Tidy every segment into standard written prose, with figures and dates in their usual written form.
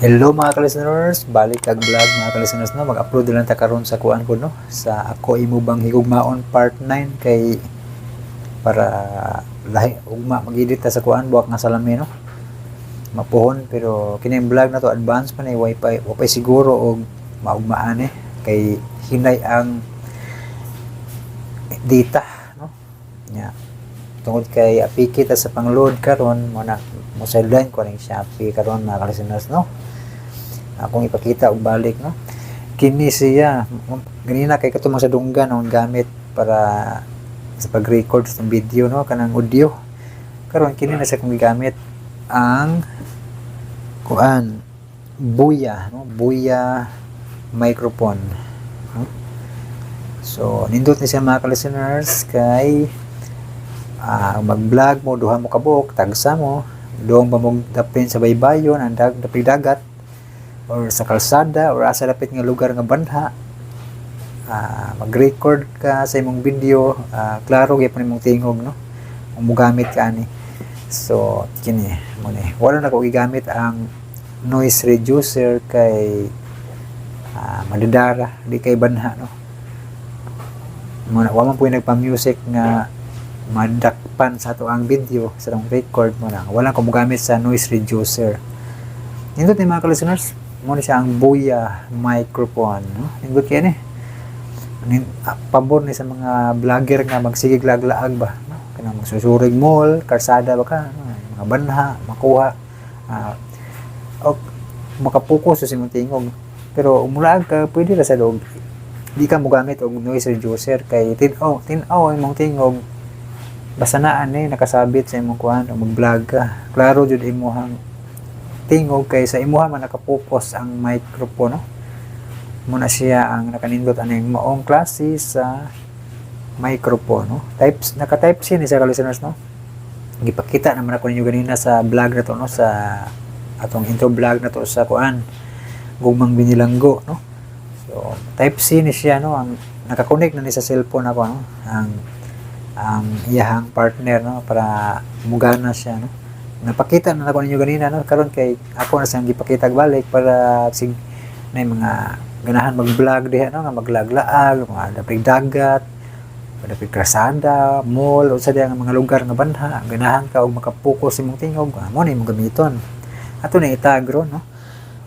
Hello, mga ka-listeners, balik tag vlog, mga ka-listeners, no. Mag-upload lang ta karon sa kuan ko, no, sa Ako Imo Bang Higugmaon part 9 kay para lahi ugma mag-edit ta sa kuan buak nga salamin, no. Mapuhon, pero kini vlog na to advance pa ni wifi wifi siguro og maugmaan eh kay hinay ang data, no. Nya tungod kay apiki ta sa pang-load karon mo na mo sideline ko ning Shopee karon, mga ka-listeners, no. Akong ipakita og balik, no, kini siya ganina kay katong sa dunggan ang gamit para sa pag-record sa video, no, kanang audio. Karon kini na sa akong gigamit ang kuan, Boya, no, Boya microphone, no? So nindot ni siya, mga ka-listeners, kay mag-vlog mo, duha mo kabuok, tagsa mo, doon ba mo dapin sa baybayon ang dapig dagat or sa kalsada or asa dapit nga lugar nga banha, mag-record ka sa imong video, klaro gyapon imong tingog, no, kung mogamit ka ani. So kini mo ni wala na ko gigamit ang noise reducer kay madadara di kay banha, no. Mo na wa man puy nagpa-music nga madakpan sa ato ang video sa atong record. Mo na wala ko mogamit sa noise reducer. Nindot ni, mga ka-listeners. Mo ni siya ang Boya microphone, no? Nindot kaya ni. Pabor ni sa mga vlogger nga magsigig laglaag ba, no? Kanang magsusurig mall, kalsada ba ka, no? Mga banha makuha, o makapokus sa imong tingog. Pero mulaag ka, pwede ra sa loob di ka mogamit og noise reducer kay tin-aw tin-aw ang imong tingog, basta naa ni nakasabit sa imong kuan o mag-vlog ka, klaro jud imong tingog kay sa imuha man nakapokus ang microphone, no? Muna siya ang nakanindot aning maong klase sa microphone, no? Types, naka type C ni siya, ka-listeners, no. Gipakita naman ako ninyo ganina sa vlog na to, no, sa atong intro vlog na to sa kuan, Gugmang Binilanggo, no. So type C ni siya, no. Ang nakakonect na ni sa cellphone ako, no, ang iyahang partner, no, para mugana siya, no. Napakita na nako ninyo ganina, no. Karon kay ako na siyang gipakita balik para sig na yung mga ganahan mag-vlog diha, no, nga maglaglaag mga dapig dagat, dapig kalsada, mall o sa diha nga mga lugar nga banha, ganahan ka og makapokus imong tingog, mo na imong gamiton. Ato na itag ron, no.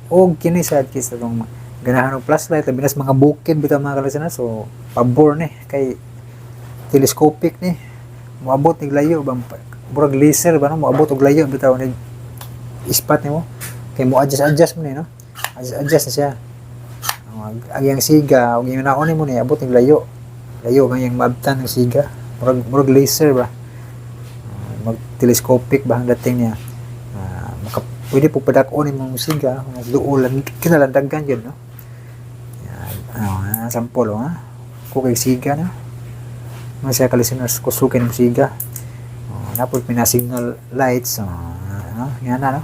Og kini sad kis atong ganahan og flashlight, labi na sa mga bukid bitaw, mga ka-listener. So pabor ni kay telescopic ni, moabot nig layo ba, murag laser ba, no, moabot og layo bitaw ni ispat nimo kay mo adjust adjust mo ni, no. Adjust adjust na siya ang iyang siga ug yung naon nimo ni abot nig layo layo ang iyang maabtan ng siga, murag laser ba. Mag telescopic ba ang dating niya. Maka pwede po padak-on imong siga duol kinalandagan yun, no. Yan, ano, sample, oh, ha ko kay siga na mga siya, ka-listeners, kusukin ng siga. Oh, napod pina-signal lights, oh, ano, yan na, no.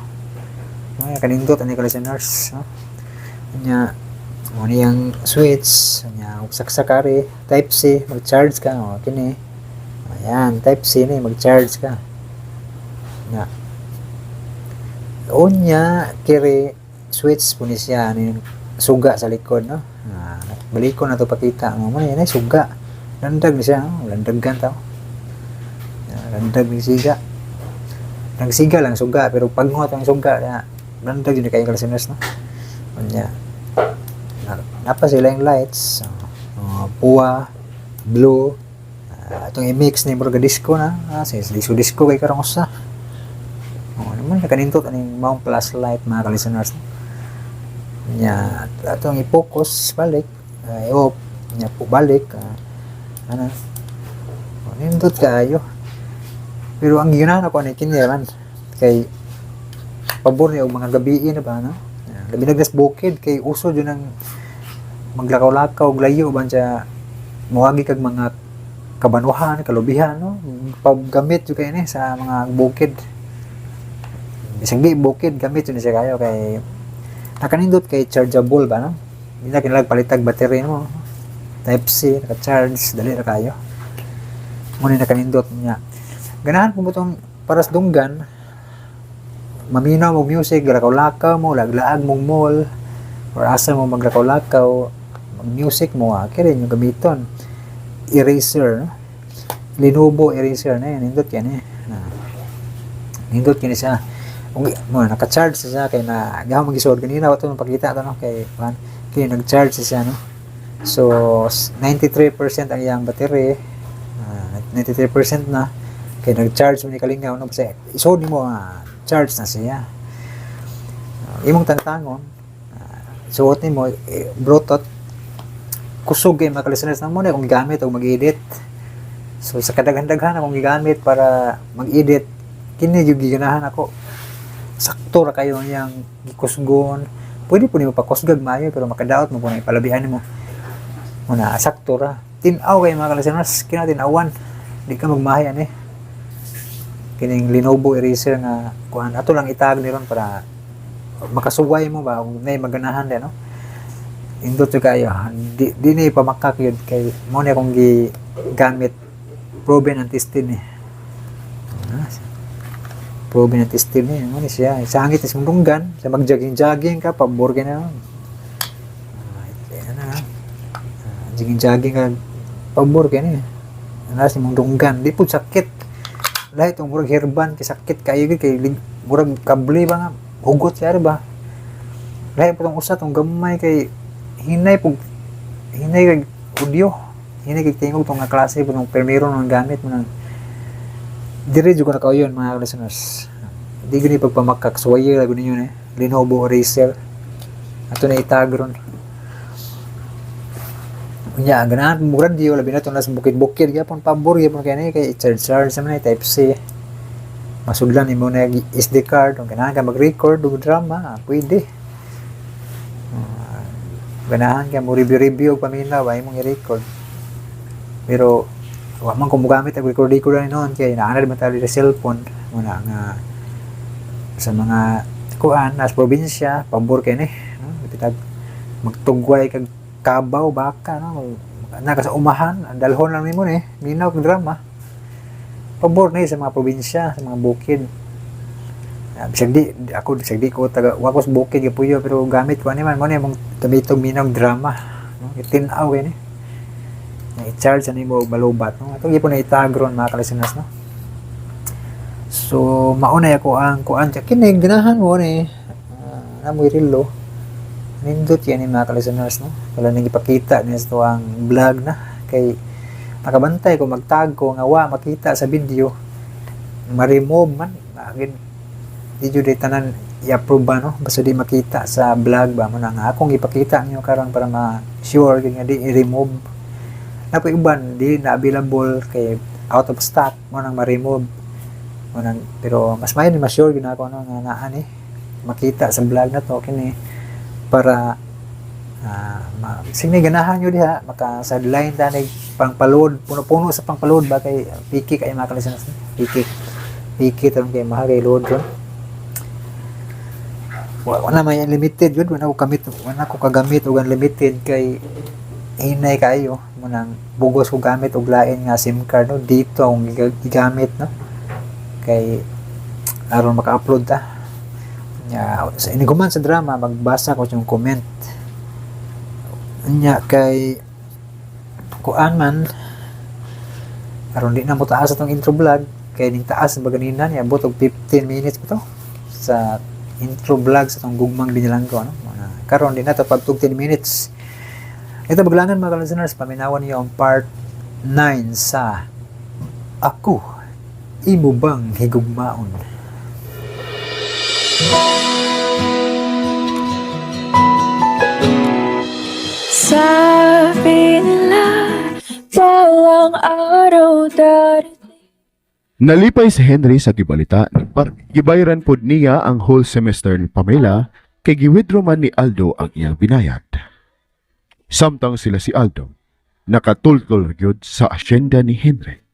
Mga kanindot ani, ka-listeners, no. Nya mo niyang switch nya ug saksakari type C, mag-charge ka, oh, kini. Ayan, type C ni, mag-charge ka na. Unya kiri switch po ni siya ni suga sa likod, no. Balikon na to pakita mo mo ni suga, landag ni siya, no? Landagan tao. Landag ni siga, nagsiga lang suga pero pagngot ang suga na landag yun kay, listeners, no. Unya napa sila yung lights, puwa, blue, atong i-mix ni murag disco na, since disco disco kay karong usa. Oh, naman nakanintot aning maong flashlight, mga ka-listeners. Nya atong i-focus balik, i-off nya po balik, ano. Oh, nindot kaayo. Pero ang ginahan ako ani kini man kay pabor ni og mga gabii na ba, no? Labi na sa bukid kay uso jud ang maglakaw-lakaw og layo ba siya, moagi kag mga kabanwahan, kalubihan, no. Paggamit jud kay ni sa mga bukid. Bisag di bukid, gamit jud ni siya kayo kay nakanindot kay chargeable ba, no. Hindi na kinahanglan palitag battery mo. Type C, naka-charge, dali ra kayo. Mo ni nakanindot niya. Ganahan po mo tong para sa dunggan, Maminaw mo music, lakaw-lakaw mo, laglaag mong mall, or asa mo maglakaw-lakaw, mag-music mo, kini yung gamiton. Eraser, no? Lenovo eraser na yan, nindot yan eh. Na, nindot kini siya. Kung mo naka-charge siya kay na gahom magisod ganina wato mapakita to, no, kay kuan kay nag-charge siya, no. So 93% ang iyang battery. 93% na kay nag-charge mo ni kalingaw, no, basta isod nimo, charge na siya. Imong tangtangon, suot nimo eh, Bluetooth, kusog kay mga listeners na mo na akong gigamit og mag-edit. So sa kadaghan-daghan akong gigamit para mag-edit, kini gyud giganahan ako. Sakto ra kayo niyang gikusgon. Pwede po nimo pakusgag maayo pero makadaot mo po na ipalabian nimo. Muna sakto ra. Tin-aw kay mga listeners, kina tin-awan. Di ka magmahay ani. Kining Lenovo eraser nga kuan ato lang itag ni ron para makasuway mo ba kung nay maganahan din, no. Indot jud kayo, di ni pamakak yun kay mo na akong gigamit, proven and tested ni. Ah, proven and tested ni mo ni siya. Sangit is mundunggan sa mag-jogging-jogging ka, pabor ka na. Ayan na. Jogging-jogging ka, pabor ka ni. Ano si mong dunggan, di po sakit. Lahi itong murag herban, kay sakit kayo kay murag kable ba nga, hugot siya ba. Lahi po itong usa, itong gamay kay hinay po, hinay kay audio, hinay kay tingog itong nga klase po itong permiro ng gamit mo nang dire jud ko na kauyon, mga listeners. Di ko ni pagpamakak, suwaye lang ninyo eh. Lenovo Eraser. Ato na itag ron. Unya, ganahan mo radio, labi na ito nasa bukid-bukid, gyapon pabor, gyapon kay ni kay charge charge sa man type C. Masudlan nimo na SD card, kung ganahan ka mag-record og drama, pwede. Ganahan ka mo review-review og paminaw, ay imong i-record. Pero wa man ko mogamit og record-record ani noon kay naa na man tayo sa cellphone muna nga sa mga kuan nas probinsya, pabor kay ni, no? Bitag magtugway kag kabaw baka, no, na ka sa umahan, ang dalhon lang nimo ni minaw kag drama, pabor ni sa mga probinsya, sa mga bukid. Bisag di ako, bisag di ko taga, wa ko sa bukid gapuyo, pero gamit ko ani man mo ni mong gamitong minaw drama, no, itin-aw kay ni na i-charge sa nimo og malubat, no. Ato gyapon na itag ron, mga kalistenas, no. So maunay ako ang kuan kini ganahan mo ni namoy relo, nindot yan ni mga kalisteners, no. Wala nang ipakita ni sa ang vlog na kay nakabantay ko magtag ko nga wa makita sa video, ma-remove man agin, di jud di tanan i-approve ba, no, basta di makita sa vlog ba. Mo na nga akong ipakita niyo karon para ma-sure gyud nga di i-remove na po. Uban di na available kay out of stock mo nang ma-remove mo nang, pero mas maayo ni ma-sure gyud ako, no, nga naa ni makita sa vlog na to kini para sige ganahan nyo diha maka sideline ta ni pangpaload, puno-puno sa pangpaload ba kay piki kay mga kalistenas, piki piki taron kay mahal kay load ron. Wala may unlimited yun, wala ko kamit, wala ko kagamit og unlimited kay hinay kayo mo nang bugos ko gamit og lain nga SIM card, no. Dito akong gigamit, no, kay aron maka-upload ta. Nya sa iniguman sa drama, magbasa ko yung comment nya kay kuan man aron di na mo taas atong intro vlog kay ning taas na ba ganina niya abot og 15 minutes ba to sa intro vlog sa atong Gugmang Binilanggo, no. Karon di na to pagtug 10 minutes ito baglangan, mga listeners, paminawan niyo ang part 9 sa Ako Imo Bang Higugmaon. Sabi nila, balang araw darating. Nalipay si Henry sa gibalita ni Barbie. Gibayran pod niya ang whole semester ni Pamela kay giwithdraw man ni Aldo ang iyang binayad. Samtang sila si Aldo, nakatultol gyud sa asyenda ni Henry.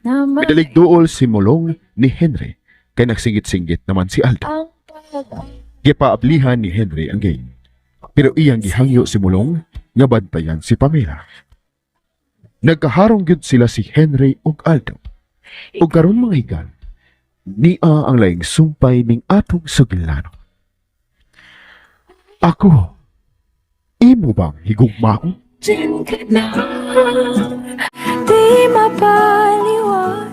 Na may Midalig duol si Mulong ni Henry kay nagsingit-singgit naman si Aldo. Ang pag Gipaablihan ni Henry ang gate. Pero iyang gihangyo si Mulong nga bantayan si Pamela. Nagkaharong gyud sila si Henry ug Aldo. Ug karon, mga higal, Nia ang laing sumpay ning atong sugilano. Ako, imo bang higugmaon? Diyan ka na. Di mapaliwanag.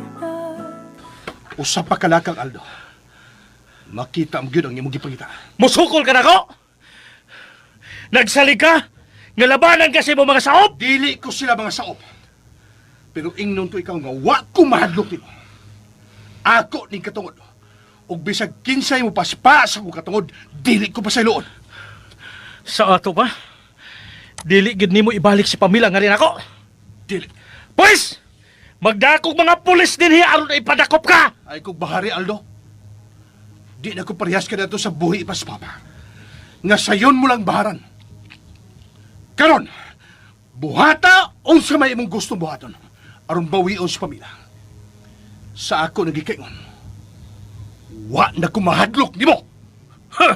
Usa pa kalakang, Aldo. Makita mo gyud ang imong gipangita. Musukol ka na ko! Nagsalig ka! Nga labanan kasi mo mga saop! Dili ko sila mga saop. Pero ingnon to ikaw nga wa ko mahadlok nimo. Ako ning katungod. Ug bisag kinsay mo paspa sa akong katungod, dili ko pasayloon. Sa ato ba? Dili gid nimo ibalik si Pamela nga rin ako. Dili. Pwes! Magdakog mga pulis dinhi aron ipadakop ka! Ay kog bahari, Aldo. Di na ko parehas ka nato sa buhi ipaspapa. Nga sayon mo lang baharan. Karon, buhata unsa may imong gustong buhaton aron bawion si pamilya. Sa ako nagikaingon. Wa na ko mahadlok nimo. Ha!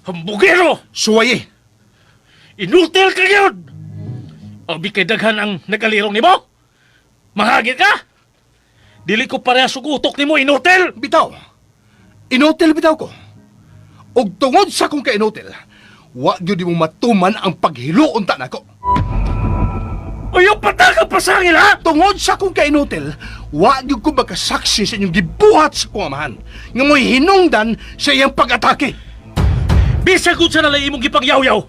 Hambugero! Suwaye. Inutil ka yun! Abi kay daghan ang nagalirong nimo? Mahagit ka? Dili ko parehas og utok nimo, inutil! Bitaw. Inutil bitaw ko. Og tungod sa akong kainutil, wa gyud nimo matuman ang paghiluon ta nako. Ayaw pataka pasangil ha! Tungod sa akong kainutil, wa gyud ko makasaksi sa inyong gibuhat sa akong amahan nga mo'y hinungdan sa iyang pag-atake. Bisag unsa na lang imong gipangyaw-yaw.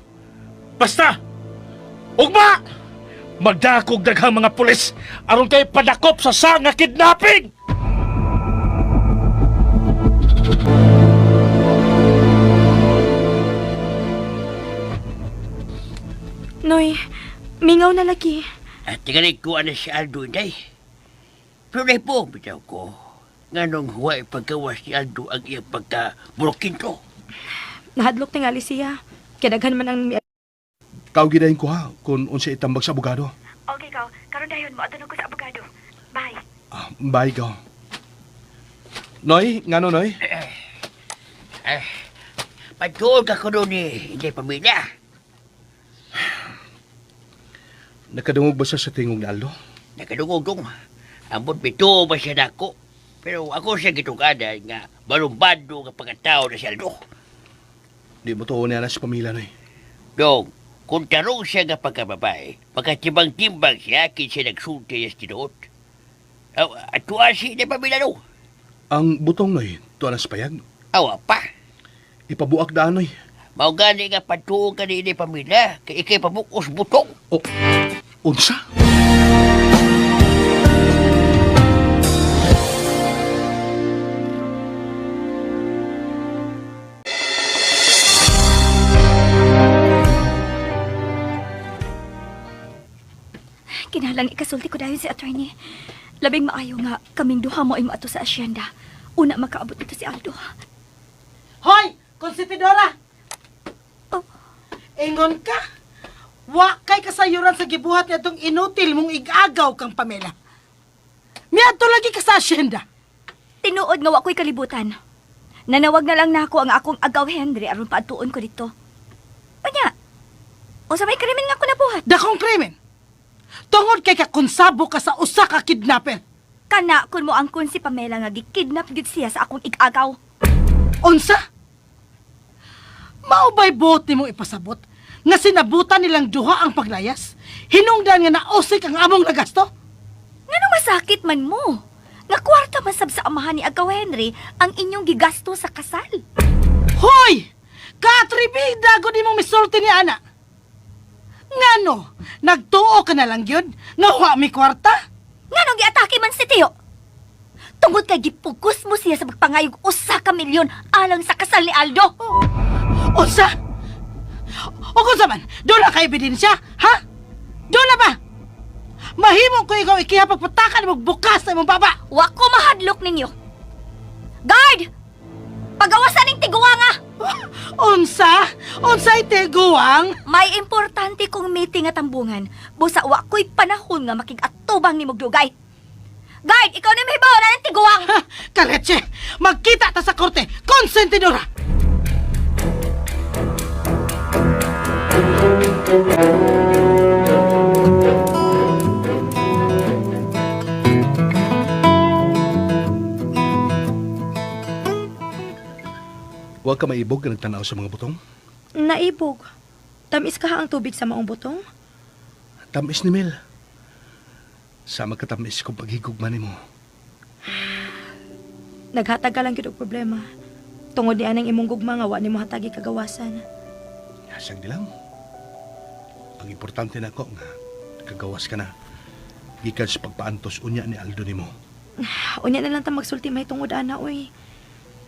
Basta, ugma! Magdakog daghang mga pulis aron kay padakop sa sanga kidnapping! Noy, mingaw na lagi. At tingali ko na si Aldo, inday. Pero dahil po, bitaw ko, nga nung huwag pagkawas ni Aldo ang iyang pagka-burukinto. Nahadlok tingali siya. Kaya daghan man ang Kau gidahin ko ha kung unsa itambag sa abogado. Okay, kaw. Karon dayon mo ko sa abogado. Bye. Ah, bye ka. Noy, ngano Noy? Eh, pagtuon ka ko doon ni Inday Pamilya. Nakadungog ba siya sa tingog ni Aldo? Nakadungog dong. Ambot bito ba siya nako. Pero ako siya gitugada nga malumbado nga pagkatao na si Aldo. Di mo tuon niya na si pamilya, Noy. Dong, kung tarong siya nga pagkababae, makatibang-timbang siya kinsa nagsulti niya sa tinuot. Aw, at tuwa si Inday Pamilya no. Ang butong, Noy, tuwa na sa payag. Awa pa. Ipabuak daan, Noy. Mao gani nga patuo ka ni Inday Pamilya, kay ikay pabukos butong. O, unsa? Kinahanglan ikasulti ko dayon si attorney. Labing maayo nga kaming duha mo ay moadto sa asyenda. Una makaabot dito si Aldo. Hoy, Konsentidora! Oh. Ingon ka. Wa kay kasayuran sa gibuhat ni atong inutil mong igagaw kang Pamela. Miadto lagi ka sa asyenda. Tinuod nga wa ko'y kalibutan. Nanawag na lang nako ang akong agaw Henry aron paadtuon ko dito. Unya. Unsa may krimen nga ako nabuhat? Dakong krimen. Tungod kay kakonsabo ka sa usa ka kidnapper. Kana kun mo angkon si Pamela nga gikidnap gyud siya sa akong igagaw. Unsa? Mao ba'y buot nimo ipasabot nga sinabutan nilang duha ang paglayas? Hinungdan nga nausik ang among nagasto? Ngano masakit man mo? Nga kwarta man sab sa amahan ni Agaw Henry ang inyong gigasto sa kasal. Hoy! Katribida gud imong misulti ni ana. Ngano, nagtuo ka na lang yun? Nga wa mi kwarta? Nganong giatake man si Tio? Tungod kay gipugos mo siya sa pagpangayog 1 ka milyon alang sa kasal ni Aldo. Unsa? O kung sa man, doon na ka ebidensya, ha? Doon na ba? Mahimo ko ikaw ikiha pagpatakan mo bukas sa imong baba. Wa ko mahadlok ninyo. Guard! Pagawasan ning tiguanga! Unsa? Unsa itiguang? May importante kong meeting at tambungan. Busa wa ko'y panahon nga makig-atubang ni Mugdugay. Guard, ikaw na may na ng tiguang! Ha, Kaletche, magkita ta sa korte. Konsentidora! Wa ka maibog nga nagtanaw sa mga butong? Naibog. Tamis ka ha ang tubig sa maong butong? Tamis ni Mel. Sama ka tamis kung paghigugma nimo. Naghatag ka lang gyud og problema. Tungod ni anang imong gugma nga wa nimo hatagi kagawasan. Hasag di lang. Ang importante na ako nga kagawas ka na. Gikan sa pagpaantos unya ni Aldo nimo. Unya na lang ta magsulti may tungod ana oy.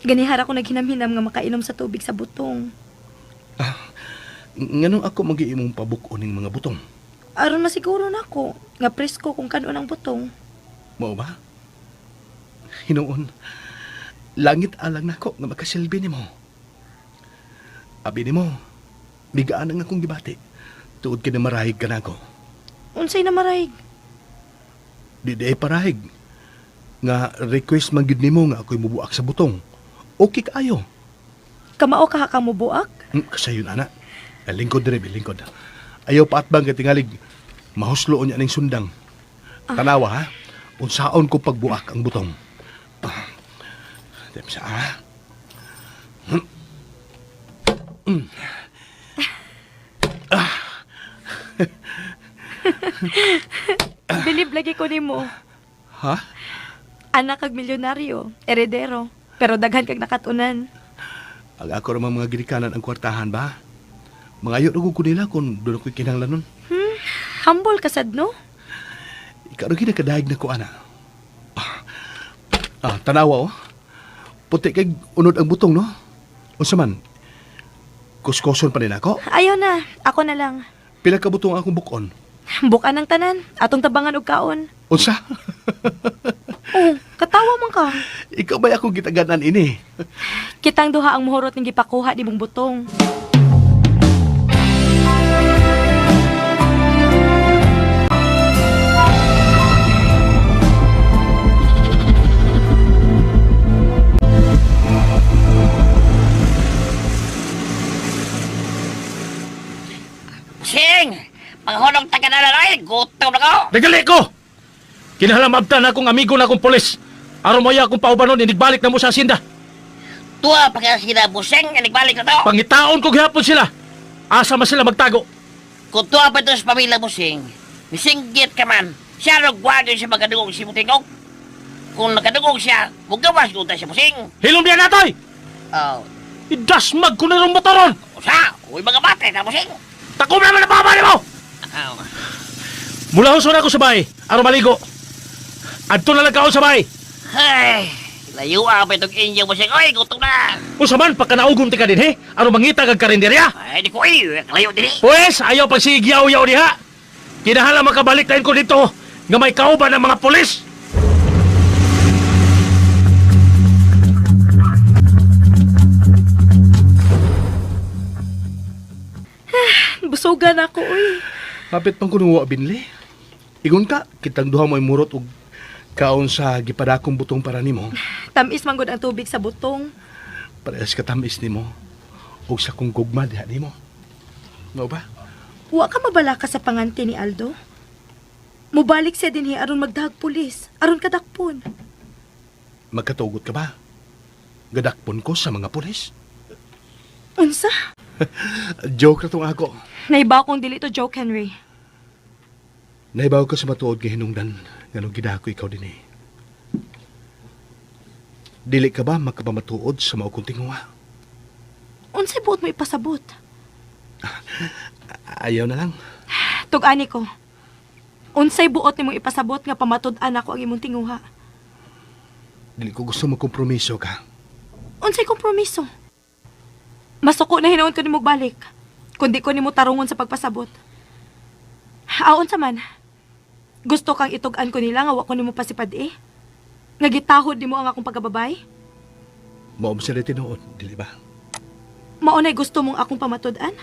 Ganihara ko naghinam-hinam nga makainom sa tubig sa butong. Nganong ako magiimong pabuk-on ning mga butong? Aron masiguro nako nga presko kung kanon ang butong. Mao ba? Hinuon, langit alang nako nga makasilbi nimo. Abi nimo, bigaan ang akong gibati. Tuod kay na marahig ka nako. Unsay na marahig? Di di ay parahig. Nga request man gid nimo nga ako'y mubuak sa butong. Okay kaayo. Kamao ka ka mobuak? Kasayon ana. Eh, lingkod dire, lingkod. Ayaw paatbang kay tingalig. Mahusloon niya ning sundang. Tanawa ha. Unsaon ko pagbuak ang butong. Ah. Dem sa ah. Bilib lagi ko nimo. Ha? Anak kag milyonaryo, eredero, pero daghan kag nakatunan. Ang ako ra mga ginikanan ang kwartahan ba? Mangayo ra ko nila kung doon ako'y kinahanglanon. Humble ka sad no? Ikaw ra ginakadahig na ko ana. Tanawa oh. Puti kay unod ang butong no. Unsa man? Kuskoson pa nila ako. Ayaw na, ako na lang. Pila ka butong akong bukon? Bukan ang tanan, atong tabangan og kaon. Unsa? Oh, katawa man ka. Ikaw ba'y akong gitaganan ini? Kitang duha ang muhurot ning gipakuha di mong butong. Sing! Panghunong taga na lang ay, gutom na ko! Nagali ko! Kinahalamabtan na akong amigo na akong polis. Aron mo akong paubanon, inigbalik na mo sa asinda. Tuwa pa kaya sila buseng, nagbalik na to! Pangitaon ko gihapon sila. Asa man sila magtago. Kung tuwa pa ito sa pamilya buseng, misinggit ka man, siya rugwagin siya magadugog si Mutingog. Kung nakadugog siya, mugawas ko tayo siya buseng. Hilom niya natoy! Oh, Idasmag ko na rin motoron! usa, uy mga bate na buseng. Takom naman ang baba nimo! Oh, Mula huson ako sa bahay, aron maligo. Adto na lang kao sa bahay. ay, layo pa itong inyo buseng. Oy, gutom na! Unsa man pagkanaugom ti ka dinhi, aron mangita kag karinderya. Ay, di ko ay, layo dili. Pwes, ayaw pagsigyaw-yaw diha. Kinahala makabalik tayo ko dito nga may kauban ng mga pulis. Busugan ako uy. Hapit pang kuno wa binli. Ingon ka, kitang duha mo'y murot og kaon sa gipadakong butong para nimo. Tamis man gud ang tubig sa butong. Parehas ka tamis nimo og sa kong gugma diha nimo. Mao ba? Wa ka mabalaka sa pangante ni Aldo. Mubalik siya dinhi aron magdahag pulis, aron kadakpon. Magkatugot ka ba? Gadakpon ko sa mga pulis. Unsa? Joke na tong ako. Naibaw kong dili to joke, Henry. Naibaw ka sa matuod nga hinungdan nganong gidako ikaw dinhi. Dili ka ba makapamatuod sa mao kong tinguha? Unsay buot mo ipasabot? Ayaw na lang. Tug-ani ko. Unsay buot nimo ipasabot nga pamatud-an ako ang imong tinguha? Dili ko gusto magkompromiso ka. Unsay kompromiso? Masuko na hinuon ko nimo balik. Kundi ko nimo tarungon sa pagpasabot. Aon sa man. Gusto kang itug-an ko nila nga wa ko nimo pasipad eh. Nga gitahod nimo ang akong pagkababay? Mao sa tinuod, dili ba? Mao na'y gusto mong akong pamatud-an?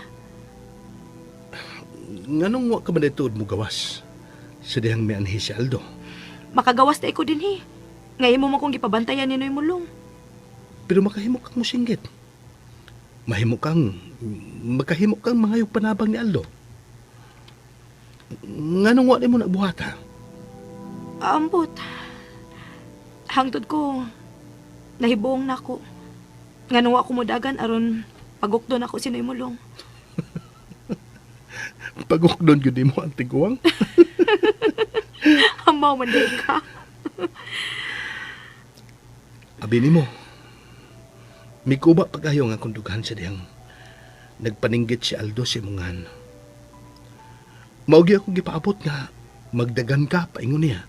Nganong wa ka man ituod mo gawas sa dihang mianhi si Aldo? Makagawas na ko dinhi. Nga imo man kong gipabantayan ni Noy Mulong. Pero makahimo kang musinggit. Mahimo kang makahimo kang mangayog panabang ni Aldo. Nganong wa nimo nagbuhata? Ambot. Hangtod ko, nahibuong na ako. Nganong wa ko modagan aron pagukdon ako sinoy mulong. Pagukdon gyud nimo ang tiguang. Hamaw man di ka. Abi nimo. Mikuba pagayo nga akong dughan sa dihang nagpaninggit si Aldo sa imungan. Mao gyud akong gipaabot nga magdagan ka paingon niya.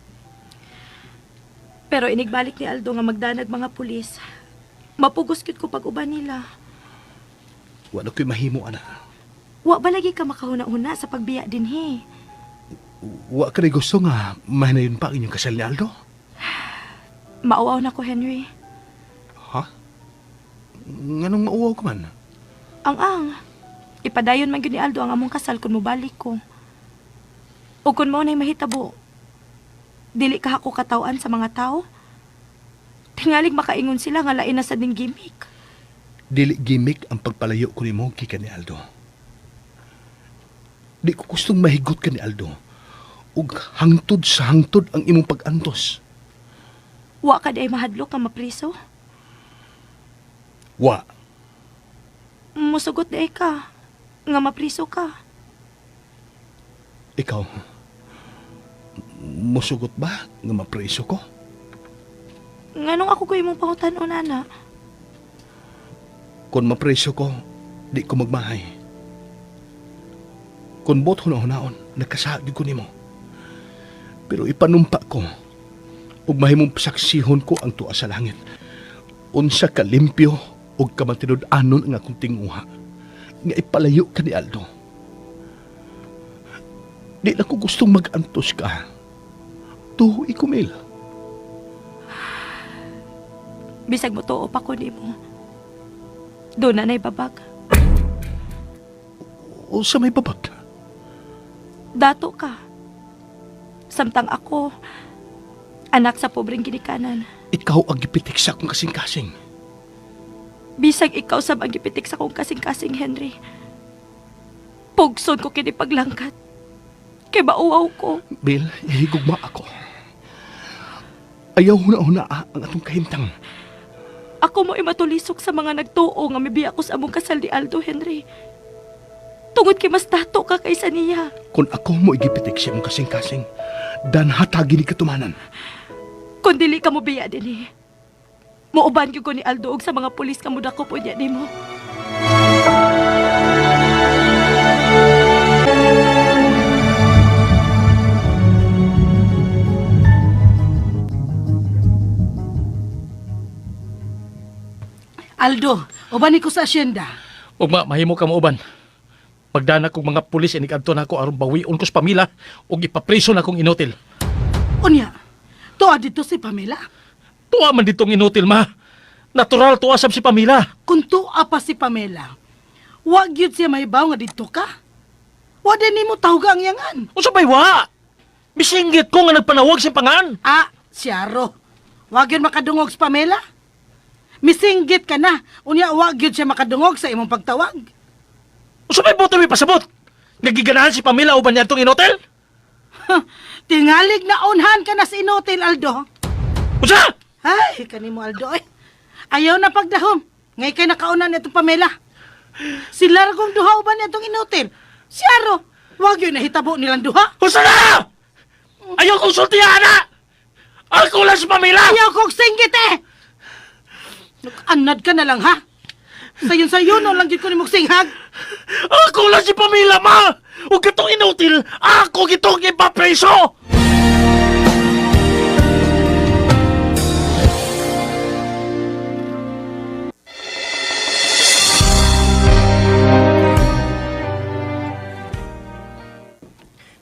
Pero inigbalik ni Aldo nga magdanag mga pulis. Mapugos gyud ko pag-uban nila. Wa na ko'y mahimo ana. Wa ba lagi ka makahuna-huna sa pagbiya dinhi? Wa ka rin gusto nga mahinayon pa ang inyong kasal ni Aldo. Mauaw na ko, Henry. Ha? Nganong mauwaw ka man? Ang-ang. Ipadayon man gyud ni Aldo ang among kasal kung mobalik ko. O kung mao na'y mahitabo, dili ka ako katawan sa mga tao. Tingalig makaingon sila nga lain na sa ding gimmick. Dili gimmick ang pagpalayo ko nimo gikan ni Aldo. Di ko gustong mahigot ka ni Aldo. Ug hangtod sa hangtod ang imong pag-antos. Wa ka day mahadlok nga mapriso. Wa. Musugot day ka nga mapriso ka. Ikaw, musugot ba nga mapreso ko? Nganong ako ko imong pangutan-on ana? Kung mapreso ko, di ko magmahay. Kung bot hunahunaon, nagkasagid ko nimo. Pero ipanumpa ko, ug mahimong saksihon ko ang tuwa sa langit. Unsa ka limpyo ug kamatinud-anon ang akong tinguha nga ipalayo ka ni Aldo. Di na ko gustong mag-antos ka. Tuho ikumil. Bisag mo tuo pa ko nimo. Doon na na'y babag. O sa may babag. Dato ka. Samtang ako, anak sa pobreng ginikanan. Ikaw ang gipitik sa akong kasing-kasing. Bisag ikaw sab ang gipitik sa akong kasing-kasing, Henry. Pugson ko kini paglangkat. Kay mauwaw ko. Bill, higugma ako. Ayaw huna-huna ang atong kahimtang. Ako mo imatulisok sa mga nagtuo nga mibiya ko sa among kasal ni Aldo, Henry. Tungod kay mas dato ka kaysa niya. Kung ako mo igipitik sa imong kasing-kasing, dan hatagi ni katumanan. Kung dili ka mo biya dinhi. Muuban gyud ko ni Aldo og sa mga pulis nga mudakop unya nimo. Aldo, uban ko sa asyenda. Ugma, mahimo ka mauban. Pagdana kog mga pulis inig adto nako aron bawion ko sa pamilya ug ipapriso na kong inutil. Unya, tuwa dito si Pamela. Tuwa man ditong inutil, ma. Natural tuwa sab si pamilya. Kung tuwa pa si Pamela, wa gyud siya mahibaw nga dito ka. Wa din nimo tawga ang yangan. Unsa bay wa? Misinggit ko nga nagpanawag sa pangan. Ah, siyaro. Wa gyud makadungog si Pamela. Misinggit ka na. Unya wa gyud siya makadungog sa imong pagtawag. Unsa bay buto mi pasabot? Nagiganahan si pamilya uban niya itong inotel? Tingalig na unhan ka na sa inutil, Aldo. Unsa? Ay, kanimo Aldo ay. Ayaw na pagdahom. Ngay kay nakauna nitong Pamela. Sila ra kong duha uban nitong inutil. Siyaro, wag yun nahitabo nilang duha. Unsa na? Ayaw kong sultihan na! Ako lang si pamilya! Ayaw kong singgit eh! Anad ka na lang ha? Sayon-sayon no lang gyud ko nimog singhag. Ako lang si pamilya, ma! Huwag katong inutil! Ako gitong ipapreso!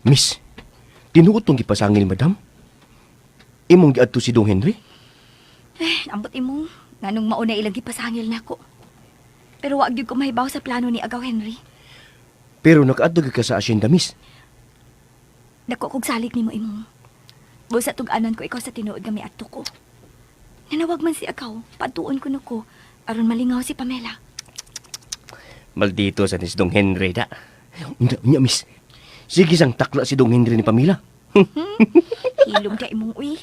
Miss, tinuod tong gipasangil, madam. Imong giadto si Dong Henry? Eh, ambot imo. Nganong mauna ilang gipasangil nako. Pero wa gyud ko mahibaw sa plano ni Agaw Henry. Pero nakaadto gyud ka sa asyenda, miss. Dako kog salig nimo imo. Busa tug-anan ko ikaw sa tinuod nga miadto ko. Nanawag man si Agaw, patuon ko nako aron malingaw si Pamela. Maldito sa ni si Dong Henry da. Unya, unya, miss. Sige sang takla si Dong Henry ni Pamela. Hilom ka imong uy.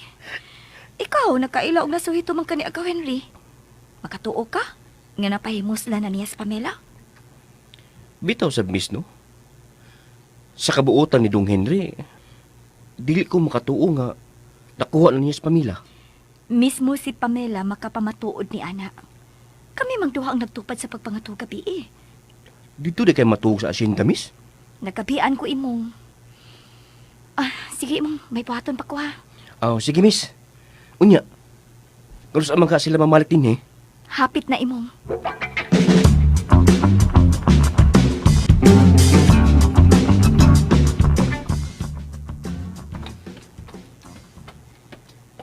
Ikaw nakaila og nasuhito man ka ni Agaw Henry. Makatuo ka? Nga napahimusla na niya sa Pamela? Bitaw sa miss, no? Sa kabuotan ni Dong Henry, dili ko makatuo nga nakuha na niya sa pamilya. Mismo si Pamela makapamatuod ni ana. Kami magduha ang nagtupad sa pagpangato gabi eh. Dito di kay matuog sa asyenda, miss. Nagabian ko imong. Ah, sige imong, may buhaton pa ko ha. Oh, sige, miss. Unya, karos amang ka sila mamalik din, eh. Hapit na imong.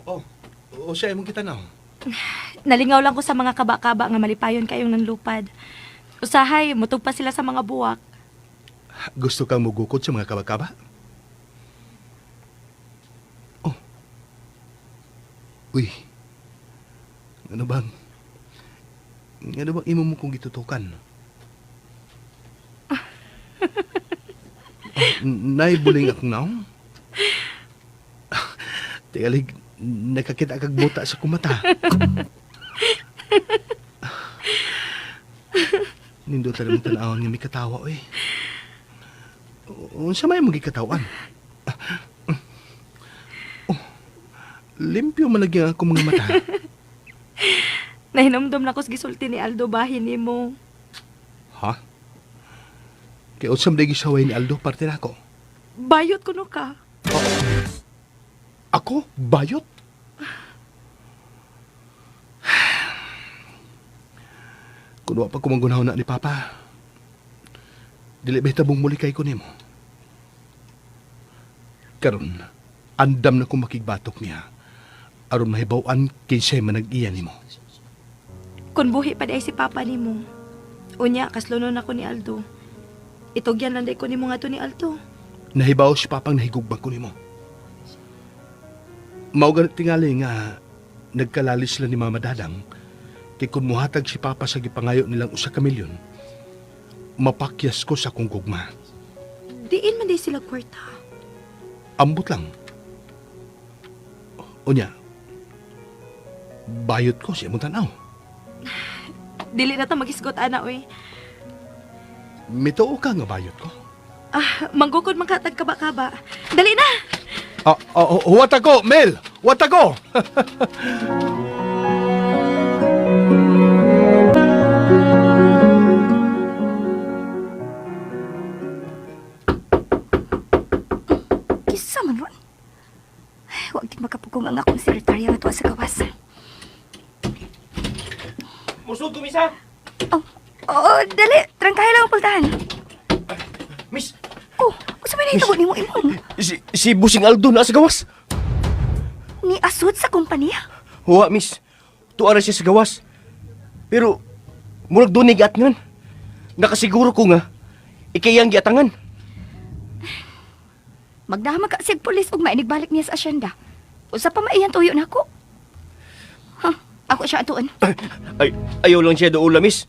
Oh, o siya imong kita na. Nalingaw lang ko sa mga kaba-kaba nga malipayon kayong nanlupad. Usahay, mutug pa sila sa mga buwak. Gusto kang mugukod sa mga kabakaba? Oh. Uy. Ano bang? Ano bang imo mo kong gitutukan? Oh, naibuling akong naong. Tigalig, nakakita kag buta sa kumata. Nindot na naman tanawon nga may katawa, oy. Unsa may mong gikatawan? Oh, limpyo man lagi ang akong mga mata. Nahinomdom na ko sa gisulti ni Aldo bahin nimo. Ha? Kay unsa man gisaway ni Aldo parte nako? Bayot kuno ka. Ako bayot. Kun wa pa ko manggunaw na ni Papa. Dili ba tabong muli kay ko nimo? Karon, andam na ko makigbatok niya. Aron mahibaw-an kinsay man nag-iya nimo. Kun buhi pa di ay si Papa nimo. Unya, kaslunon ako ni Aldo. Itugyan lang day ko nimo ngadto ni Aldo. Nahibaw si Papang nahigugma ko nimo. Mao ganit tingali nga nagkalali sila ni Mama Dadang kay kung muhatag si Papa sa gipangayo nilang usa ka milyon, mapakyas ko sa akong gugma. Diin man day sila kwarta. Ambot lang. Unya, bayot ko siya mong tanaw. Dili na ta magisgot ana oy. Mituo ka nga bayot ko. Ah, manggukod man katag kaba-kaba. Dali na. Ah, ah, huwat ako, Mel! Huwat ako! Kisa man ron. Ay, wag di makapugong ang akong sekretarya nga tuwa sa gawas. Musod ko, miss, ha? Oh, oh, dali. Trangkahe lang ang pultahan. Miss, Oh, unsa may nahitabo nimo imong? si Busing Aldo na sa gawas. Ni asod sa kompanya. Huwa, miss. Tuara siya sa gawas. Pero, murag doon ni giatngan. Nakasiguro ko nga, ikayang giatangan. Magdahama ka sig pulis ug mainigbalik niya sa asyenda. Usa pa maiyan tuyo nako. Ha, ako siya atuon. Ay, ayaw lang siya doon, miss.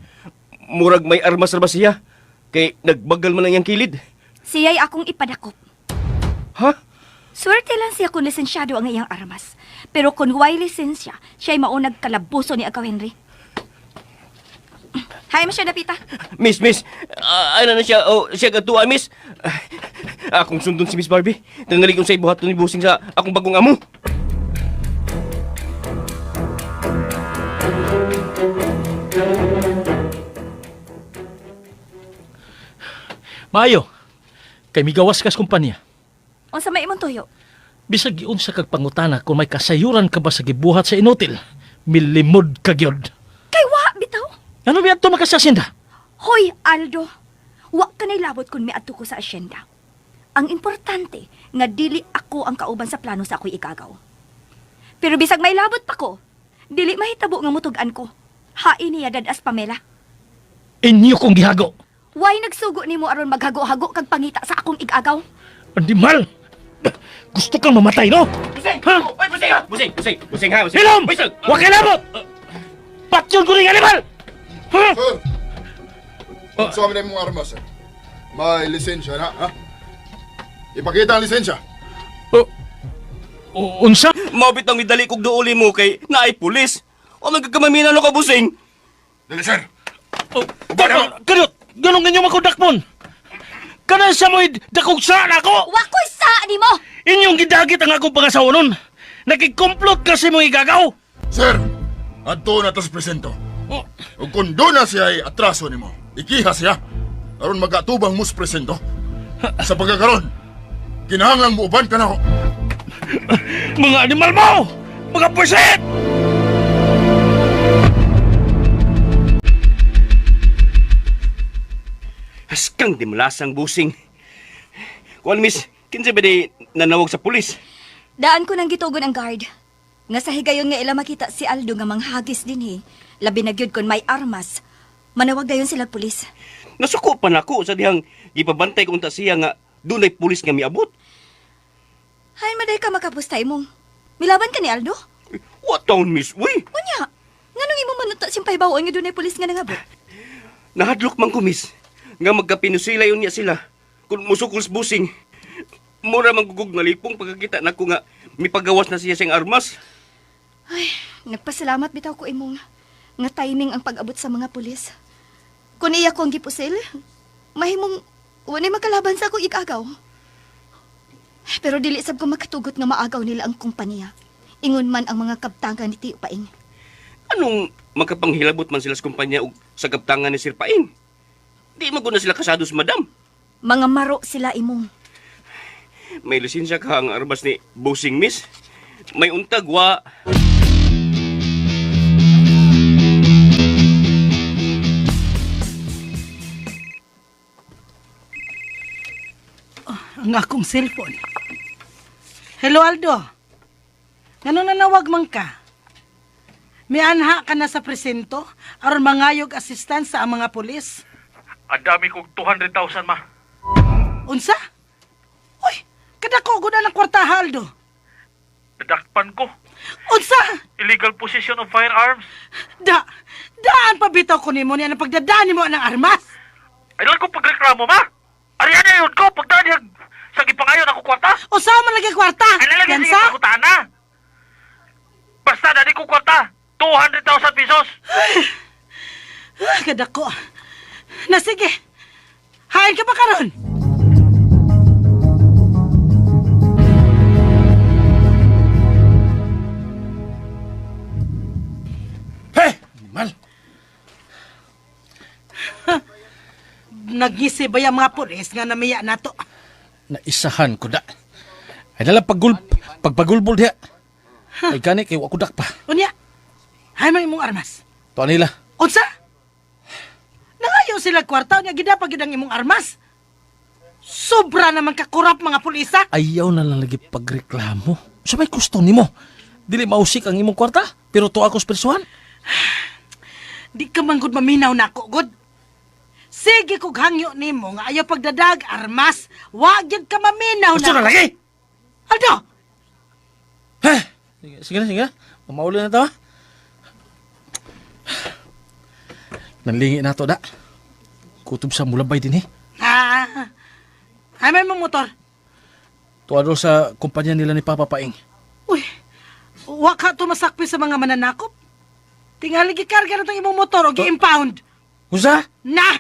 Murag may armas ra ba siya? Kay nagbagal man ang iyang kilid. Siya'y akong ipadakop. Ha? Swerte lang siya kung lisensyado ang iyang armas. Pero kung way lisensya, siya'y maunag kalabuso ni Agaw Henry. Hay mo siya napita. Miss, miss, ano na siya, oh, siya gatuan, miss. Ah, akong sundon si Miss Barbie. Tangalig sa ibuhat ni Busing sa akong bagong amo. Maayo, kay migawas kas kumpanya. Unsa may imong tuyo? Bisag giunsa kag pangutana kung may kasayuran ka ba sa gibuhat sa inutil, milimod ka gyud. Kay wa bitaw. Ano biya to makasasinda? Hoy, Aldo. Wa ka na'y labot kung miadto ko sa asyenda. Ang importante, nga dili ako ang kauban sa plano sa ako'y igagaw. Pero bisag may labot pa ko, dili mahitabo nga mutugan ko. Hain niya dadas Pamela. Inyo kong gihago. Why nagsugo nimo aron maghago-hago kag pangita sa akong igagaw? Animal! Gusto kang mamatay, no? Busing! Ha? Oy, Busing ha! Busing, Busing, Busing ha, Busing. Hilom! Busing! Wa kay labot! Patyon ko ning animal! Ha? Sir! Sa amin mong armas, sir. May lisensya na, ha? Ipakita ang lisensya. Unsa? Mabit ang midali kog duuli mo kay naay pulis. O magkakamamina no ka, Busing. Dali, sir! Oh, Kanot, ganong inyo makudakmon. Kana siya mo'y dakog sa nako. Wa ko'y sa nimo. Inyong gidagit ang akong pangasawa nun. Nakikomplot kasi mong igagaw. Sir, adto na ta sa presinto. Oh. Ug kung doon na siya ay atraso nimo, ikiha siya. Aron magatubang mo sa presinto. Sa pagkakaron, kinahanglang muuban ka na ko. Mga animal mo! Mga pusit! Haskang di malasang busing. Kuan miss, kinsa ba di nanawag sa pulis? Daan ko nang gitugon ang guard. Nga sa higayon nga ila makita si Aldo nga manghagis dinhi. Labi na gyud kon may armas. Manawag dayon sila pulis. Nasuko pa nako sa dihang gipabantay ko unta siya nga dunay pulis nga miabot. Hay maday ka makapustay mong. Milaban ka ni Aldo? What town miss? Uy, Unya, nganong imo manuta siyang pahibaw nga dunay pulis nga nangabot? nahadlok man ko miss. Nga magkapinusila yun niya sila. Kung musukol sa busing, mura manggugog nalipong pagkakita nako nga mipagawas na siya siyang armas. Ay, nagpasalamat bitaw ko imong nga timing ang pag-abot sa mga pulis. Kung iya ko ang gipusil, mahimong walay makalaban sa akong igagaw. Pero dili sab ko makatugot nga maagaw nila ang kumpanya. Ingon man ang mga kabtangan ni Tio Paing. Anong magkapanghilabot man sila sa kumpanya og sa kaptangan ni Sir Paing? Di man gud na sila kasado sa madam. Mga maro sila imong. May lisensya ka ang armas ni Busing Miss. May untag wa. Ang akong cellphone. Hello, Aldo. Ngano nanawag man ka? Mianha ka na sa presinto aron mangayog assistance sa ang mga pulis. Ang dami kong 200,000, ma. Unsa? Uy, kadako gud na ng kwarta, Aldo. Nadakpan ko. Unsa? Illegal possession of firearms. Da, daan pa bitaw ko nimo niya ang pagdadaan nimo ng armas. Ay lang ko pagreklamo, ma. Ariyan yun ko. Pagdaan sa gipangayon ako kwarta. Usa man lagi kwarta? Ay lalagyan Yansa? sige pagkutana. Basta dali ko kwarta. 200,000 pesos. Ah, kadako. Na sige. Hain ka pa karon. Hey! Animal. Nagngisi ba yung mga pulis nga namiya nato? Naisahan ko da. Ay nalang pagpagulbol diha. Ay gani kay wa ko dakpa. Unya, hay man imong armas. Tuan nila. Unsa? Nangayo sila kwarta unya gidapag gyud ang imong armas. Sobra naman kakurap mga pulisa. Ayaw na lang lagi pagreklamo. Sa may gusto nimo. Dili mausik ang imong kwarta, pero tuwa ko sa persuhan. Di ka man gud maminaw nako gud. Sige kog hangyo nimo nga ayaw pagdadag armas. Wa gyud ka maminaw Gusto na lagi! Aldo, Ha? Sige, sige na, sige na. Mamauli na to, ha? Nanlingi na to, da. Kutob sa mulabay din, eh. Ah, ay may mong motor. Tuwa daw sa kumpanya nila ni Papa Paing. Uy, wa ka tumasakpi sa mga mananakop. Tingali gikarga na tong imong motor o gi-impound. Unsa? Na!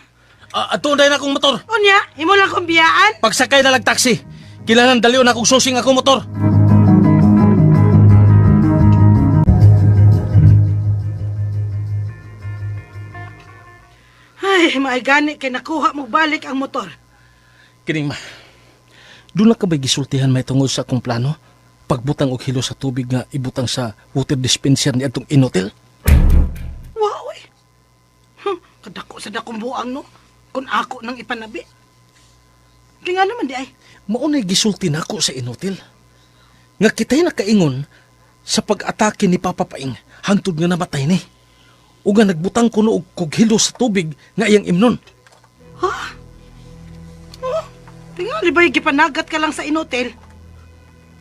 Ato na akong motor. Unya, imo lang kong biyaan. Pagsakay na lang taxi. Kailangan daliw na akong susing akong motor. Ay, maigani kay nakuha mo balik ang motor. Kining ma. Doon na ka ba'y gisultihan may tungod sa akong plano? Pagbutang og hilo sa tubig nga ibutang sa water dispenser ni atong inotel? Wow, uy. Huh, kadako sa dakong buang no. Kung ako nang ipanabi. Kaya nga naman di ay. Maunay gisulti nako sa inotel. Nga kita'y nakaingon sa pag-atake ni Papa Paing hangtod nga namatay ni. O nga nagbutang kuno og kog hilo sa tubig nga iyang imnon. Tingali ba gipanagat ka lang sa inotel?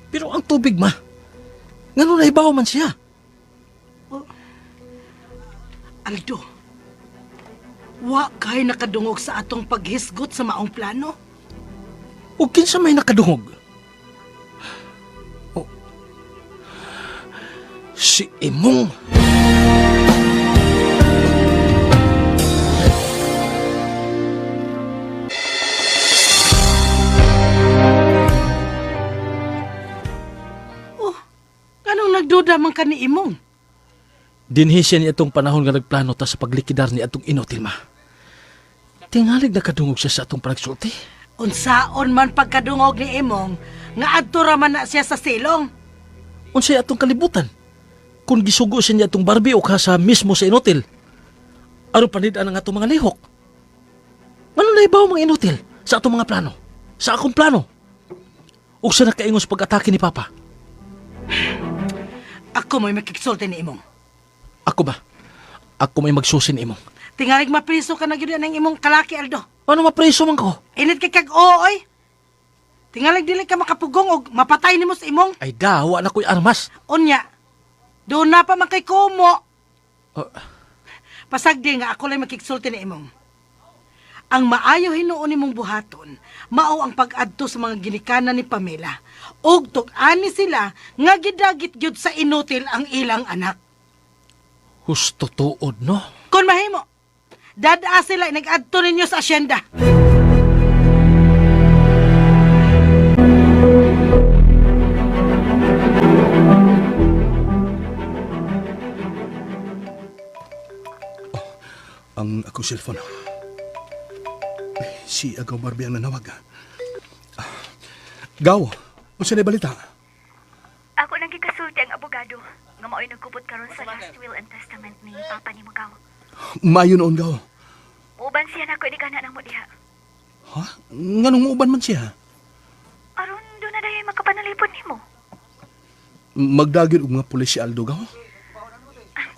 Pero ang tubig ma, ngano nahibaw man siya? Aldo, wa kay nakadungog sa atong paghisgot sa maong plano. O kinsa may nakadungog? O, si Imong. Giula man ka ni imong. Dinhi siya ni atong panahon nga nagplano ta sa paglikidar ni atong inutil, ma. Tingalig nakadungog siya sa atong panagsulti. Unsaon man pagkadungog ni imong nga adto ra man na siya sa silong. Unsay atong kalibutan? Kung gisugo siya ni atong Barbie o kasa mismo sa inutil. Aron panid-an ang atong mga lihok. Ano na ibaw mga inutil sa atong mga plano? Sa akong plano? Ug sa nakaingon sa pag-atake ni Papa. Ako mo'y makiksulti ni imong. Ako ba? Ako may magsusin imong. Tingalig mapriso ka na gyud ang imong kalaki, Aldo. Ano mapreso man ko? Init kay kag oo, oy. Tingalig dili ka makapugong og mapatay nimo sa imong. Ay da, wa na ko'y armas. Unya, doon na pa man kay kumo. Oh. Pasagdi nga ako lang makiksulti ni imong. Ang maayo hinuon nimong buhaton, mao ang pag-adto sa mga ginikanan ni Pamela. Ug tug-ani sila nga gidagit gyud sa inutil ang ilang anak. Husto tuod, no? Kung mahimo, dadaa sila nag-adto ninyo sa asyenda. Ang akong cellphone. Si Agaw Barbie ang nanawag. Ah, Gaw, unsa na balita? Ako nang gikasulti ang abogado nga mao'y nagkupot karon sa last will and testament ni Papa ni Magaw. Maayo noon, Gaw. Uban siya nako ini kana namo diha. Ha? Nganong muuban man siya? Aron do na dayoy makapanalipod nimo. Magdagin og mga pulis si Aldo, Gaw.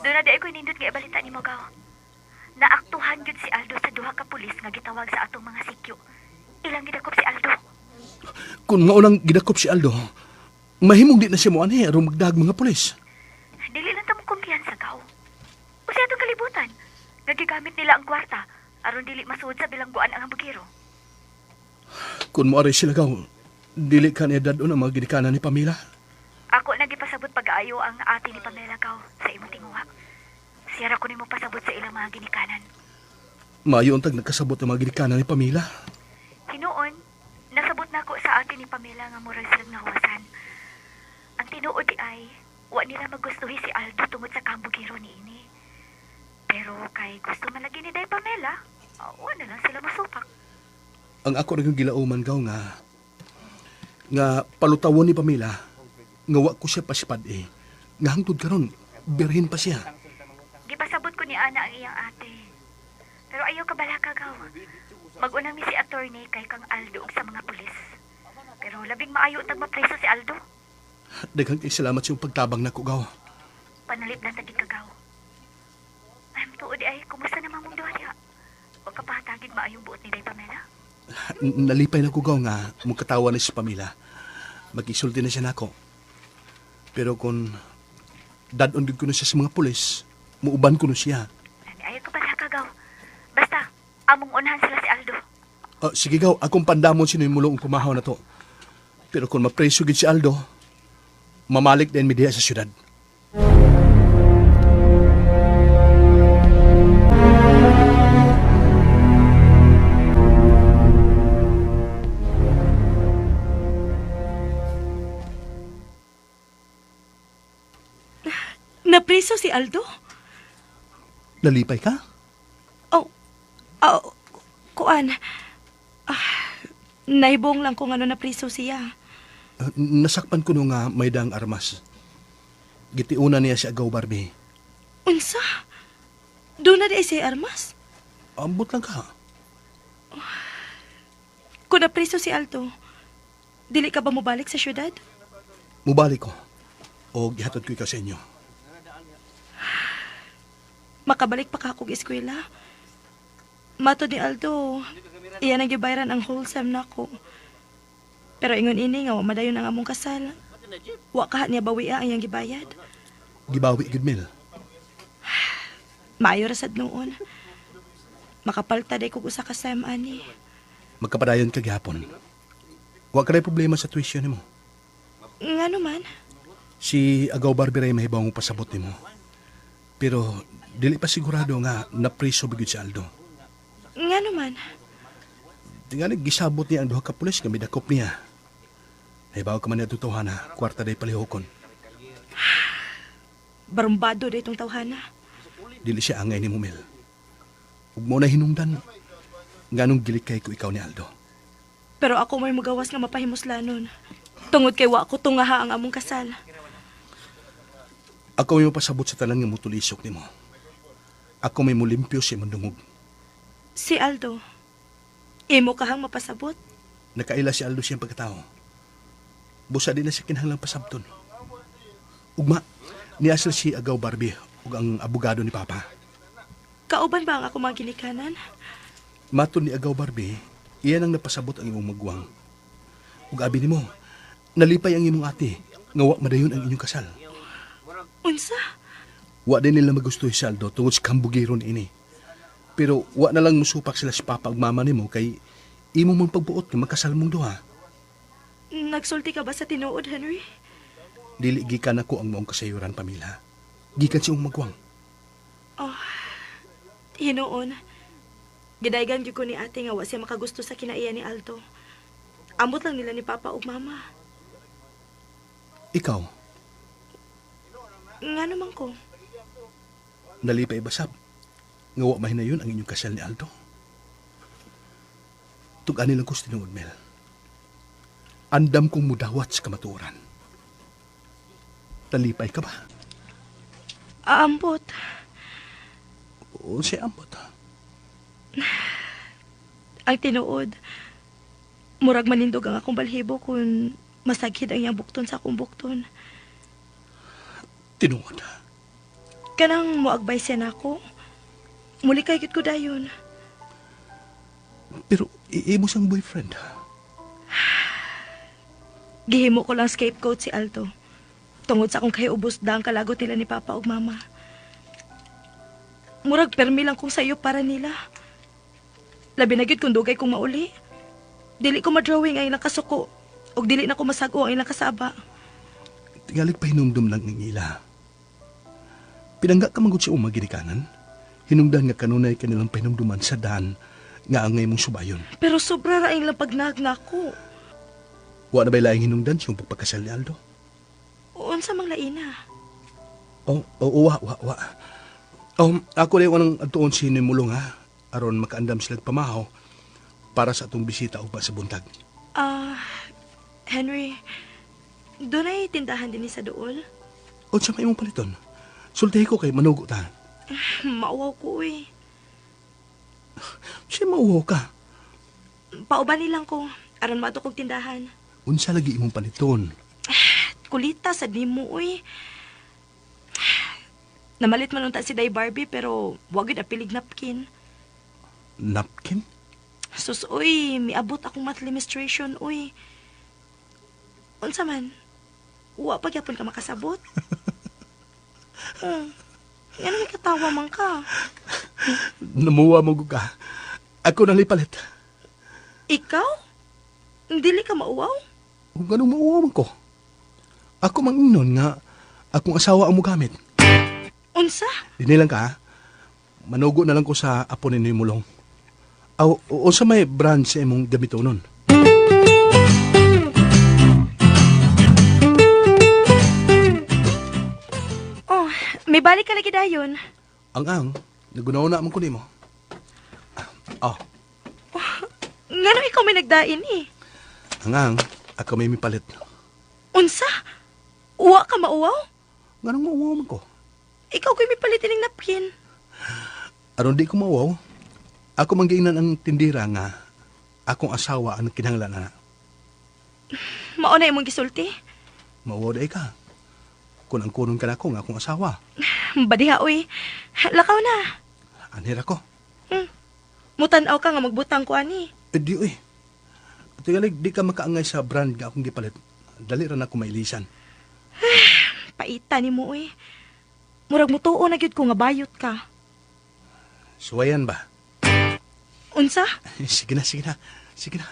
Do na dayoy ko nindot nga ibalita nimo Gaw. Naaktuhan gyud si Aldo sa duha ka pulis nga gitawag sa atong mga sikyo. Ilang gidakop si Aldo. Kung maunang gidakop si Aldo, mahimong di na siya moanhi aron magdag mga pulis. Dili lang ta mo kumpiyansa Gaw. Usa atong kalibutan. Nga gigamit nila ang kwarta aron dili masuod sa bilangguan ang bugiro. Kung moaray sila, Gaw, dili ka niya dadon ang mga ginikanan ni Pamela. Ako nagipasabot pag-aayo ang ate ni Pamela Gaw sa imong tinguha. Siyara ko nimo pasabot sa ilang mga ginikanan. Maayo untag nagkasabot ang mga ginikanan ni Pamela. Hinuon, nasabot na ako sa ate ni Pamela nga moral silang nahuwasan. Ang tinuod di ay, wa nila magustuhi si Aldo tungod sa kambugiro ni ini. Pero kay gusto man lagi ni Day Pamela, wa na lang sila masupak. Ang ako rin yung gilauman, Gaw, nga nga palutawon ni Pamela nga wa ko siya pasipad eh. Nga hangtod karon, birhen pa siya. Gipasabot ko ni Ana ang iyang ate. Pero ayaw ka bala kagaw. Mag-una mi si attorney kay kang Aldo ug sa mga pulis. Pero labing maayo tag mapreso si Aldo. Daghang kay salamat sa iyong pagtabang nako, Gaw. Panalip lang tagi kagaw. Ay, tuod ay, kumusta naman mong duha diha? Huwag ka pahatagig maayong buot ni Day Pamela. Nalipay na ko, Gaw, nga mukatawa na si Pamela. Mag-isulti na siya nako. Pero kung dadon gid ko na siya sa mga pulis, muuban ko na siya. Ani, ayaw ka pala kagaw. Basta, among unahan sila si Aldo. Ah, sige, Gaw, akong pandamon sinimulong ang pumahaw na to. Pero kung mapreso gid si Aldo, mamalik din mi diha sa syudad. Napriso si Aldo? Nalipay ka? Oh, oh, kuan. Ah, naibong lang kung ano napriso siya. Nasakpan ko no nga may daang armas. Gitiuna niya si Agaw Barbie. Unsa? Doon na di ay siya armas? Ambot lang ka. Kung napriso si Aldo, dili ka ba mobalik sa syudad? Mubalik ko. O gihatod ko ikaw sa inyo. Makabalik pa ka akong eskwela. Mato ni Aldo, iyan ang gibayran ang wholesome nako. Pero ingon ini nga wa madayon ang among kasal. Wa kaha niya bawia ang iyang gibayad. Gibawi gid Mel. Maayo ra sad noon. Makapalta day kog usa ka sem ani. Magkapadayon ka gihapon. Wa ka problema sa tuition nimo. Ngano man? Si Agaw Barbie ray mahibaw ang pasabot nimo. Pero dili pa sigurado nga napriso ba gyud si Aldo. Ngano man? Tingali gisabot niya ang duha ka pulis nga midakop niya. Nahibaw ka man niya tutuhan ha, kwarta day palihokon. Barumbado da itong tawhana. Dili siya angay ni Mel. Ug mo na hinungdan nganong gilikay ko ikaw ni Aldo. Pero ako may magawas nga mapahimuslanon. Tungod kay wa ko tungaha ang among kasal. Ako may mapasabot sa tanan nga mutulisok nimo. Ako may mulimpyo sa imong dungog. Si Aldo, imo kahang mapasabot. Nakaila si Aldo siyang pagkatao. Busa di na siya kinahanglang pasabton. Ugma, niasal si Agaw Barbie ug ang abogado ni Papa. Kauban ba ang ako mga ginikanan? Matod ni Agaw Barbie, iyan ang napasabot ang imong magwang. Ug abi nimo, nalipay ang imong ate nga wa madayon ang inyong kasal. Unsa? Wa din nila magustuhi si Aldo tungod sa kambugiro niini. Pero wa na lang musupak sila si Papa ug Mama nimo kay imo mang pagbuot nga magkasal mong duha. Nagsulti ka ba sa tinuod, Henry? Dili gikan ako ang maong kasayuran, Pamela. Gikan sa imong magwang. Oh, hinuon. Gidaygan gyud ko ni ate nga wa siya makagusto sa kinaiya ni Aldo. Ambot lang nila ni Papa ug Mama. Ikaw, Nga naman ko. nalipay basab. Nga wa mahinayon ang inyong kasal ni Aldo. Tug-ani lang ko sa tinuod, Mel. Andam kong mudawat sa kamatuoran. Nalipay ka ba? Aambot. O siya ambot. Ang tinuod. Murag manindog ang akong balhibo kung masaghid ang iyang bukton sa akong bukton. Tinuod. Kanang moagbay siya nako. Muli kay gyud ko dayon. Pero imo siyang boyfriend. Gihimo ko lang scapegoat si Aldo. Tungod sa akong kahiubos da ang kalagot nila ni Papa ug Mama. Murag permi lang kong sayo para nila. Labi na gyud kung dugay kong mauli. Dili ko madrawing ang ilang kasuko ug dili na ko masago ang ilang kasaba. Tingalig pahinumdum lang ng ila. Pinangga ka manggod sa umang ginikanan. Hinungdan nga kanunay kanilang pahinumduman sa daan nga angay mong subayon. Pero sobra ra ang ilang pagnag nako. Wa na ba'y laing hinungdan siyang pagpakasal ni Aldo? Unsa mang laina? Oh, oh, wa, wa, wa. Ako rin anang adtuon si Nimulong ha. Aron makaandam sila pamahaw para sa atong bisita ugma sa buntag. Ah, Henry, doon ay tindahan din ni sa dool. Unsa may imong paliton? Sultihi ko kay manugo ta. Mauwaw ko eh. Siya mauwaw ka. Pauban nilang ko aron maadto kog tindahan. Unsa lagi imong paliton? Kulita sad nimo uy. Namalit man unta si Day Barbie pero wa gyud apilig napkin. Napkin? Sus uy, miabot akong monthly menstruation uy. Unsa man? Wa pa gyapon ka makasabot. Oh, ngano may katawa man ka? Namuwa mo ka. Ako nang palit. Ikaw? Dili ka mauwaw? Kung ganun mauwaw man ko. Ako mangingnon nga akong asawa ang mugamit. Unsa? Dini lang ka, ha? Manugo na lang ko sa apo ni Mulong. Aw, o sa may brand sa imong gamitonon. Oh, may balik ka lagi dayon. Ang, nagunaw na man ko nimo. Oh, Ngano ikaw may nagdain eh? ang, ako may mipalit. Unsa? Uwa ka mauwaw? Nganong mauwaw man ko? Ikaw ko'y may palit ining napkin. Aron di ko mauwaw, ako manggiinan ang tindira nga akong asawa ang kinahanglan na. Mao na imong gisulti. Mauwaw day ka. Kung ang kunon ka na ako nga akong asawa. Badiha oy. Lakaw na. Anhir ako. Mutan-aw ka nga magbutang ko ani. Eh di oy. Tingalig di ka makaangay sa brand nga akong gipalit. Dali ra na ako mailisan. Paita nimo oy. Murag mutuo na gyud ko nga bayot ka. Suwayan ba? Unsa? Sige na, sige na. Sige na.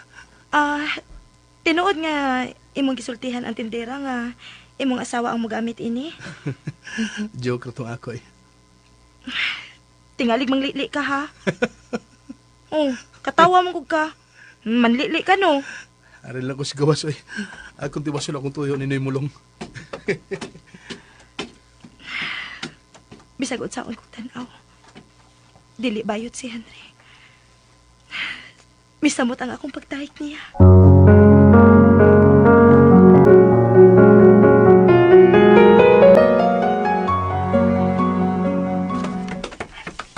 Tinuod nga imong gisultihan ang tindera nga imong asawa ang mogamit ini. Joke ra tong ako eh. Tingalig manglili ka ha. Oh, katawa man gud ka. Manlili ka no. Aral lang ko si gawas oy. Akong tiwason akong tuyo ni Noy Mulong. Bisag unsaon kong tan-aw. Dili bayot si Henry. Misamot ang akong pagtahik niya.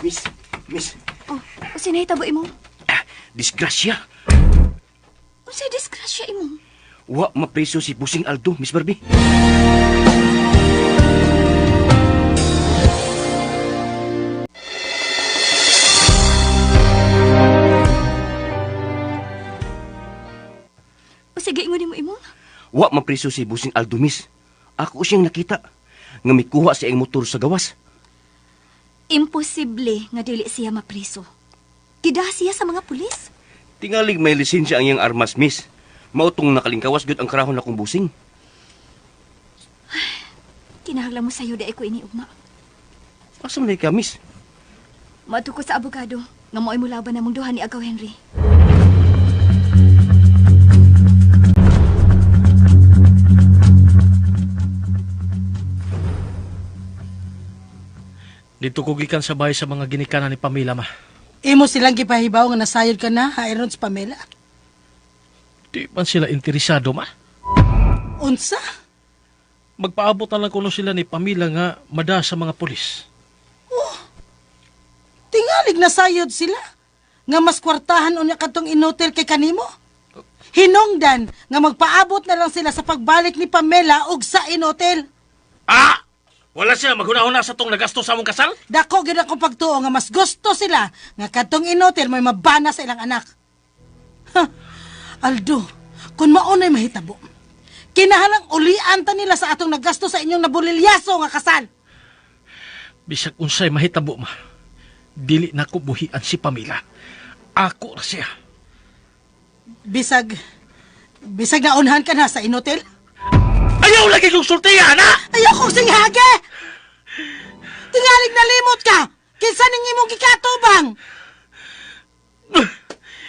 Miss, miss, Oh, unsay nahitabo imo? disgrasya. Unsay disgrasya imo? Wa mapreso si Busing Aldo, Miss Barbie. Unsay giingon nimo imo? Wa mapreso si Busing Aldo, miss. Ako siyang nakita nga mikuha sa iyang motor sa gawas. Imposible nga dili siya mapriso. Gidaha siya sa mga pulis. Tingalig may lisensya ang iyang armas, miss. Mao tong nakalingkawas gyud ang karahon akong busing. Kinahanglan mo sayo dai ko ini ugma. Asa man ka, miss? Moadto ko sa abogado nga mo'y mulaban namong duha ni Agaw Henry. Dito ko gikan sa bahay sa mga ginikanan ni Pamela, ma. Imo silang gipahibaw nga nasayod ka na, ha, si Pamela. Di man sila interesado, ma. Unsa? Magpaabot na lang kuno sila ni Pamela nga mada sa mga pulis. Tingalig nasayod sila. Nga mas kwartahan unya kadtong inotel kay kanimo. Hinungdan nga magpaabot na lang sila sa pagbalik ni Pamela og sa inotel. Ah! Wala sila maghuna-huna sa tong nagasto sa among kasal? Dako gyud akong pagtuo nga mas gusto sila nga kadtong inotel may mabana sa ilang anak. Ha, Aldo, kung maunay mahitabo, kinahalang ulian ta nila sa atong nagasto sa inyong nabulilyaso nga kasal. Bisag unsay mahitabo, ma. Dili na ko buhian si Pamela. Ako ra siya. Bisag, bisag naunhan ka na sa inotel. Ayaw lagi kong sultihan, ha? Ayaw kong singhage! Tingalig nalimot ka! Kinsa ning imong gikatubang?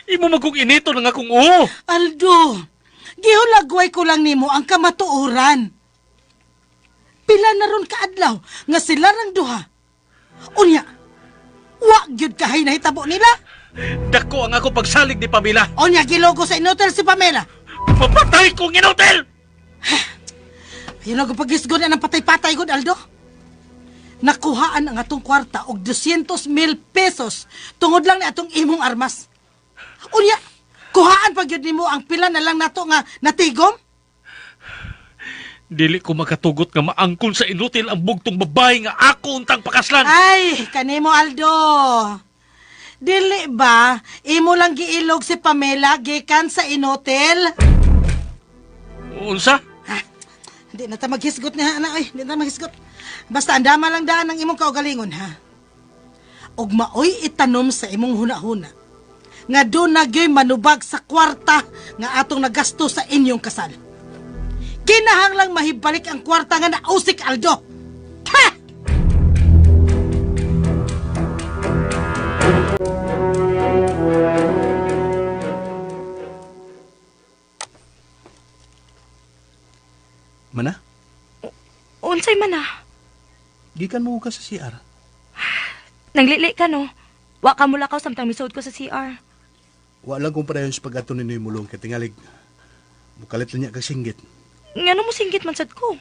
Imo man kong inito ng akong oo. Aldo, gihulagway ko lang nimo ang kamatuoran. Pila na ron kaadlaw nga sila rang duha. Unya, wa gyud kahay nahitabo nila. Dako ang ako pagsalig ni Pamela. Unya gilogo sa inotel si Pamela. Papatay kong inotel! Ayun ang pagisgon na ng patay-patay gud Aldo. Nakuhaan ang atong kwarta og 200,000 pesos tungod lang ni atong imong armas. Unya, kuhaan pa gyud nimo ang pila na lang nato nga natigom? Dili ko makatugot nga maangkon sa inutil ang bugtong babae nga ako untang pakaslan. Ay, kanimo Aldo. Dili ba imo lang giilog si Pamela gikan sa inotel? Unsa? Hindi na ta maghisgot niya, anak. Ay, hindi na ta maghisgot. Basta andama lang daan ang imong kaugalingon, ha? Og maoy itanom sa imong hunahuna. Nga doon na gyoy manubag sa kwarta nga atong nagasto sa inyong kasal. Kinahanglang mahibalik ang kwarta nga nausik, Aldo. Ha! Mana, Unsay man ah. gikan mo ka sa CR. Nanglili ka no. Wa ka mulakaw samtang misuod ko sa CR. Wa lang kong padayon sa pag-ato ni Mulong kay tingalig. Mukalit lang niya kag singgit. Ngano mo singgit man sad ko?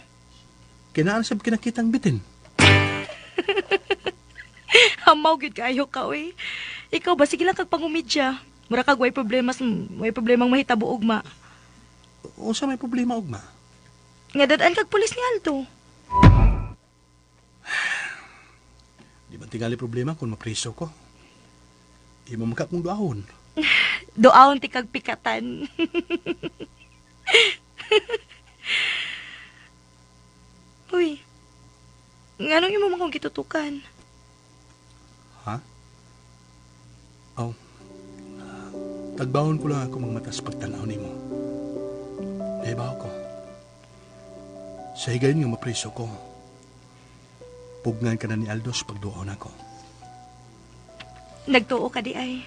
Kinaan sab kinakitang bitin. Hamaw gyud kaayo ka oy. Ikaw ba sige lang kag pangumidya. Mura kag way problema, way problemang mahitabo ugma. Unsa may problema ugma? Nga dadaan kag pulis ni Aldo. Di ba tingali problema kung mapriso ko? Imo man ka kung duahon. Duaon ti kag pikatan. Uy. Nganong imo man kong gitutukan? Ha? Oh. Tagbahon ko lang ako mga mata sa pagtanaw nimo. Nahibaw ko. Sa higayon nga mapriso ko, pugnan ka na ni Aldo sa pagduon ako. Nagtuo ka di ay.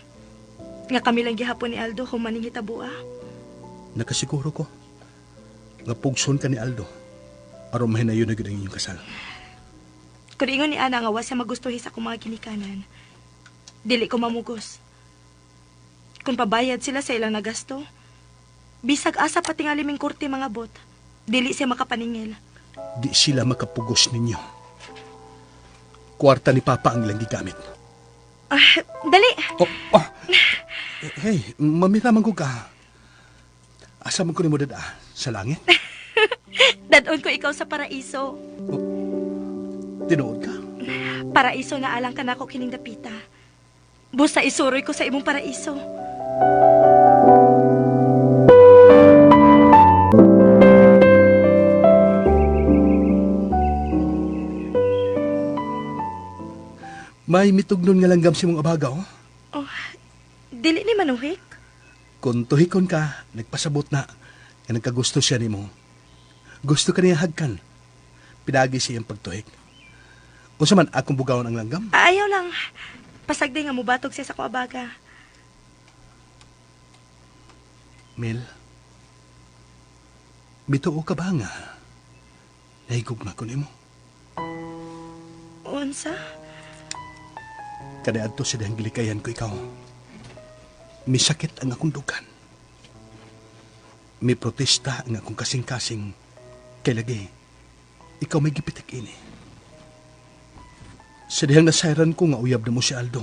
Nga kami lang gihapon ni Aldo kung maning hitabo ah. Nakasiguro ko nga pugson ka ni Aldo aron mahinayon na gyud ang inyong kasal. Kung ingon ni Ana nga wa siya magustuhi sa akong mga ginikanan, dili ko mamugos. Kung pabayad sila sa ilang nagasto, bisag asa pa tingali ming korte mga bot, dili siya makapaningil. Di sila makapugos ninyo. Kwarta ni Papa ang ilang gigamit. Ah, dali! Oh, oh. Eh, hey, mamita man ko ka. Asa man ko nimo dada? Sa langit? Dadon ko ikaw sa paraiso. Tinuod ka? Paraiso na alang ka nako kining dapita. Busa isuroy ko sa imong paraiso. May mitugnon nga langgam si mong abaga, oh. Oh, dili ni manuhik. Kung tuhikon ka, nagpasabot na, nga nagkagusto siya nimo. Gusto ka niya hagkan. Pidagi siya ang pagtuhik. Unsa man akong bugawon ang langgam? Ayaw lang. Pasagdi nga mubatog siya sa akong abaga. Mel, mituo ka ba nga? Nahigugma ko nimo. Unsa? Kaniadto sa dihang gilikayan ko ikaw. Misakit ang akong dugan. Mi protesta ang akong kasing-kasing. Kay lagi, ikaw may gipitik ini. Sa dihang nasayran ko nga uyab na mo si Aldo.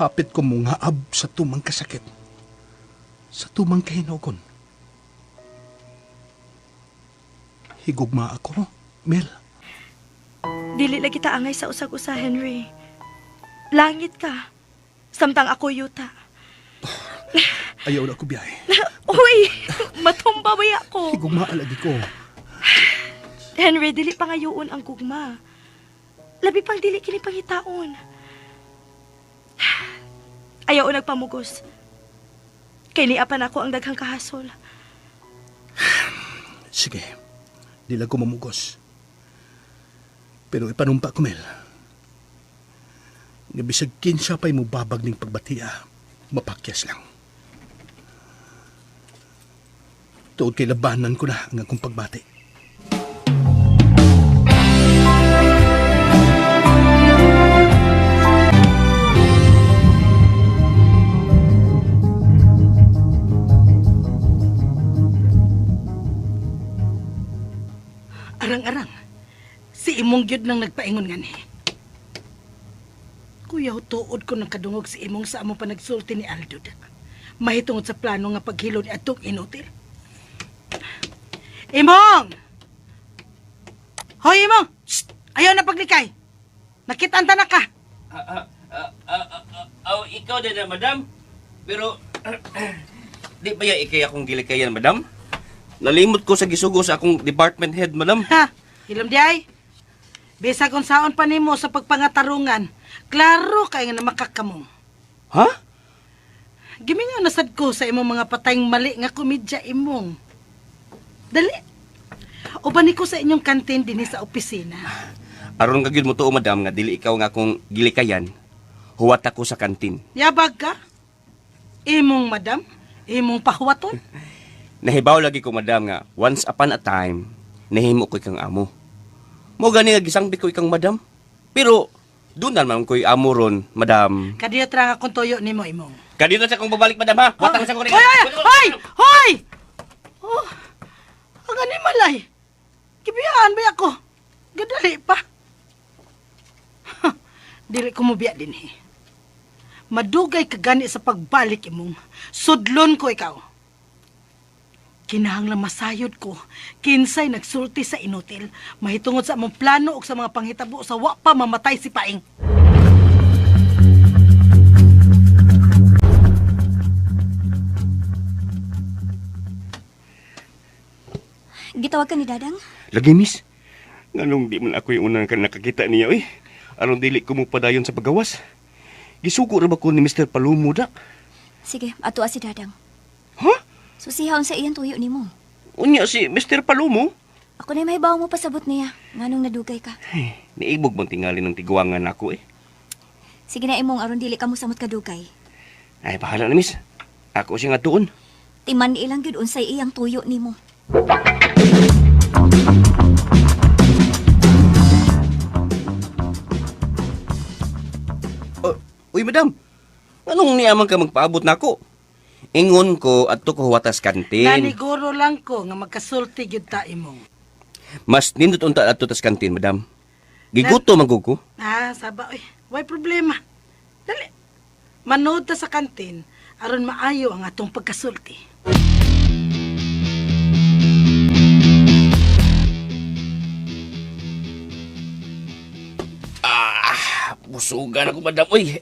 Hapit ko mo nga ab sa tumang kasakit. Sa tumang kahinogon. Higugma ako, Mel. Dili lagi ta angay sa usag-usa, Henry. Langit ka. Samtang ako yuta. Ayaw na ako biyahe. Uy, matumba ba ako? Higugma lagi ko. Henry, dili pa ngayon ang gugma. Labi pang dili kini pangitaon. Ayaw o nagpamugos. Kay niapan ako ang daghang kahasol. Sige, di lang ko mamugos. Pero ipanumpa ko, Mel. Nga bisag kinsa pa'y mubabag ning pagbatia, mapakyas lang. Tuod kay labanan ko na ang akong pagbati. Arang-arang. Si imong gyud nang nagpaingon ngani. Kuya, tuod ko nang kadungog si imong sa among panagsulti ni Aldo. Mahitungod sa plano nga paghilo ni atong inutil. Imong! Hoy, Imong! Shh! Ayaw na paglikay! Nakita na ka! Oh, ikaw din na, madam. Pero, di ba ya ikay akong gilikayan, madam? Nalimot ko sa gisugo sa akong department head, madam. Ha? Ilom di ay? Bisag kung saon pa nimo sa pagpangatarungan, klaro kay nga namakakamong. Ha? Gimingaw na sad ko sa imong mga patayng mali nga komedya imong. Dali. Uban ko sa inyong kantin dinhi sa opisina. Aron ka gyud mo tuo, madam, nga dili ikaw nga akong gilikayan. Huwat ako sa kantin. Yabag ka? Imong madam? Imong pahuwaton? Nahibaw lagi ko, madam, nga once upon a time, nahimo ko ikang amo. Mo gani nga gisangbit ko ikang madam. Pero, doon na naman ko'y amo ron, madam. Kadiyot ra nga kung tuyo nimo imong. Kadito sa akong babalik, madam, ha? Watang sa akong Hoy, hoy, hoy! Hoy! Oh, ang animal ay. Gibiyaan ba ako? Gadali pa. Ha, dili ko mobiya dinhi. Madugay ka gani sa pagbalik imong. Sudlon ko ikaw. Kinahanglan masayod ko kinsay nagsulti sa inutil mahitungod sa among plano ug sa mga panghitabo sa wa pa mamatay si Paing. Gitawag ka ni Dadang? Lagi, miss. Nganong di man ako yung unang nakakita niya, eh. Aron dili ko mo padayon sa pagawas. Gisugo ra ba ko ni Mr. Palumo da? Sige, ato si Dadang. Ha? Susihaon sa iyan tuyo nimo. Unya si Mr. Palumo? Ako na mahibaw mo pasabot niya. Nganong nadugay ka. Ay, niibog bang tingali ng tiguangan ako, eh. Sige na imong aron dili ka mo samot kadugay. Ay, bahala na, miss. Ako siya nga tuon. Timan ilang gyud unsay iyang tuyo nimo. Uy, madam. Anong niya man ka magpaabot nako? Ingon ko adto ko huwatas kantin. Naniguro lang ko nga magkasulti gyud ta imong. Mas nindot unta adto tas kantin, madam. Giguto man gud ko. Ah, saba oy. Way problema. Dali. Manood ta sa kantin aron maayo ang atong pagkasulti. Ah, busugan ako, madam. Uy.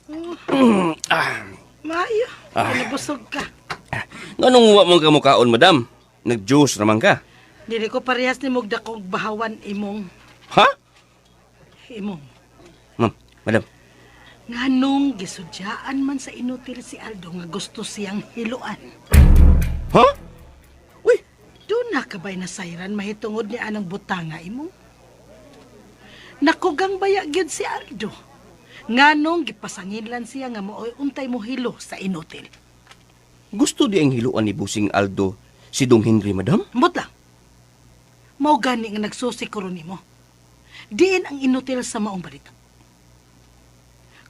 Ah. Maayo. Kinabusog ka. Nganong wa man ka mukaon, madam? Nag-juice naman ka. Dili ko parehas ni mugda kog bahawan imong Ha? imong. Ma'am, madam. Nganong gisudyaan man sa inutil si Aldo nga gusto siyang hiluan. Ha? Uy, Doon na ka ba'y nasayran mahitungod ni anang butanga imo? Nakugang baya gyud si Aldo. Nganong gipasanginlan siya nga mooy untay mo hilo sa inutil. Gusto di ang hiluan ni Busing Aldo si Dong Henry, madam? Ambot lang. Mao gani nga nagsusi ko ron nimo. Diin ang inutil sa maong balita.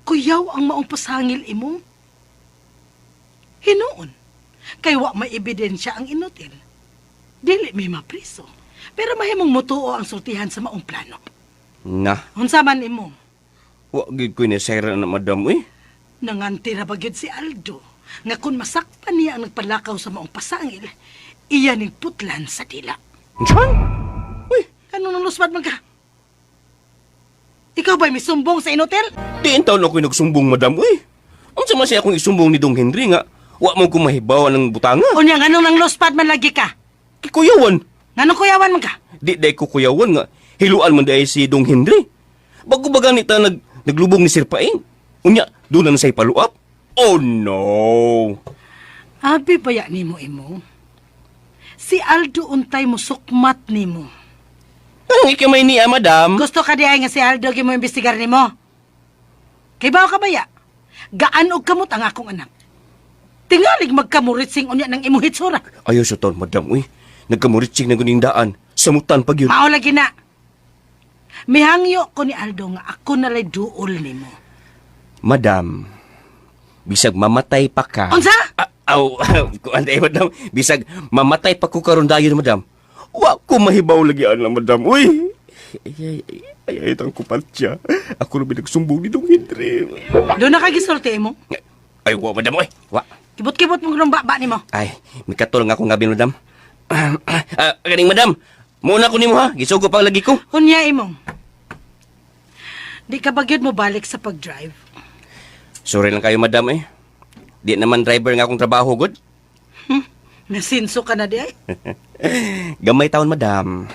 Kuyaw ang maong pasangil imong. Hinuon. Kay wa may ebidensya ang inutil. Dili may mapriso. Pero mahimong mutuo ang sultihan sa maong plano. Na, Unsa man imo, wa gid ko ni na madam, uy. nangantira ra ba gyud si Aldo nga kung masakpan niya ang nagpalakaw sa maong pasangil, iya ning putlan sa dila. Unsan? Uy, Ano nang lusbad man ka? Ikaw ba'y misumbong sa inutil? Diin taon ako'y nagsumbong, madam, uy. Unsa man siya akong isumbong ni Dong Henry nga wa mo ko mahibawan ng butanga. Unya, nganong nang luspad man lagi ka? Kikuyawan. Nganong kuyawan man ka? Di day ko kuyawan nga hiluan man day si Dong Henry. Bago ba ganit ta naglubong ni Sir Paing? Unya, doon na sa'y paluap? Oh no! Abi baya nimo imo. Si Aldo untay mo sukmat nimo. Anong ikamay niya, madam? Gusto ka di ay nga si Aldo mo imbestigar nimo. Kay bawo ka baya? Gaan og kamot ang akong anak. Tingalig magkamuritsing unya ng imong hitsura. Ayaw sa taon, madam, uy. Nagkamuritsing na guning daan. Samutan pag yun. Mao lagi na. Mihangyo ko ni Aldo nga ako nalay duol nimo. Madam, bisag mamatay pa ka. Unsa? Ah, aw, kuan day, madam. Bisag mamatay pa ko karon dayon, madam. Wa ko mahibaw lagi ana, madam. Uy. Ay, ay, ay, ay, ay, tang kupatya. Ako na binagsumbong ni Dong Henry. Doon na ka gisulti mo. Ay, wa, madam, uy. Wa. Kibot-kibot mong nung baba nimo. Ay, mikatol nga akong gabi, madam. Ah, ganing, madam. Muna ko nimo ha. Gisugo pa lagi ko. Unya imong. Di ka ba gyud mo balik sa pag-drive? Sorry lang kayo, madam, eh. Di naman driver nga akong trabaho, good. Nasinso ka na di ay. Gamay taon, madam.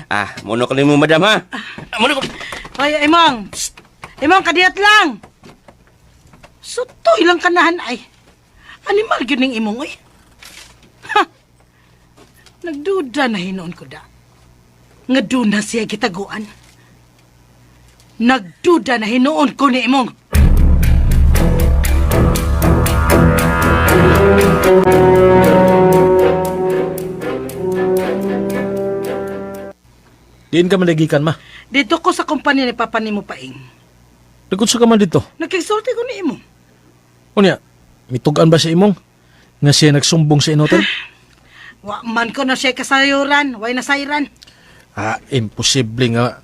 Ah, muna ko nimo, madam, ha? Ah, muna ko. Hoy, imong. Psst. Imong kadiyot lang. Suto ilang kanahan ay. Animal gyud ning imong oy. Ha. Nagduda na hinuon ko da. Nga doon na siya gitaguan. Nagduda na hinuon ko ni imong. Diin ka man lagi ma. Dito ko sa kumpanya ni Papa nimo paing. Nagkunsa ka man dito. Nakigsulti ko ni imong. Unya, mitugan ba sa imong? Nga siya nagsumbong sa inotel? Wa man ko na siya kasayuran, way nasayran. Ah, imposible nga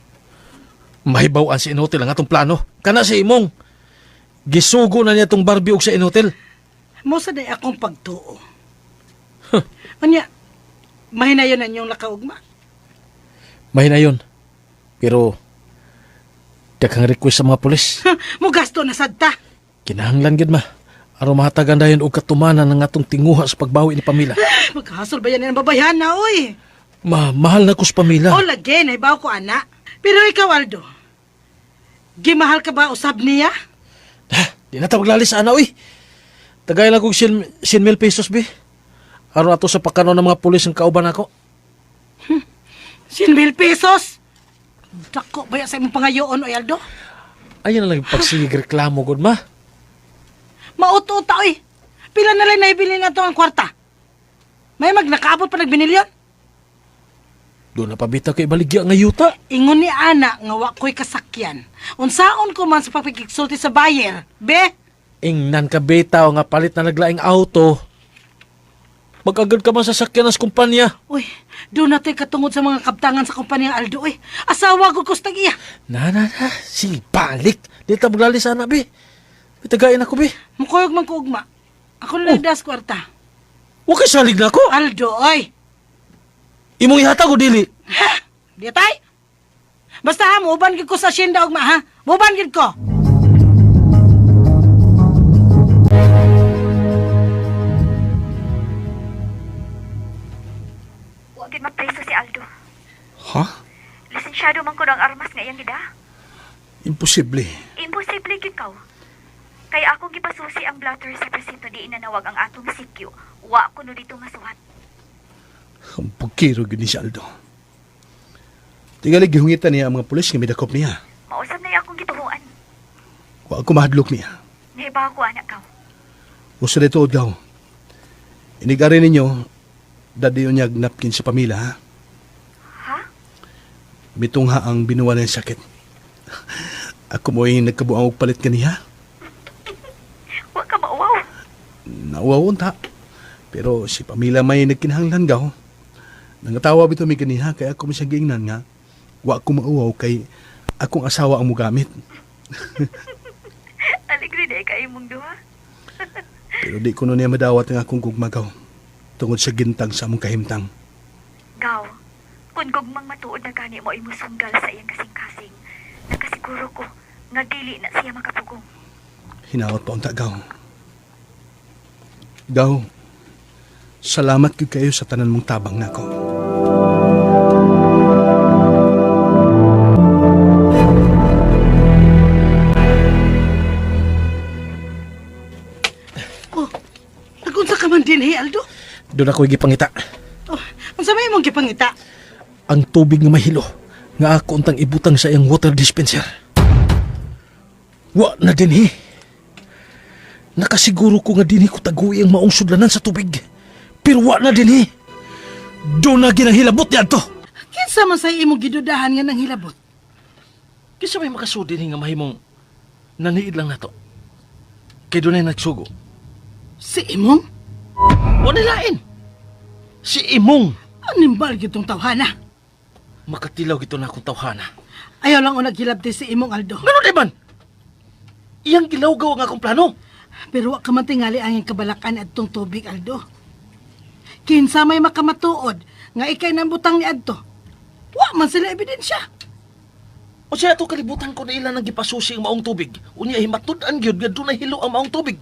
mahibaw-an sa inotel ang atong plano. Kana si imong. Gisugo na niya tong Barbie og sa inotel. Mo sa day akong pagtuo. Unya, mahinayon na inyong lakaugma. Mahina yun. Pero, daghang request sa mga pulis. Mo gasto na sad ta. Kinahanglan gid ma. Aron mahatagan dayon og katumanan ng atong tinguha sa pagbawi ni Pamela. Magkahasol ba yan ang babayhan na, oy? Ma, mahal na ko si Pamela. O lagi, naibaw ko, ana. Pero ikaw, Aldo, gimahal ka ba usab niya? Ha, di na ta maglalis ana uy. Tagay lang kog 100,000 pesos be. Aron ato sa pagkanon ng mga pulis ang kauban ako. 100,000 pesos? Dako ba yan sa imong pangayoon, oy, Aldo? Ayan na lang pagsigig reklamo gud ma. Mauto-uta, oy. Pila na lang naibili na to ang kwarta? May magnakaabot pa nagbinilyon? Doon na pabita kay baligya nga yuta. Ingon ni ana nga wa ko'y kasakyan. Unsaon ko man sa pagpikigsulti sa buyer, be? Ingnan ka bitaw nga palit na naglaing auto. Magagad ka man sa sakyan as kumpanya. Uy, doon na to'y katungod sa mga kabtangan sa kumpanya Aldo, uy. Asawa ko kustag iya. Na na na, sige balik. Di ta maglali sana be. Itagain ako be. Mukuyog man ko ugma. Ako na lang das kwarta. Wa kay salig na ako. Aldo, oy. Imong ihatag o dili. Ha? Di tay? Basta ha, muuban gid ko sa asyenda ugma ha. Muuban gid ko. Wa gid mapreso si Aldo. Ha? Lisensyado man kuno ang armas nga iyang gida. Imposible. Imposible gyud kaw. Kay akong gipasusi ang blotter sa presinto di inanawag ang atong sikyo. Wa kuno dito nga suhat. Ang pagkiro gyud ni si Aldo. Tingali gihungitan niya ang mga pulis nga midakop niya. Mausab na akong gituhuan. Wa ako mahadlok niya. Nahibaw ko anak kaw. Usa dito gaw. Inigari ninyo, dadi unyag napkin sa pamilya, ha? Ha? Mitungha ang binuwa ng sakit. Ako mo'y nagkabuang og palit kaniya. Wa ka mauwaw. Nauwawon ta. Pero si pamilya may nagkinahanglan gaw. Nangatawa bito mi kaniha kaya ako siya giingnan nga wa ko mauwaw kay akong asawa ang mugamit. Alegre di kay imong duha. Pero di ko no niya madawat ang akong gugmagaw tungod sa gintang sa among kahimtang. Gaw, kung gugmang matuod na gani mo imo sunggal sa iyang kasing-kasing, nakasiguro ko nga dili na siya makapugong. Hinawat pa unta gaw. Gaw, salamat gyud kayo sa tanan mong tabang nako. Oh, nagunsa ka man din, hey, Aldo? Doon ako gipangita. Oh, unsa may imong gipangita? Ang tubig nga mahilo nga ako untang ibutang sa iyang water dispenser. Wa na dinhi. Nakasiguro ko nga dinhi ko taguwi ang maong sudlanan sa tubig. Pero wa na dinhi. Doon na ginahilabot niya to. Kinsa man sa imong gidudahan nga nang hilabot? Kinsa may makasudi ni nga mahimong naniid lang nato. Kay doon ay nagsugo. Si imong? Wa nilain. Si Imong. Animbal gitong tawhana. Makatilaw gito na akong tawhana. Ayaw lang o naghilabti si imong Aldo. Ganun di man? Iyang gilawgaw ang akong plano. Pero wa ka man tingali ang iyang kabalakan adtong tubig, Aldo. Kinsa may makamatuod nga ikay nambutang ni Adto. Wa man sila ebidensya. O siya ato kalibutan ko na ilan ang gipasusi ang maong tubig. Unya himatud-an gyud nga dunay hilo ang maong tubig.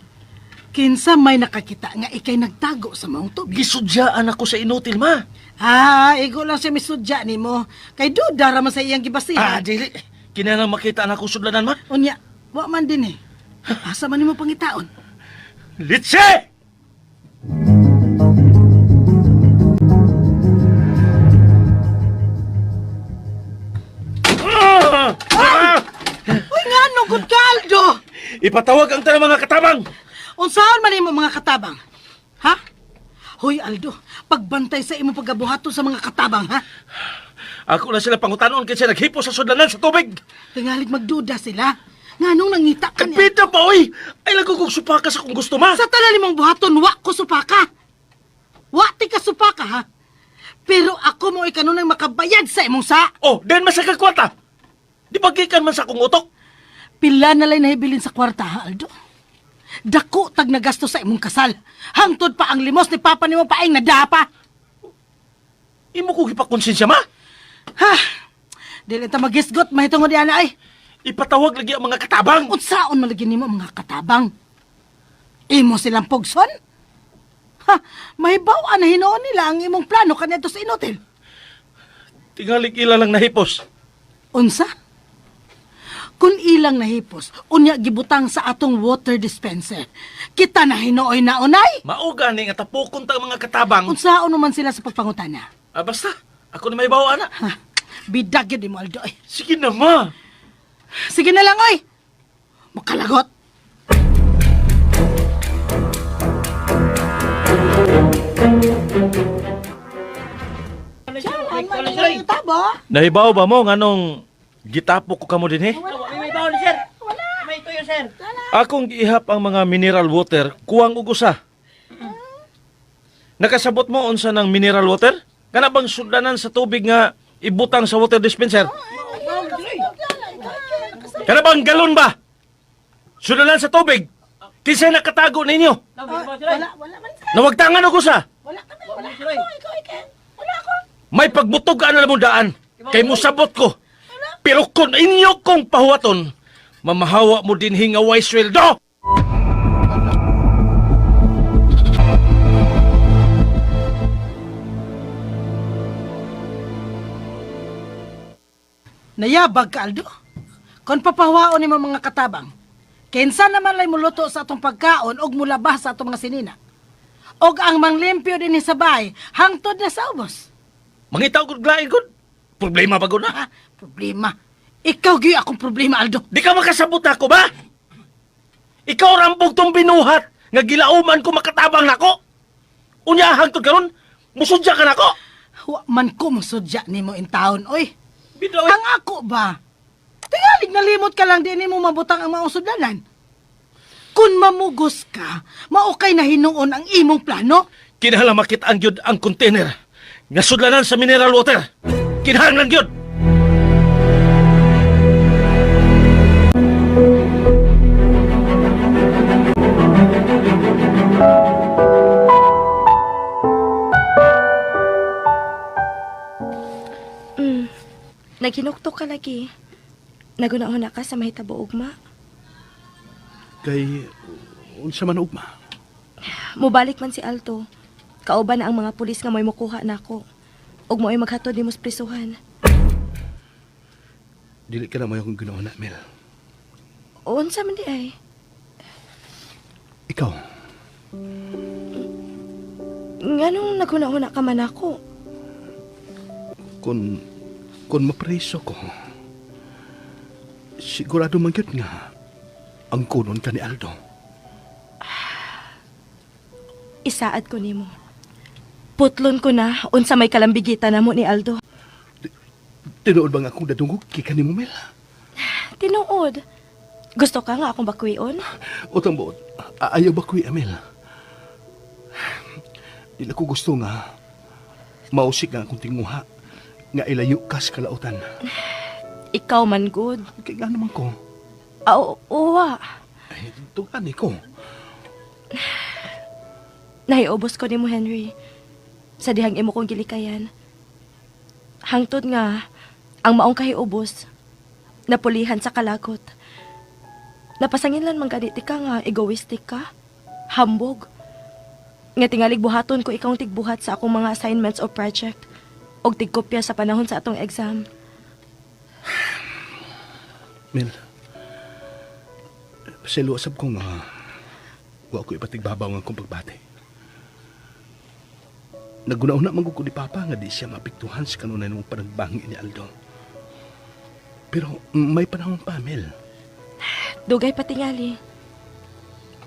Kinsa may nakakita nga ikay nagtago sa maong tubig. Gisudyaan ako sa inutil ma. Ah, igo lang siya misudya nimo. Kay duda ra man sa iyang Ah, gibasihan. dili. Kinahanglan makita na akong sudlanan ma. Unya, wa man din eh. Asa man nimo pangitaon? Litse! Uy, nga gud ka, Aldo! Ipatawag ang tanang mga katabang! Unsaon man nimo mga katabang? Ha? Hoy Aldo, pagbantay sa imong pagabuhaton sa mga katabang, ha? Ako na sila pangutanon kaysa naghipo sa sudlanan sa tubig. Tingalig magduda sila. Nganong nangita ka niya? Kapita pa, oy! Ay lagugog supaka sa kung gusto ma. Sa tanan nimong buhaton, wa ko supaka. Wa ti ka supaka, ha? Pero ako mo ikanunay makabayad sa imong sa. Oh, then masakag kwarta. Di ba gikan man sa akong utok? Pila na lay nahibilin sa kwarta, ha, Aldo? Dako tag nagasto sa imong kasal. Hangtod pa ang limos ni Papa nimo paing nadapa. Imo ko gipakonsensya ma. Ha? Dili ta magisgot mahitungod ana ay. Ipatawag lagi ang mga katabang. Unsaon man lagi nimo ang mga katabang? Imo silang pugson? Ha, mahibaw na hinuon nila ang imong plano kaniadto sa inutil. Tingalig ila lang nahipos. Unsa? Kung ilang nahipos, unya gibutang sa atong water dispenser. Kita na hinuoy na unay. Mao gani nga tapokon ta ang mga katabang. Unsaon naman sila sa pagpangutana? Ah, basta, ako na may bawa ana. Ha, bidag yun mo Aldo. eh. Sige na ma. Sige na lang oy. Makalagot. Itabo. Nahibaw ba mo nganong gitapok ko kamo dinhi? Akong giihap ang mga mineral water kuwang og usa. Nakasabot mo unsa ng mineral water? Kana bang sudlanan sa tubig nga ibutang sa water dispenser? Kana bang galon ba? Sudlanan sa tubig. Kinsay nakatago ninyo? Wala, wala man sir. Nawagtangan og usa. Wala kami, wala ako. Ikaw, ikaw. Wala ako. May pagbutog ka na mong daan. Kay musabot ko. Pero kung inyo kong pahuwaton, mamahawa mo din hingaway sweldo! Nayabag ka, Aldo. Kung papahuwaon nimo mga katabang, kinsa naman lay muluto sa atong pagkaon og mulabas sa atong mga sinina. Og ang manglimpyo dinhi sa bahay, hangtod na sa ubos. Mangitaw gud lain gud. Problema ba gud na? Ha? Problema. Ikaw gyud akong problema, Aldo. Di ka makasabot ako ba? Ikaw rambog tong binuhat nga gilauman ko makatabang nako. Unya hangtod karon, musudya ka nako. Wa man ko mosudya nimo in taon, oy. Bidaw. Ang ako ba? Tingalig nalimot ka lang di nimo mabutang ang maong sudlanan. Kung mamugos ka, maukay na hinuon ang imong plano. Kinahanglan makit-an gyud ang container nga sudlanan sa mineral water. Kinahanglan gyud. Naghinuktok ka lagi. Naguna-una ka sa mahitabo ugma. Kay unsa man ugma. Mubalik man si Alto. Kauban na ang mga pulis nga mo'y mukuha nako. Ug mo'y maghatod nimo sa prisuhan. Dili ka na may akong ginawa na, Mel. Unsa man di ay? Ikaw, Nganong naghuna-huna ka man ako? kung mapreso ko, sigurado man gyud nga ang kunon ka ni Aldo. Isaad ko nimo. Putlon ko na unsa may kalambigitan namo ni Aldo. Tinuod ba nga akong dadungog kay kanimo, Mel? Tinuod. Gusto ka nga akong bakwion? Utang buot, ayaw ba kuya, Mel? Dili ko gusto nga mausik nga akong tinguha nga ilayo ka sa kalautan. Ikaw man good. Kay nga naman ko, Oo, uwa. ay, tugan ko. Nahiubos ko nimo, Henry. Sa dihang imo kong gilikayan. Hangtod nga, ang maong kahiubos, napulihan sa kalagot. Napasangin lang man ganiti ka nga, egoistic ka. Hambog. Nga tingalig buhaton ko ikaw ang tigbuhat sa akong mga assignments o project. Og tigkopya sa panahon sa atong exam. Mel, pasaylo sab ko nga wa ko ipatigbabaw nga akong pagbati. Naguna-una man gud ko ni Papa nga di siya maapektuhan sa kanunay mong panagbangi ni Aldo. Pero may panahon pa, Mel. Dugay pa tingali.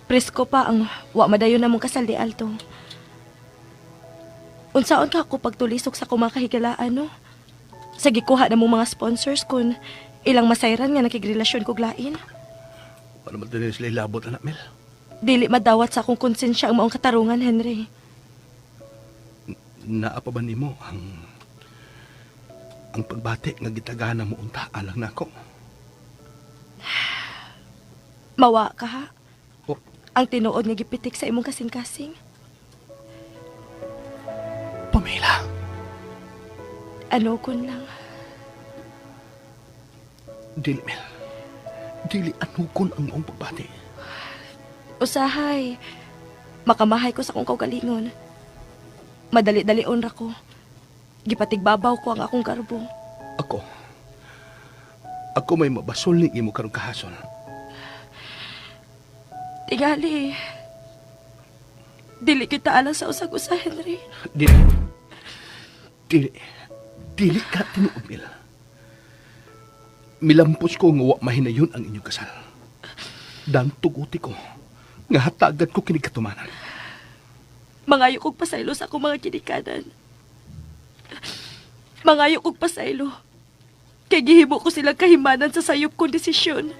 Presko pa ang wa madayon na mong kasal di Alto. Unsaon ka ako pagtulisok sa akong mga kahigalaan, no? Sa gikuha na mong mga sponsors kun ilang masayran nga nakigrelasyon kog lain. Para madali sila ilabot, anak, Mel. Dili madawat sa akong konsensya ang maong katarungan, Henry. Naa pa ba nimo ang pagbati nga gitagana mo unta alang nako? Mawa ka ha? Oh. Ang tinuod nga gipitik sa imong kasing-kasing. Pamela, Ano kun lang. dili Mel. Dili anukon ang maong pagbati. Usahay, makamahay ko sa akong kaugalingon. Madali-dalion ra ko. Gipatigbabaw ko ang akong garbo. Ako. Ako may mabasol ni imo karong kahason. Tingali, dili kita alang sa usag-usa, Henry. Dili. Dili. Dili ka tinuod, Mel. Milampos ko nga wa mahinayon ang inyong kasal. Dan tuguti ko nga hatagan ko kini katumanan. Mangayo kog pasaylo sa akong mga ginikanan. Mangayo kog pasaylo. Kay gihimo ko silang kahimanan sa sayop kong desisyon.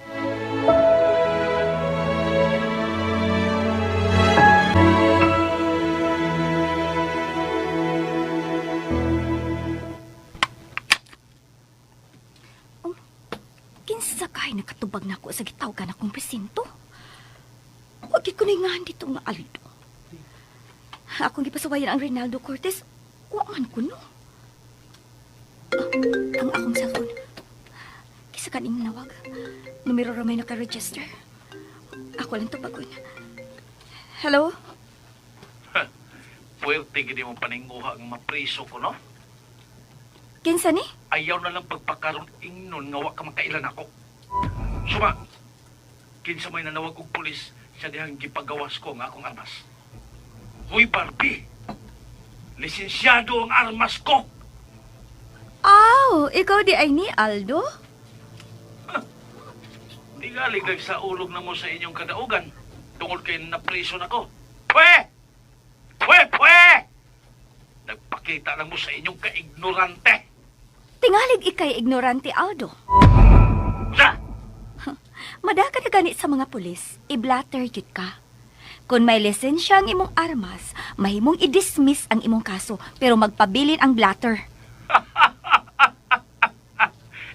Kinsa kay nakatubag nako sa gitawgan akong presinto? Wa gid ko naingahan dito nga Aldo. Akong gipasuwayan ang Rinaldo Cortez, wa man ko no. Ah, ang akong cellphone. Kisa kaning nawag. Numero ra may naka-register. Ako lang tubagon. Hello? Puwerte gid mo paninguha ang mapriso ko, no? Kinsa ni? Ayaw na lang pagpakaroon ingnon nga wa ka makailan ako. Suma, kinsa may nanawag og pulis sa dihang gipagawas ko nga akong armas. Hoy Barbie, lisensyado ang armas ko. Aw, ikaw di ay ni Aldo? Di galig nagsaulog na mo sa inyong kadaugan tungod kay napriso nako. Pwe! Pwe! Pwe! Nagpakita lang mo sa inyong kaignorante. Tingalig ikay ignorante, Aldo. Sa! Madaka na gani sa mga pulis, i-blatter jud ka. Kung may lisensya ang imong armas, mahimong i-dismiss ang imong kaso, pero magpabilin ang blatter.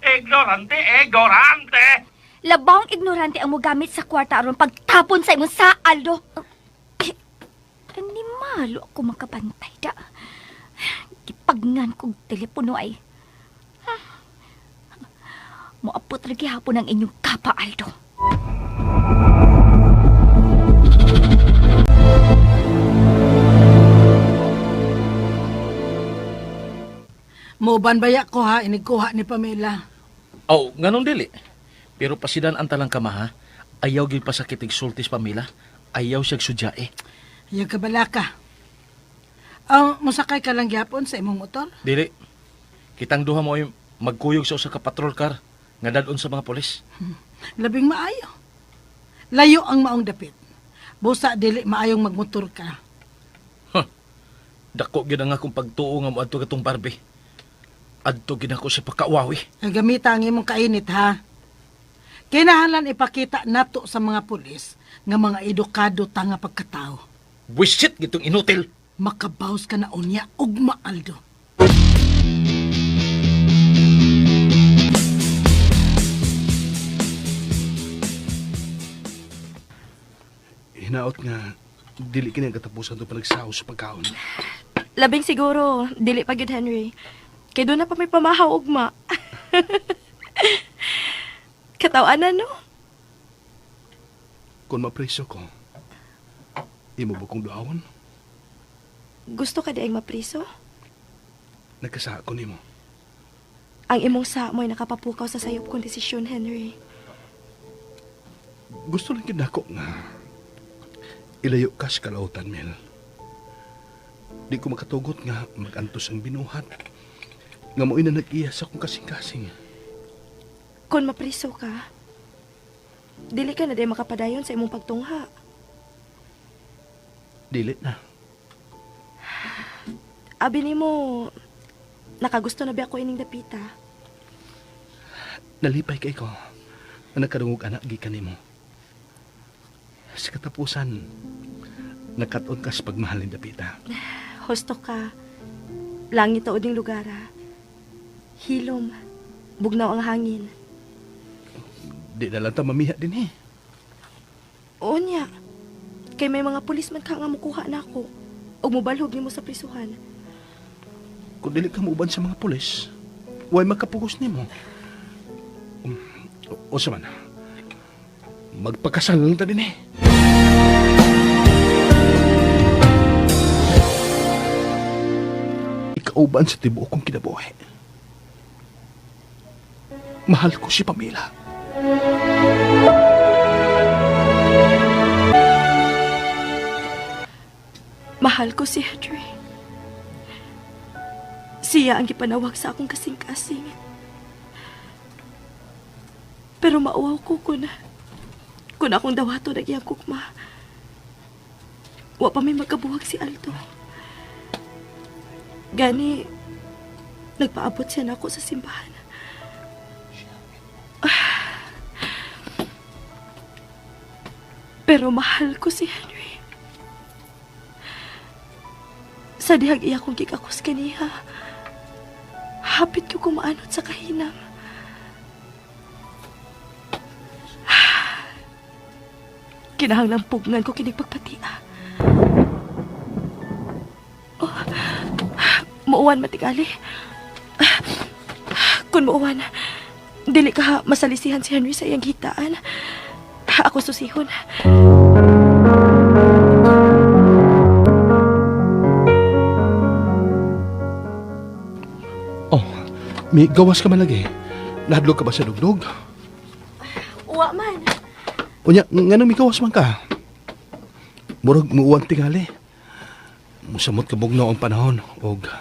Ignorante! Ignorante! Labawng ignorante ang mogamit sa kwarta aron pagtapon sa imong sa Aldo. Eh, Animalo ako makabantay da. Gipagnan kog telepono ay. Moapot ra gihapon ang inyong kapa, Aldo. Muuban baya ko ha, inigkuha ni Pamela. Oh, nganong dili. Pero pasidan ang talang kama ha. Ayaw gyud pasakit og sultis Pamela. Ayaw siyag sudyae. Ayaw ka balaka. Musakay ka lang gyapon sa imong motor? Dili. Kitang duha mo ay magkuyog sa usa ka patrol car nga dadon sa mga pulis. Labing maayo. Layo ang maong dapit. Busa dili maayong magmotor ka. Dako gyud ang akong pagtuo nga moadto katong Barbie. Adto gyud ako sa pagkauwawi. Ang gamita ang imong kainit ha. Kinahanglan ipakita nato sa mga pulis nga mga edukado ta nga pagkatao. Buisit gitong inutil. Makabaws ka na unya ugma Aldo. Hinaot nga, dili kini ang katapusan to panagsaw sa pagkaon. Labing siguro, dili pa gyud Henry. Kay doon na pa may pamahaw ugma. Katawanan no? Kung mapriso ko, imo ba kong duawon? Gusto ka di ay mapriso? Nagkasa ko nimo. Ang imong sa mo'y nakapapukaw sa sayop kong desisyon, Henry. Gusto lang gyud nako nga ilayo ka sa kalautan, Mel. Di ko makatugot nga magantos ang binuhat. Nga mo'y na nag-iya sa akong kasing-kasing. Kung mapriso ka, dili ka na di makapadayon sa imong pagtungha. Dili na. Abi nimo, nakagusto na ba ako ining dapita? Nalipay kay ko na nagkadungog anak gikan nimo. Sa katapusan, nagkat-on ka sa pagmahal ni Dapita. Husto ka. Langit taod ning lugar ah. Hilom. Bugnaw ang hangin. Di na lang ta mamiha din eh. Oo niya. Kay may mga pulis man ka nga mukuha na ako. Ug mobalhog nimo sa prisuhan. Kung dili ka muuban sa mga pulis, way makapugos nimo. O sa man, magpakasal lang ta din eh. Ikauban sa tibuok kong kinabuhi. Mahal ko si Pamela. Mahal ko si Henry. Siya ang gipanawag sa akong kasing-kasing. Pero mauwaw ko kun akong dawato na iyang kukma. Wa pa may magkabuhag si Aldo. Gani, Nagpaabot siya nako sa simbahan. Pero mahal ko si Henry. Sa dihag iya kong gikakos kaniya, hapit ko kumaanod sa kahinam. Kinahanglang pugnan ko kinig pagpatia. Oh, muuwan matigali. Kung muuwan, dili ka masalisihan si Henry sa iyang hitaan. Ako susihon. Oh, may gawas ka man lagi. Nahadlok ka ba sa dugdog? Uwa man. Unya, nganong may gawas man ka? Murag muuwan tingali. Musamot ka bugnaw ang panahon og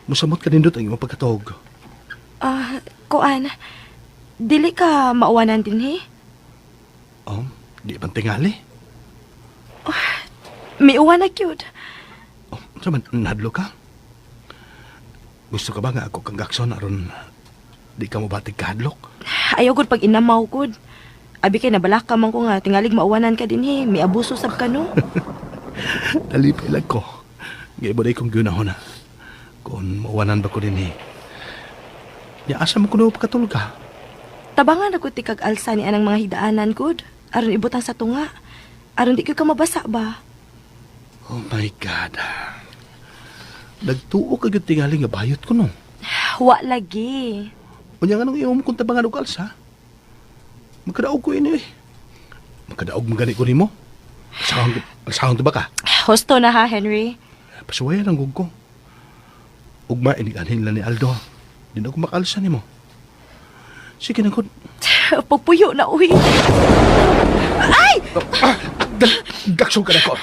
musamot ka nindot ang imong pagkatuog. Ah, kuan. Dili ka mauwanan din he. Oh, di man tingali. May uwan na cute. Oh, sa man nahadlok ka? Gusto ka ba nga ako kang gakson aron di ka mobatig kahadlok? Ayaw gud pag inamaw gud. Abi kay nabalaka man ko nga tingalig mauwanan ka din he. May abuso sab ka no. Nalipay lang ko. Gaibo na kong ginahon na. Kung mauwanan ba ko din eh. Ya, asa mo kuno pagkatulog ka? Tabangan ako ti kag alsa ni anang mga higdaanan gud. Aron ibutang sa tunga. Aron di gyud ka mabasa ba. Oh my God. Nagtuo ka gyud tingali nga bayot ko no. Wa lagi. Unya nga nung iyong kung tabangan og alsa. Magkadaog ko ini eh. Magkadaog man gani ko nimo. Alsahon, alsahon ba ka? Husto na ha, Henry. Pasuwayan ang ko. Ugma inig-anhin lang ni Aldo. Di na ako makaalsa nimo. Sige na ko. Pagpuyo na uwi. Ay! Ah, dali, gaksong ka na ko.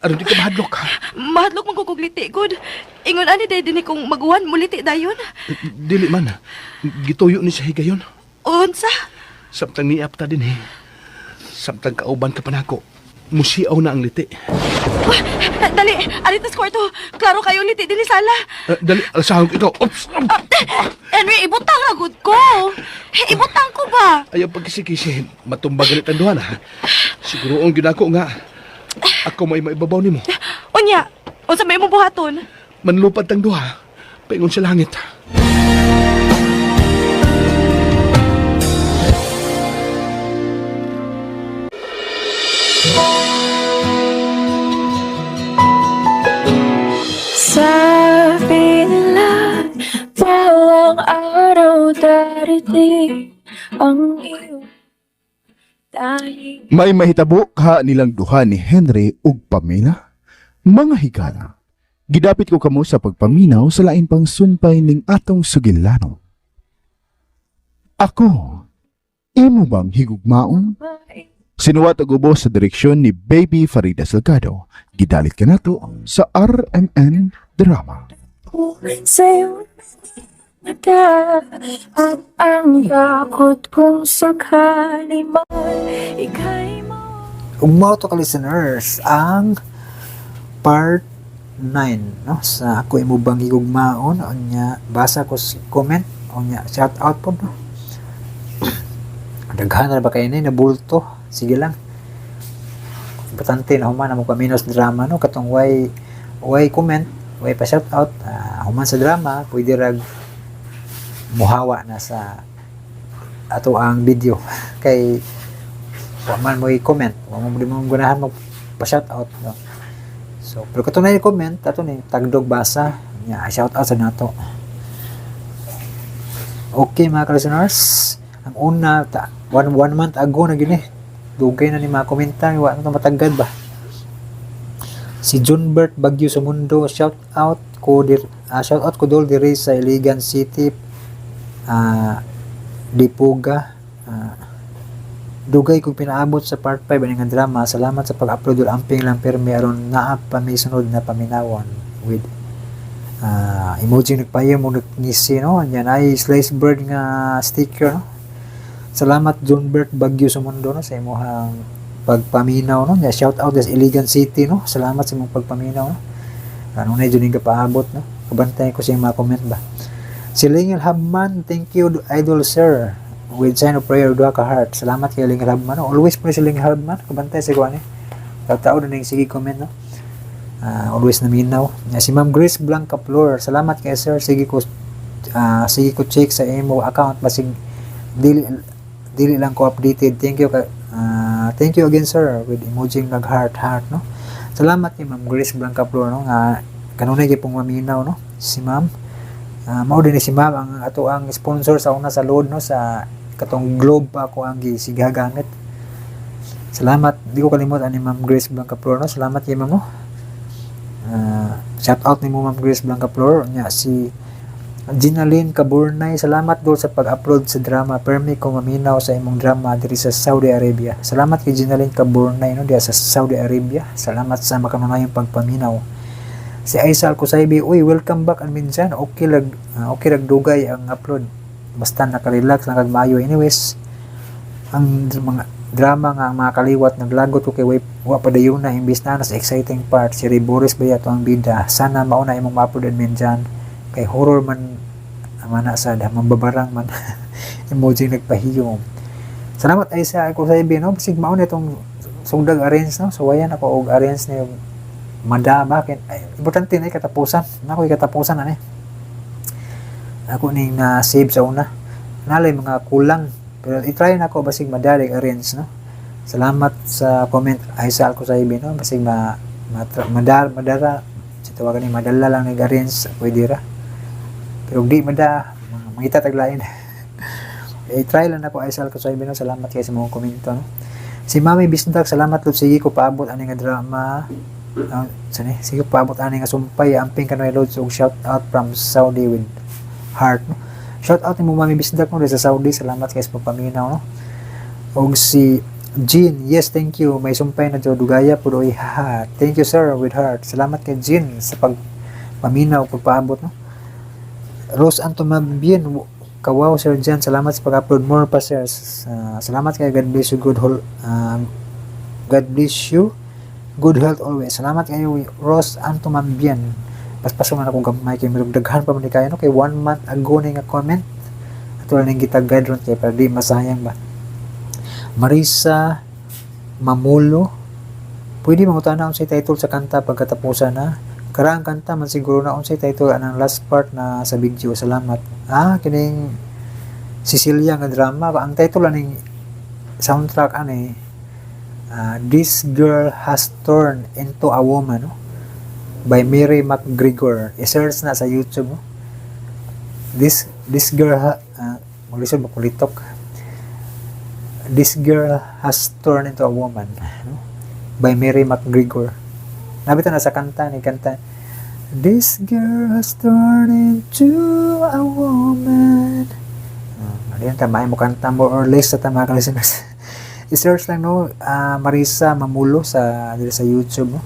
Aron di ka mahadlok ha. Mahadlok man ko kog liti gud. Ingon ani day dinhi kung maguwan muliti dayon. Dili man. Gituyo ni sa higayon. Unsa? Samtang niap ta din eh. Samtang kauban ka pa nako. Musiaw na ang liti. Wah, dali, alit na sa kwarto. Klaro kayo liti dinhi sala. Dali, alsahon ko ikaw. Oops! Ah, Henry, ibutang agud ko. Ibutang ko ba? Ayaw pagkisi-kisi. Matumba ganit ang duha na. Siguro ang ginako nga. Ako may maibabaw nimo. Unya, unsa may imong buhaton? Manlupad tang duha. Paingon sa langit. Sabi nila, balang araw darating ang iyong tanging May mahitabo ka nilang duha ni Henry ug Pamela? Mga higala, gidapit ko kamo sa pagpaminaw sa lain pang sumpay ning atong sugilano. Ako, imo bang higugmaon? Sinuwat og ubo sa direksyon ni Baby Farida Salgado. Gidalit ka nato sa RMN Drama. sa'yo mata at ang takot kung sakali man ika'y Ug mao to ka listeners ang part 9 no sa ako imo bang higugmaon. Unya basa ko sa comment, unya shout out po no. Daghan na ba kayo ni nabulto, sige lang, importante na human mo paminaw sa drama no, katong way comment, way pa shout out, human sa drama pwede rag muhawa na sa ato ang video kay wa man mo i-comment, wa mo di mo ganahan mo pa shout out no. So pero kato na i-comment ato ni tagdog basa nya shout out sa nato. Okay mga ka-listeners, ang una ta, one month ago na gini, dugay na ni mga komenta, wa na to matagad ba. Si Junbert Bagyo sa mundo, shout out ko dir, shout out ko dol diri sa Iligan City, Dipuga, dugay kong pinaabot sa part 5 ani nga drama. Salamat sa pag-upload dol, amping lang pirmi aron naa pa may sunod na paminawon with emoji nagpayam mo nagngisi no. Anyan ay slice bird nga sticker no. Salamat Junbert Bagyo sa mundo no sa imong pagpaminaw no. Nya shout out sa Iligan City no. Salamat sa imong pagpaminaw no. Kanunay jud ning kapaabot no. Kabantay ko sa imong mga comment ba. Si Lingel Habman, thank you, idol sir. With sign of prayer, duha ka heart. Salamat kay Lingel Habman. No? Always po ni si Lingel Habman. Kabantay sa kuan eh. Tao na ning sige comment, no? Always naminaw. Si Ma'am Grace Blanca Flor, salamat kay sir. Sige ko check sa imo account basig dili dili lang ko updated. Thank you again, sir, with emoji nag heart heart, no. Salamat kay Ma'am Grace Blanca Flor, no, nga kanunay gyud pong maminaw, no, si Ma'am. Mao din ni si Ma'am ang ato ang sponsor sa una sa load, no, sa katong Globe pa ako ang gisiga gamit. Salamat, di ko kalimot ani Ma'am Grace Blanca Flor, no. Salamat kay Ma'am, no. Shout out nimo, Ma'am Grace Blanca Flor. Nya si Ginaline Kaburnay, salamat dol sa pag-upload sa drama. Permi ko maminaw sa imong drama diri sa Saudi Arabia. Salamat kay Ginaline Kaburnay, no, diya sa Saudi Arabia. Salamat sa makanunayong pagpaminaw. Si Aisal Kusaybi, uy, welcome back admin dyan. Okay lag dugay ang upload. Basta nakarelax lang kag maayo. Anyways, ang mga drama nga ang mga kaliwat naglagot ko kay wa pa dayon na imbis na sa exciting part si Boris ba yato ang bida. Sana mauna imong ma-upload, admin dyan, kay horror man mana sad, mambabarang man, emoji nagpahiyom. Salamat ay sa ako sa no, basig mauna itong sugdag arrange, no. So wayan ako og arrange ni mada bakit ay, importante na katapusan na ako katapusan ani ako ning na save sa una nalay mga kulang, pero i-try na ako basig madalig arrange, no. Salamat sa comment ay sa ako sa no, basig ma, madar madara sa tawagan ni madala lang ni arrange, pwede ra, pero di mada mangita taglain. I-try lang ako ay sa ako sa no. Salamat kay sa mga komento, no. Si Mami Bisdak, salamat lud, sige ko paabot ani nga drama. Sani, sige paabot ani nga sumpay, amping kanoy lods og shout out from Saudi with heart, no. Shout out nimo, Mami Bisdak, no, sa Saudi. Salamat kay sa pagpaminaw, no. Og si Jean, yes, thank you. May sumpay na jud dugaya pud oy, ha. Thank you, sir, with heart. Salamat kay Jean sa pagpaminaw, pagpaabot, no. Rose Antomabien, kawaw Sir Jan, salamat sa pag-upload, more pa, sir. Salamat kay God bless you, God bless you, good health always. Salamat kayo, Rose Antomabien. Paspaso man akong gamay kay mirog daghan pa man ni kayo, no, kay one month ago ni nga comment. Ato lang ning kita guide ron kay para di masayang ba. Marisa Mamulo, pwede mangutana unsay title sa kanta pagkatapusan na? Karaang kanta man siguro na. Unsay title anang last part na sa video? Salamat. Kining Cecilia nga drama, ang title aning soundtrack ani, This Girl Has Turned into a Woman, no? By Mary McGregor. I-search na sa YouTube, no? This girl ha, maglisod makulitok. This Girl Has Turned into a Woman, no? By Mary McGregor. Nabita na sa kanta ni kanta This girl has turned into a woman. Diyan tama mo kanta more or less sa tama ka listeners. I-search lang, no, Marisa Mamulo sa dito sa YouTube, no?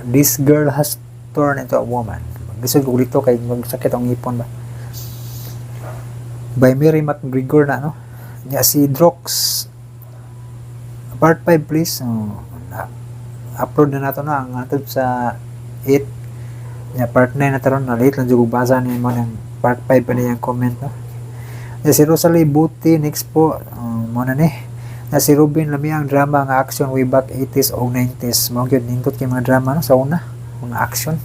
This Girl Has Turned into a Woman. Lisod ko dito kay magsakit ang ngipon ba. By Mary McGregor na, no. Nya si Drox, part 5 please. Oh, na, upload na nato na ang atod sa 8 nya part 9 na taron na late lang jud basa ni mo ng part 5 pa niyang comment, no. Nya si Rosalie Buti, next po, mo na ni. Na si Ruben, lami ang drama nga action way back 80s o 90s. Mao gyud nindot kay mga drama, no, sa una, mga action.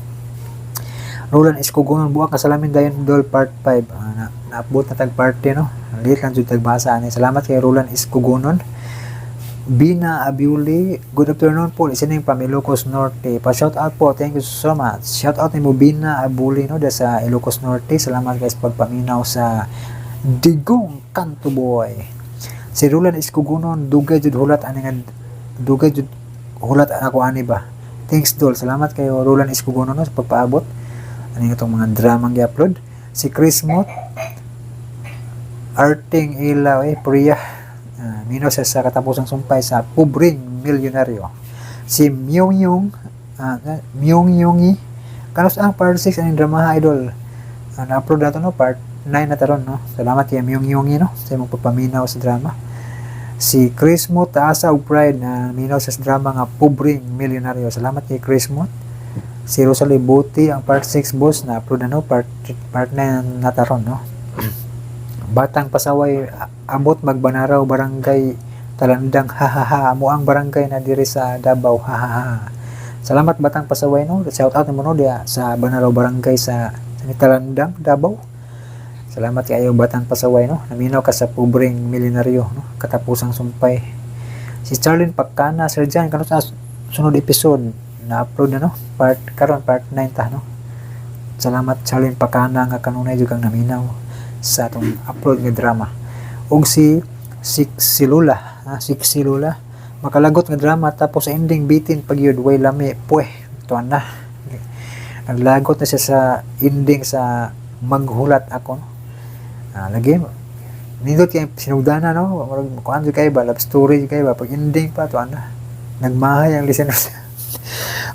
Roland Escogonon, buak ka salamin dayon dol, part 5. Na, naabot na tag part 10, no. Late lang jud tagbasa ani. Salamat kay Roland Escogonon. Bina Abiuli, good afternoon po. Listening from Ilocos Norte. Pa shout out po. Thank you so much. Shout out ni mo, Bina Abuli, no, da sa Ilocos Norte. Salamat guys pagpaminaw sa Digong Kanto Boy. Si Roland Escogonon, dugay jud hulat ani nga dugay jud hulat ako ani ba. Thanks dol. Salamat kayo, Roland Escogonon, no, sa pagpaabot. Ani nga itong mga dramang gi-upload. Si Chris Mott, Arting Ilaw, eh, Priya. Mino sa katapusang sumpay sa Pobreng Milyonaryo. Si Myung Yung, Myung Yungi, kanos ang part 6 aning drama, idol? Na-upload na to, no, part 9 na taron, no. Salamat kay Myung Yungi, no, sa imong pagpaminaw sa drama. Si Chris Mo taasa og pride na minaw sa drama nga Pobreng Milyonaryo. Salamat kay Chris Mo. Si Rosalie Buti, ang part 6, boss, na upload na, no? Part 9 na taron, no? Batang Pasaway, abot magbanaraw barangay Talandang, ha ha ha, amo ang barangay na diri sa Davao, ha ha ha. Salamat, Batang Pasaway, no? Shout out mo, no, diya sa Banaraw barangay sa Talandang, Davao. Salamat kaayo, Batang Pasaway, no? Naminaw ka sa Pobreng Milyonaryo, no? Katapusang Sumpay. Si Charlene Pagkana, Sir Jan, kano sa sunod episode? Na-upload na, no? Part karon part 9 ta, no? Salamat, Charlene Pagkana, nga kanunay jud kang naminaw sa atong upload nga drama. Ug si Sixilula, ha, Sixilula, makalagot nga drama tapos sa ending bitin pag yun, way lami, pueh, tuan na. Naglagot na siya sa ending sa Maghulat Ako, no? Ah, lagi nindot kay sinugdana, no? Murag kuan jud kay ba, love story jud kay ba, pag ending pa, tuan na. Nagmahay ang listeners.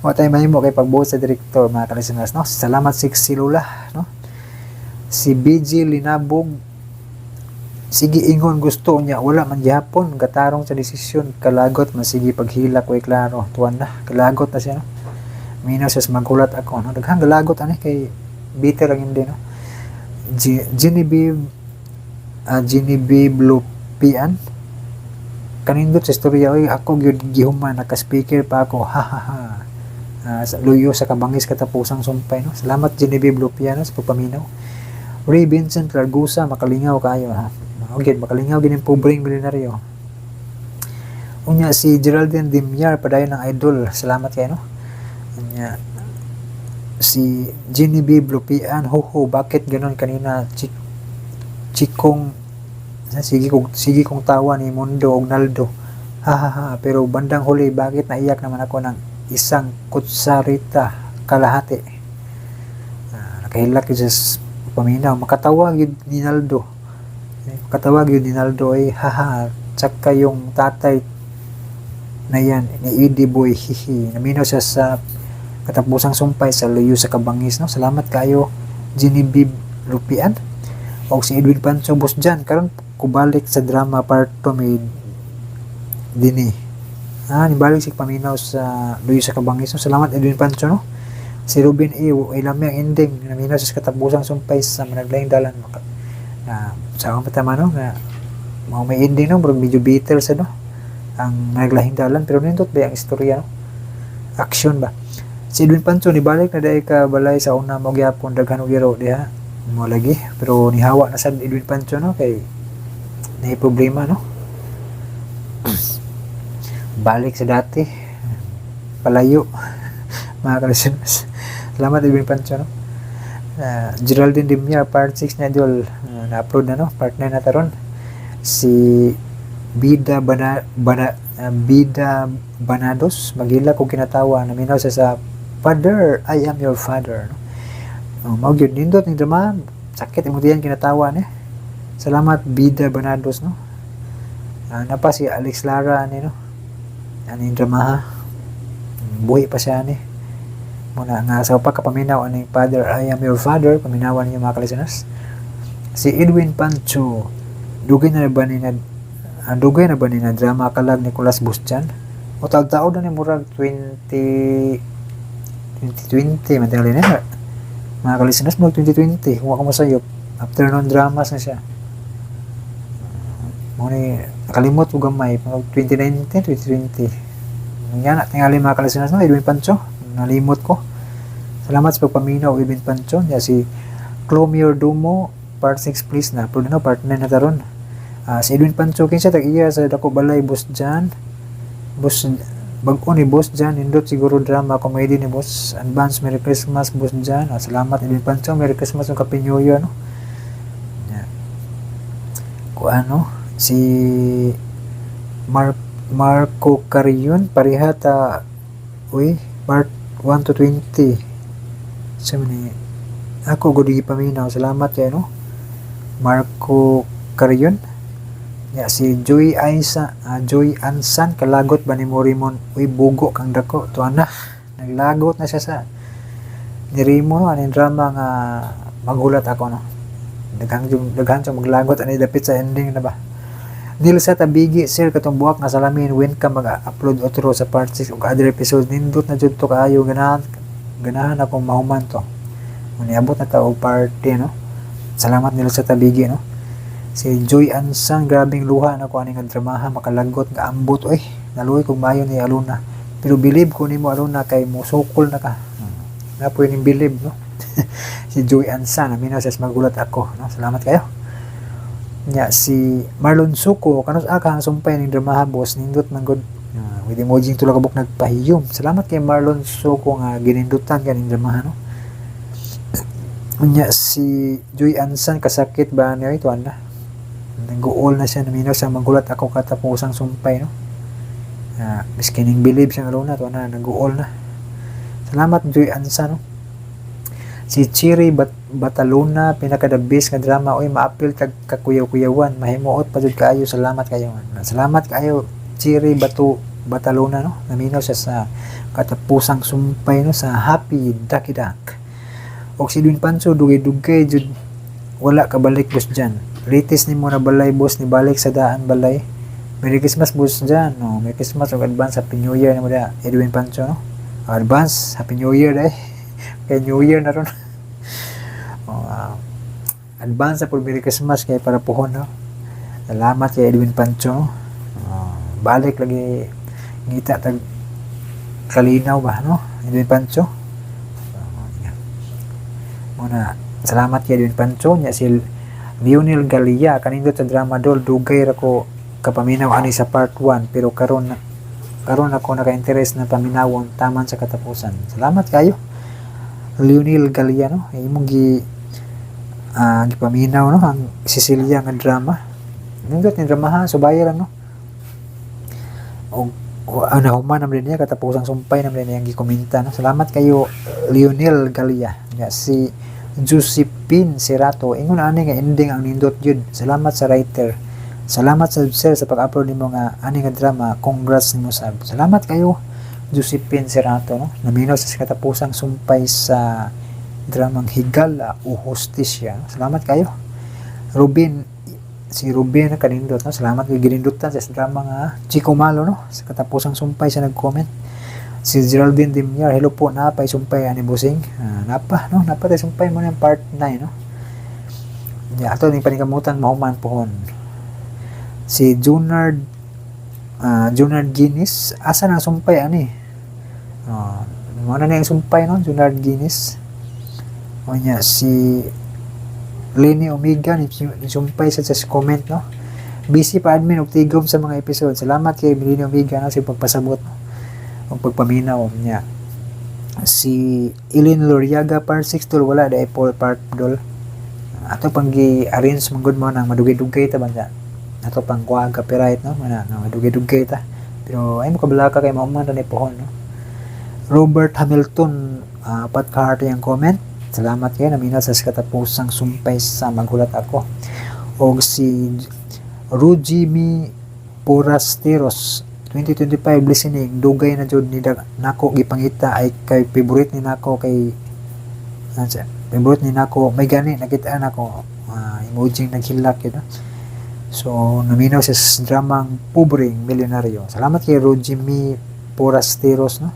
Wa tay mahimo kay pagbuot sa direktor, mga ka-listeners, no? Salamat, Sixilula, no? Si BG Linabog, sige ingon gusto niya, wala man gihapon katarong sa desisyon, kalagot man sige paghilak, way klaro, tuwan na, kalagot na siya, no? Minaw siya sa Maghulat Ako, no? Daghang galagot ani kay bitter ang hindi, no? Genevieve, Genevieve Lupian, kanindot sa istorya oy, ako gyud gihuman naka-speaker pa ako, ha ha ha. Sa Luyo sa Kabangis, Katapusang Sumpay, no? Salamat, Genevieve Lupian, no, sa pagpaminaw. Ray Vincent Largusa, makalingaw kayo, ha. Okay, makalingaw gining Pobreng Milyonaryo. Unya si Geraldine Dimyar, padayon ng idol. Salamat kayo, no? Unya si Genevieve Lupian, ho ho, bakit ganon kanina chikong sige kong tawa ni Mundo og Naldo. Ha ha ha, pero bandang huli bakit naiyak naman ako ng isang kutsarita kalahati. Ah, nakahilak yun sa paminaw. Makatawa yun ni Naldo. Eh, makatawa yun ni Naldo ay haha. Tsaka yung tatay na yan ni Eddie Boy, hihi. Naminaw siya sa Katapusang Sumpay sa Luyo sa Kabangis, no? Salamat kayo, Genevieve Lupian. O si Edwin Pancho, boss dyan, karon kubalik sa drama part 2 may dini. Ah, nibalik si paminaw sa Luyo sa Kabangis, no? Salamat, Edwin Pancho, no? Si Ruben E. Ay lami ang ending. Naminaw siya sa Katapusang Sumpay sa Managlahing Dalan. Na sa akong patama, no, nga mao may ending, no? Murag medyo bitter sa, no, ang Managlahing Dalan, pero nindot ba ang istorya, no? Action ba. Si Edwin Pancho, nibalik na dahil ka balay sa una mo gyapon, daghan og giro diha mo lagi, pero nihawa na sad Edwin Pancho, no, kay naay problema, no? Balik sa dati, palayo, mga ka-listeners. Salamat, Edwin Pancho, no? Geraldine Dimya, part 6 na idol, na-upload na, no? Part 9 na taron. Si Bida Bana, Bana, Bida Banados, magila ko kinatawa, naminaw siya sa Father, I Am Your Father, no? Oh, mao gyud nindot ni drama, sakit imo diyan kinatawa ni. Salamat, Bida Banados, no? Napa si Alex Lara ani, no? Ani drama ha. Buhi pa siya ani. Muna nga sa pagkapaminaw aning Father, I Am Your Father, paminawan ninyo, mga ka-listeners. Si Edwin Pancho, dugay na ba ni na drama kalag Nicolas Bustian? O taod-taod na ni, murag 20 2020 man tingali na. Mga ka-listeners, murag 2020 kung ako masayop. After nun dramas na siya. Mo ni nakalimot ko gamay, mga 2019, 2020. Nga na tingali, mga ka-listeners, no? Edwin Pancho, nalimot ko. Salamat sa pagpaminaw, Edwin Pancho. Ya si Clomir Dumo, part 6 please, na upload na, part 9 na taron. Ah, si Edwin Pancho, kinsa tag iya sa dako balay, boss Jan? Boss, bag-o ni boss Jan, nindot siguro drama comedy ni boss. Advance Merry Christmas, boss Jan. Ah, salamat, Edwin Pancho. Merry Christmas ug Happy New Year, no? Yeah. Ku ano si Marco Carion, pareha ta uy, part 1 to 20 sa ni ako gud gipaminaw. Salamat kay, no, Marco Carion. Ya si Joy Aisa, Joy Ansan, kalagot ba ni Morimon? Uy, bugo kang dako, tuan na. Naglagot na siya sa ni Rimo, no, aning drama nga Maghulat Ako, no? Daghan daghan siya maglagot ani dapit sa ending na ba. Nilsa Tabigi, sir, katong Buwak nga Salamin, when ka mag-upload otro sa part 6 ug other episode? Nindot na jud to kaayo, ganahan. Ganahan ako mahuman to. Niabot na ta og part 10, no. Salamat nila sa tabigi, no. Si Joy Ansan, grabing luha na ko ani nga dramaha, makalagot nga ambot oy. Naluoy kog maayo ni Aluna. Pero believe ko nimo, Aluna, kay mosukol na ka. Napoy ning believe, no. Si Joy Ansan, naminaw sa Magulat Ako, no. Salamat kayo. Nya si Marlon Suko, kanus aka ang sumpay ning dramaha, boss, nindot man gud. With emoji tulo ka buok nagpahiyom. Salamat kay Marlon Suko nga ginindutan kaning dramaha, no. Unya si Joy Ansan, kasakit ba niyo ito na. Nag-uol na siya, naminaw sa Magulat Ako katapusang sumpay, no. Miskining believe siya nga Luna to na nag-uol na. Salamat, Joy Ansan, no. Si Chiri Batalona, pinaka the best nga drama oy, maapil tag kakuyaw-kuyawan, mahimuot pa jud kaayo, salamat kayo. Salamat kaayo, Chiri Batu Batalona, no. Naminaw siya sa katapusang sumpay, no, sa Happy Ducky Duck. Og si Edwin Pancho, dugay-dugay jud wala kabalik, boss Jan. Latest nimo na balay, boss, ni balik sa daan balay. Merry Christmas, boss Jan. No, Merry Christmas ug advance Happy New Year nimo da, Edwin Pancho, no. Advance Happy New Year dai. Kay New Year na ron. Oh, advance sa Merry Christmas kay para puhon, no. Salamat kay Edwin Pancho, no. Oh, balik lagi ngita tag kalinaw ba, no? Edwin Pancho. Oh, yeah. Muna, salamat kay Edwin Pancho. Nya si Lionel Galia, kanindot sa drama dol, dugay ra ko kapaminaw ani sa part 1 pero karon karon ako naka-interest na paminawon taman sa katapusan. Salamat kayo. Lionel Galia, no. Imong gipaminaw, no, ang Cecilia nga drama. Nindot ni drama ha, subaya lang, no. Og nahuman naman din niya katapusang sumpay naman din niya gikomenta, no. Salamat kayo, Lionel Galia. Nya si Josephine Serato, ingon ani nga ending ang nindot jud. Salamat sa writer. Salamat sa sir sa pag-upload nimo nga ani nga drama. Congrats nimo sab. Salamat kayo, Josephine Serato, no. Naminaw sa katapusang sumpay sa dramang Higala o Hustisya. Salamat kayo. Ruben, si Ruben kanindot, no. Salamat kay ginindutan sa drama nga Chico Malo, no. Sa katapusang sumpay sa nag-comment. Si Geraldine Demiar, hello po, napay sumpay ani busing. Napa, no, napa tay sumpay mo ng part 9, no. Ya, ato ning panikamutan mahuman pohon. Si Junard Junard Guinness, asa na sumpay ani? Mo na yung sumpay, no, Junard Guinness. O niya si Lenny Omega ni sumpay sa comment, no. Busy pa admin og tigom sa mga episode. Salamat kay Lenny Omega, no, sa pagpasabot, no, og pagpaminaw niya. Si Eileen Loriaga, part 6 dol, wala dai po part dol. Ato pang gi-arrange man gud mo nang madugay-dugay ta banda. Ato pang kuha copyright, no, mana nga madugay-dugay ta. Pero ay mo kabalaka kay mahuman ra ni pohon, no. Robert Hamilton, apat ka heart yung comment. Salamat kayo, naminaw sa katapusang sumpay sa Maghulat Ako. Og si Rujimi Porasteros, 2025 listening, dugay na jud ni nako gipangita ay kay favorite ni nako kay ano siya, favorite ni nako may gani nakita nako, emoji naghilak yun, no? So naminaw sa dramang Pobreng Milyonaryo. Salamat kay Rujimi Porasteros, no.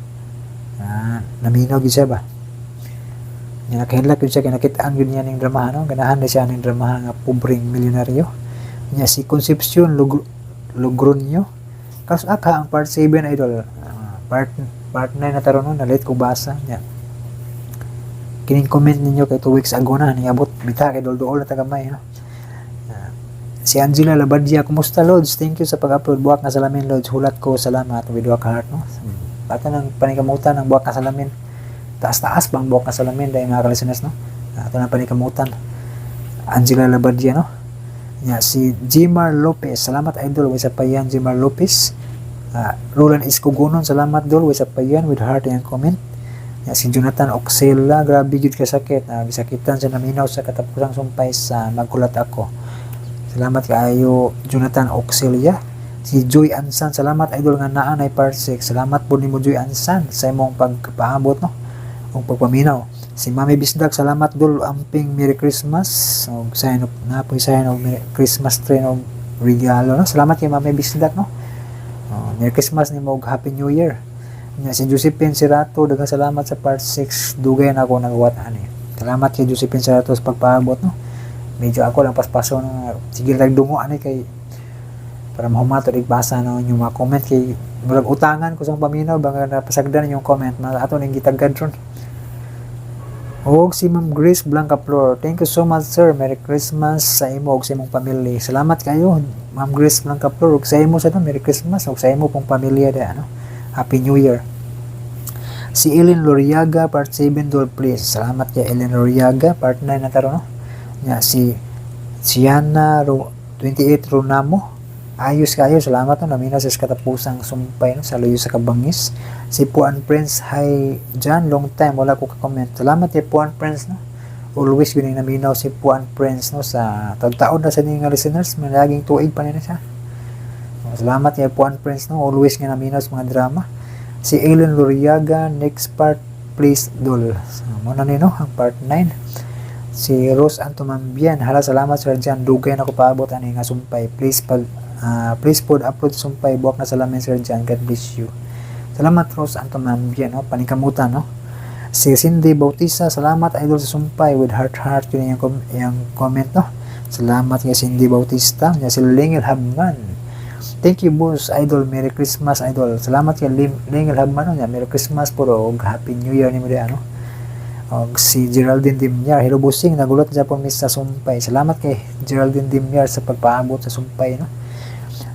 Naminaw gyud siya ba. Nya nakahilak yun siya kay nakitaan yun niya ning dramahan, no. Ganahan na siya ning dramahan nga Pobreng Milyonaryo. Nya si Concepcion Logroño, kaso aka ang part 7, idol. Part part 9 na taron, no, na-late ko basa nya. Kining comment ninyo kay 2 weeks ago na niabot bita kay dol-duol na tagamay, no. Si Angela Labadia, kumusta Lods? Thank you sa pag-upload. Buwak nga salamin, Lods. Hulat ko, salamat. With duha ka heart, no. Bata ng panikamutan ng buwak nga salamin. Taas-taas bang buwak nga salamin dahil mga kalistenes, no. Ato ng panikamutan. Angela Labadia, no. Nya si Jimar Lopez, salamat idol, with sa payan, Jimar Lopez. Roland Escogonon, salamat dol, with sa payan with heart and comment. Nya si Jonathan Oxela, grabe gyud kasakit. Gisakitan siya naminaw sa katapusang sumpay sa Maghulat Ako. Salamat kaayo, Jonathan Oxelia. Si Joy Ansan, salamat idol nga naa nay part 6. Salamat po nimo, Joy Ansan, sa imong pagpaabot, no, ug pagpaminaw. Si Mami Bisdak, salamat dol, amping Merry Christmas. Og sign of na po sign of Merry Christmas tree og regalo, no. Salamat kay Mami Bisdak, no. Oh, Merry Christmas nimo ug Happy New Year. Nya si Josephine Serato, daghang salamat sa part 6. Dugay na ako nagwat ani. Salamat kay Josephine Serato sa pagpaabot, no. Medyo ako lang paspaso no. Sige lang dungo ani kay para mahumato basa no inyong mga comment kay murag utangan ko sa paminaw banga napasagdan inyong comment na ato ning gitagad ron. Og si Ma'am Grace Blancaflor, thank you so much, sir. Merry Christmas sa imo ug sa imong pamilya. Salamat kayo, Ma'am Grace Blancaflor, ug sa imo sa no, Merry Christmas ug sa imo pong pamilya da ano. Happy New Year. Si Ellen Loriaga, part 7 dol please. Salamat kay Ellen Loriaga, part 9 na taron no. Nya si Siana Ro, 28 Ronamo. Ayos kayo, salamat no. Namina sa katapusang sumpay no, sa luyo sa kabangis. Si Puan Prince, hi John, long time wala ko ka-comment. Salamat kay Puan Prince no. Always yun yung naminaw si Puan Prince no sa taon na sa nga listeners, may laging tuig pa nila siya. Salamat kay Puan Prince no, always nga naminaw sa mga drama. Si Ellen Loriaga, next part please dol. So, muna ni no, ang part 9. Si Rose Antomambian, hala salamat Sir Jan, dugay na ko paabot ani nga sumpay. Please pag please pod upload sumpay buwak na salamin Sir Jan. God bless you. Salamat Rose Antomambian no, paningkamutan no. Si Cindy Bautista, salamat idol sa sumpay with heart heart yun yung, yung comment no. Salamat kay Cindy Bautista, nya si Lingel Habman. Thank you boss idol, Merry Christmas idol. Salamat kay Lingel Habman no, nya Merry Christmas po og Happy New Year nimo diha no. Og si Geraldine Dimyar, hello bossing, nagulat Japon miss sa sumpay. Salamat kay Geraldine Dimyar sa pagpaabot sa sumpay no.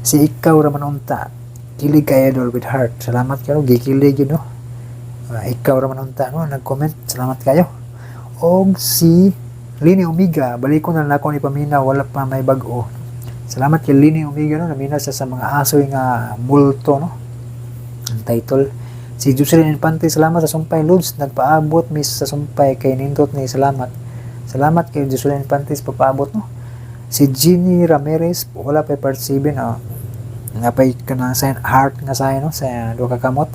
Si ikaw raman unta, kilig kay idol with heart. Salamat kayo, gikilig yun no. Ikaw raman unta no, nag-comment. Salamat kayo. Og si Lini Omega, balik ko na lang ako ni Pamina, wala pa may bag-o. Salamat kay Lini Omega no, namina siya sa mga asoy nga multo no. Ang title. Si Jocelyn Infante, salamat sa sumpay Lods, nagpaabot miss sa sumpay kay nindot ni salamat. Salamat kay Jocelyn Infante sa pagpaabot no. Si Jeannie Ramirez, wala pa part 7 no. Nga pa'y kanang sign heart nga sign no sa duha ka kamot.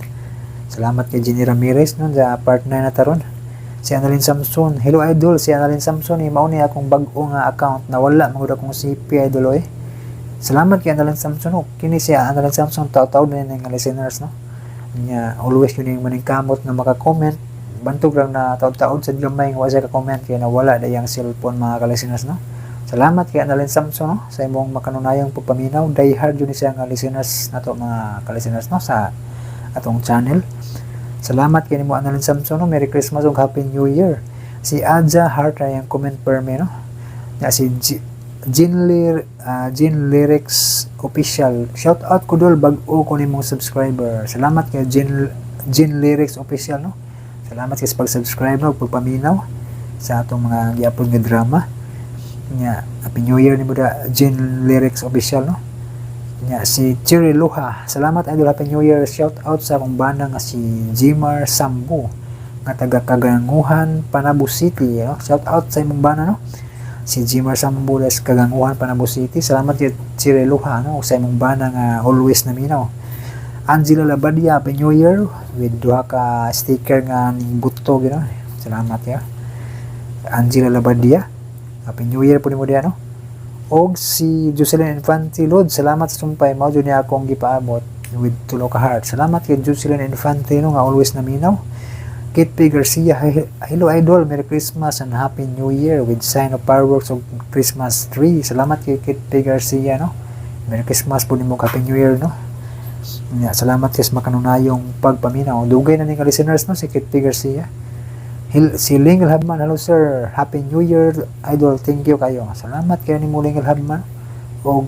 Salamat kay Jeannie Ramirez no sa part 9 na taron. Si Annalyn Samson, hello idol, si Annalyn Samson ni mao ni akong bag-o nga account na wala man gud akong CP idol oy. Salamat kay Annalyn Samson no. Kini si Annalyn Samson taw-taw na nga listeners no. Nya always yun yung maningkamot nga maka-comment. Bantog lang na taod-taod sa gamay nga wa siya ka-comment kay nawala na iyang cellphone mga ka-listeners no. Salamat kay Annalyn Samson no sa imong makanunayong pagpaminaw. Die hard yun siya nga listeners nato mga ka-listeners no sa atong channel. Salamat kay nimo Annalyn Samson no. Merry Christmas ug Happy New Year. Si Adja Heart ay ang comment per me no. Ya si Jean Lyrics Official. Shout out ko dol, bag-o ko nimong subscriber. Salamat kay Jean Lyrics Official no. Salamat kay sa pag-subscribe no, pagpaminaw sa atong mga gi-upload nga drama. Nya Happy New Year nimo da Jean Lyrics Official no. Nya si Cherry Luha, salamat idol, Happy New Year. Shout out sa akong bana nga si Jimar Sambo nga taga Kaganguhan, Panabo City, no? Shout out sa imong bana no. Si Jimar Sambo des Kaganguhan, Panabo City. Salamat kay Cherry Luha no sa imong bana nga always naminaw. Angela Labadia, Happy New Year with duha ka sticker nga ning buto gino. Salamat ya. Angela Labadia, Happy New Year po nimo diha no. Og si Jocelyn Infante Lod, salamat sa sumpay mao jud niya akong gipaabot with tulo ka heart. Salamat kay Jocelyn Infante no nga always naminaw. Kate P. Garcia, hello idol, Merry Christmas and Happy New Year with sign of fireworks of Christmas tree. Salamat kay Kate P. Garcia no. Merry Christmas po nimo, Happy New Year no. Ya, salamat kay sa makanunayong pagpaminaw. Dugay na ni ka listeners no si Kate P. Garcia. Si Lingel Habman, hello sir, Happy New Year idol, thank you kayo. Salamat kayo nimo Lingel Habman og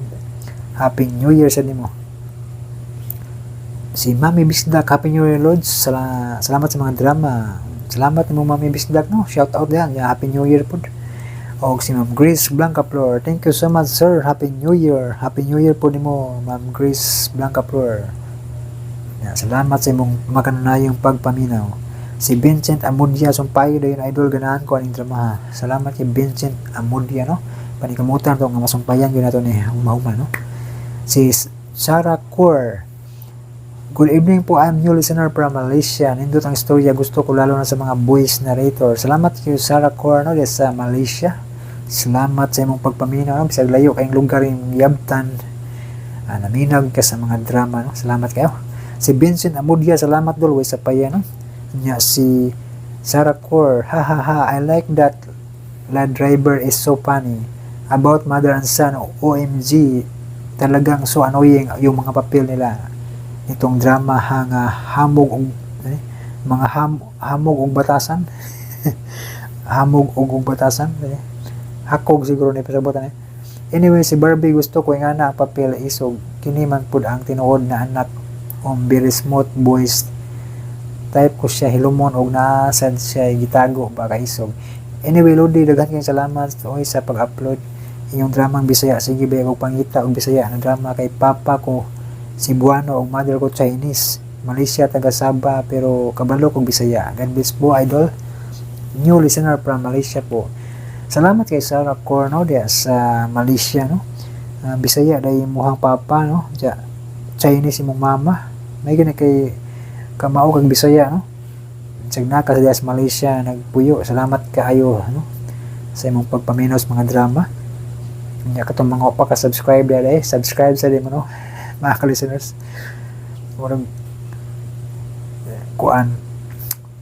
Happy New Year sa nimo. Si Mami Bisdak, Happy New Year Lods. Salamat sa mga drama. Salamat nimo Mami Bisdak no. Shout out yan. Ya, Happy New Year pud. Og si Ma'am Grace Blancaflor, thank you so much sir. Happy New Year. Happy New Year po nimo Ma'am Grace Blancaflor. Ya, salamat sa imong makanunayong pagpaminaw. Si Vincent Amudia, sumpay dayon idol, ganahan ko aning drama. Salamat kay Vincent Amudia no. Panikamutan to nga masumpayan gyud nato ni humahuma no. Si Sarah Kaur, good evening po, I'm new listener from Malaysia. Nindot ang istorya, gusto ko lalo na sa mga voice narrator. Salamat kay Sarah Kaur no, sa Malaysia. Salamat sa imong pagpaminaw no, bisag layo kayong lugar yung yabtan. Naminag ka sa mga drama no. Salamat kayo. Si Vincent Amudia, salamat dol way sa paya, no. Nya si Sarah Core, ha ha ha, I like that la driver is so funny. About mother and son, OMG, talagang so annoying yung mga papel nila. Itong drama ha nga hamog og eh, mga hamog og batasan. Hamog og batasan. Eh. Hakog siguro ni pasabotan eh. Anyway, si Barbie gusto ko nga na ang papel isog. Kini man pud ang tinuod na anak om very smooth boys type ko siya hilumon og naa sad siya gitago ba kaisog. Anyway, Lodi, daghan kayong salamat oy sa pag-upload inyong dramang Bisaya. Sige ba og pangita og Bisaya na drama kay papa ko Cebuano og mother ko Chinese. Malaysia, taga Sabah, pero kabalo kog Bisaya. God bless po, idol. New listener from Malaysia po. Salamat kay Sarah Corno diya sa Malaysia, no. Bisaya dahil imuhang papa, no. Diya, Chinese imong mama. May gani kay kamao kag Bisaya, no. Sag na ka sa Malaysia nagpuyo. Salamat kaayo, no, sa imong pagpaminaw sa mga drama. Nya katong mga pa ka subscribe diya eh. Subscribe sa di mo, no, mga ka-listeners. Murag kuan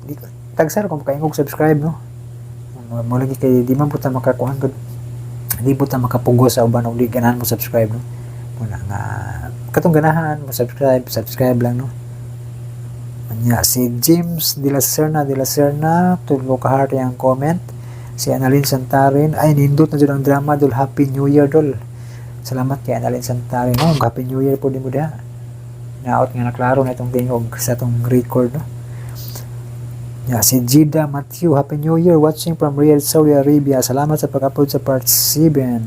di tagsar kung makaingog subscribe, no. Mo lagi kay di man pud ta makakuan gud, di pud ta makapugo sa uban og di ganahan mo subscribe, no. Muna nga katong ganahan mo subscribe, subscribe lang, no. Nya si James De La Serna, tulo ka heart yang comment. Si Annalyn Santarin, ay nindot na jud ang drama dol, Happy New Year dol. Salamat kay Annalyn Santarin, no. Happy New Year po din mo diha. Naot nga naklaro na itong tingog sa itong record, no. Ya, si Gida Matthew, Happy New Year, watching from Riyadh, Saudi Arabia. Salamat sa pag-upload sa part 7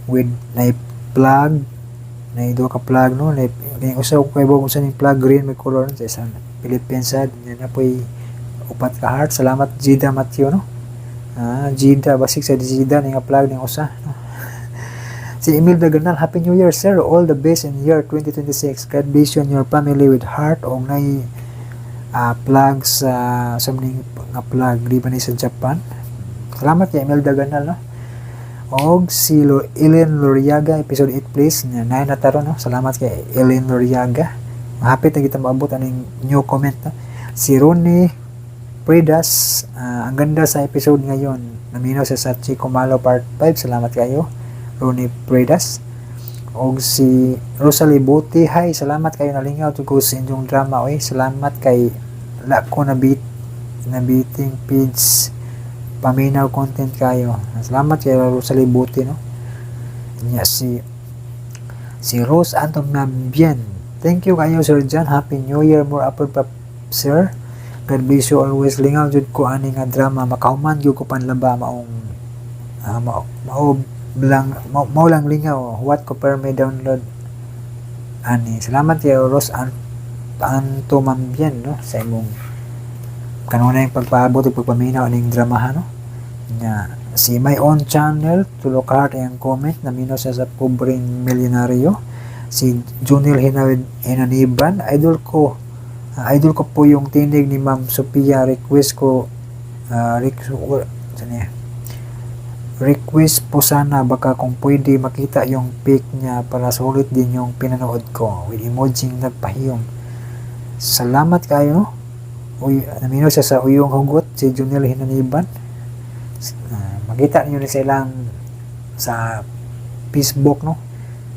with na plug, na duha ka plug, no, na usa ko kay usa ning plug green may color sa isang Philippines sad nya na poy upat ka heart. Salamat, Gida Matthew, no. Ah, Gida basig sa Gida ni nga plug ning usa, no. Si Emil Daganal, Happy New Year, sir. All the best in year 2026. God bless you and your family with heart og nay plug sa ning nga plug di ba ni sa Japan. Salamat kay Emil Daganal, no. Og si Ellen Loriaga, episode 8 please. Nya 9 na taron, no. Salamat kay Ellen Loriaga. Mahapit na kita maabot aning new comment, no. Si Ronnie Predas, ang ganda sa episode ngayon. Naminaw siya sa Chico Malo part 5. Salamat kayo, Ronnie Predas. Og si Rosalie Buti, hi, salamat kayo, nalingaw to go sa inyong drama oy. Salamat kay la ko na bit na biting page paminaw content kayo. Salamat kay Rosalie Buti, no. Nya si si Rose Anton Mambien. Thank you kayo, Sir John. Happy New Year. More upload pa, sir. God bless you always. Lingaw jud ko ani nga drama. Makahuman jud ko panlaba maong mao, mao lang mao lang lingaw. What ko per may download ani. Salamat kay Rose Anto Mambien, no, sa imong kanunay pagpaabot ug pagpaminaw aning dramahan, no. Nya si My Own Channel, tulo ka heart ang comment, naminaw siya sa Pobreng Milyonaryo. Si Junil Hinaniban, idol ko, idol ko po yung tinig ni Ma'am Sophia, request ko saan niya? Request po sana baka kung pwede makita yung pic niya para sulit din yung pinanood ko with emoji nagpahiyom. Salamat kayo, no? Uy, naminaw siya sa Uyong Hugot si Junil Hinaniban. Makita niyo ni silang sa Facebook, no,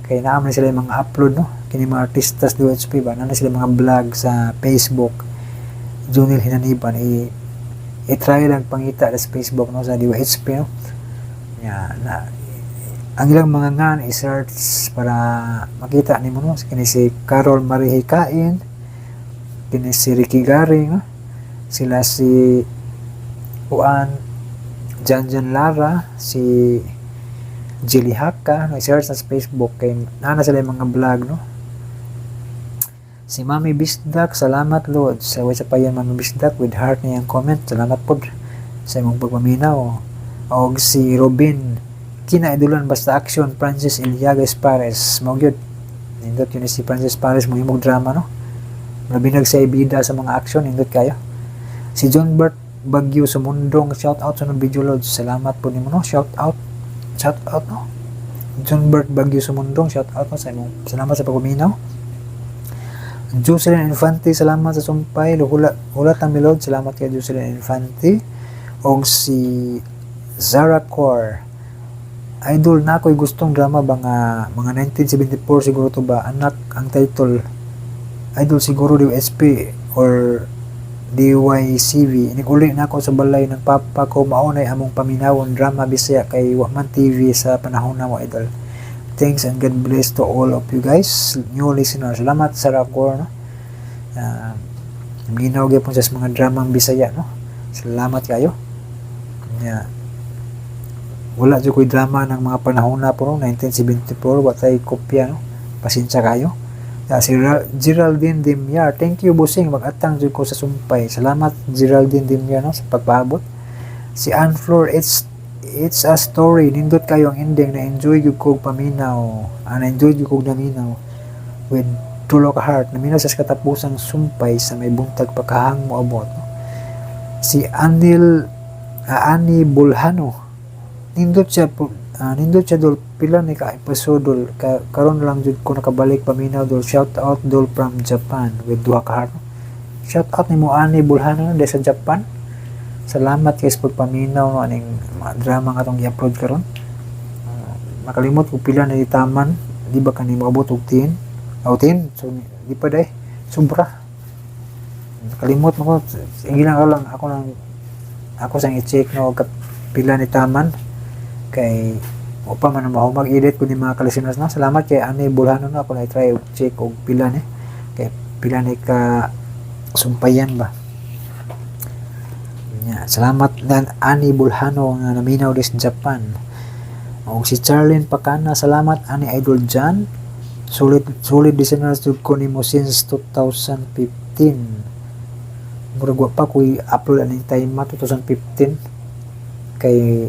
kay naa man sila yung mga upload, no. Kini mga artistas DOHP ba, naa na sila mga vlog sa Facebook. Junil Hinaniban, i-try lang pangita sa Facebook, no, sa DOHP, no. Ya, na ang ilang mga ngan i-search para makita nimo, no. Kini si Carol Marihikain, kini si Ricky Garing, no? Sila si Juan Jan Jan Lara, si Jelly Haka, no, i-search na sa Facebook kay naa na sila yung mga vlog, no. Si Mami Bisdak, salamat Lord. Sa way sa payan Mami Bisdak with heart niyang comment. Salamat po sa imong pagpaminaw. Og si Robin Kinaidulan, basta action Francis Iliagas Pares. Mao gyud. Nindot yun si Francis Pares mo imong drama, no. Labi sa ibida sa mga action, nindot kayo. Si John Bert Bagyo Sumundong, shout out sa video loads. Salamat po nimo, no. Shout out. Shout out, no. John Bert Bagyo Sumundong, shout out, no, sa imong salamat sa pagpaminaw. Jocelyn Infante, salamat sa sumpay. Hula, hula Tamilod, salamat kay Jocelyn Infante. Og si Zara Core. Idol na ako'y gustong drama ba nga mga 1974 siguro to ba, Anak ang title. Idol, siguro DSP or DYCV. Iniguli na ako sa balay ng papa ko, maunay among paminawon drama Bisaya kay wa man TV sa panahon na mo, idol. Thanks and God bless to all of you guys, new listeners. Salamat, Sarah Core, no? Minaw gyapon sa mga dramang Bisaya, no? Salamat kayo. Yeah. Wala jud ko'y drama ng mga panahon na po, no? 1974, wa tay kopya, no? Pasensya kayo. Si Geraldine Demiar, "Thank you, Busing, mag-atang jud ko sa sumpay." Salamat, Geraldine Demiar, no, sa pagpaabot. Si Ann Flor, It's a story, nindot kayo ang ending, na enjoy gyud kog paminaw, na enjoy gyud kog naminaw with tulo ka heart. Naminaw sa katapusang sumpay sa may buntag pakahang mo abot, no? Si Anil Ani Bulhano, nindot siya po, nindot siya, dol. Pila ni ka episode, dol? Ka, karon lang jud ko nakabalik paminaw, dol. Shout out, dol, from Japan with duha ka heart. Shout out nimo, Ani Bulhano, sa Japan. Salamat kay sa pagpaminaw, no, aning mga drama nga atong i-upload karon. Makalimot ko pila na taman. Di ba kani moabot og 10 o 10? So di pa day sobra. Nakalimot mo ko. Sige lang, ako lang ako lang ako sang i-check, no, pila ni taman kay o pa man mahumag edit ko ni mga ka-listeners, no. Salamat kay Ani Bulhano, no. Ako na try og check og pila ni kay pila ni ka sumpayan ba. Nya, salamat nan Ani Bulhano nga naminaw dis Japan. Og si Charlene Pacana, "Salamat ani Idol John. Solid solid listeners jud ko nimo since 2015." Murag wa pa ko'y upload aning time ma 2015 kay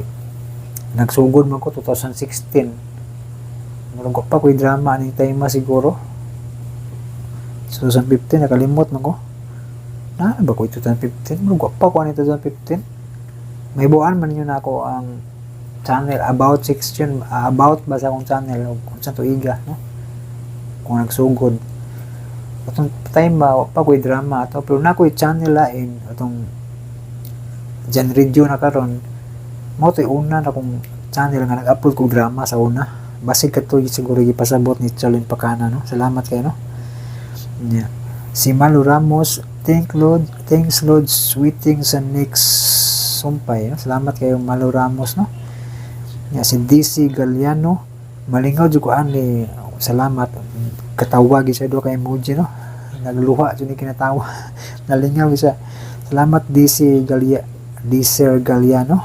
nagsugod man ko 2016. Murag wa pa ko'y drama aning time ma siguro. 2015, nakalimot man ko. Na ba ko 2015? Murag wa pa ko ani 2015. May buwan man ninyo na ako ang channel about section, about ba sa akong channel kung sa tuiga, no, kung nagsugod atong time ba, wa pa ko'y drama ato, pero na ko'y channel lain atong Jan Radio na karon. Mo to'y una na kong channel nga nag-upload kog drama sa una. Basig kadto siguro gipasabot ni Charlene Pacana, no? Salamat kayo, no. Yeah. Si Malu Ramos, "Thank Lord, thanks Lord, waiting sa next sumpay," no? Salamat kayo, Malu Ramos, no. Yeah, si DC Galliano, "Malingaw jud ko ani, salamat." Katawa gyud siya, duha ka emoji, no. Nagluha jud ni kinatawa. Nalingaw gyud siya. Salamat, DC Gallia, DC Galliano.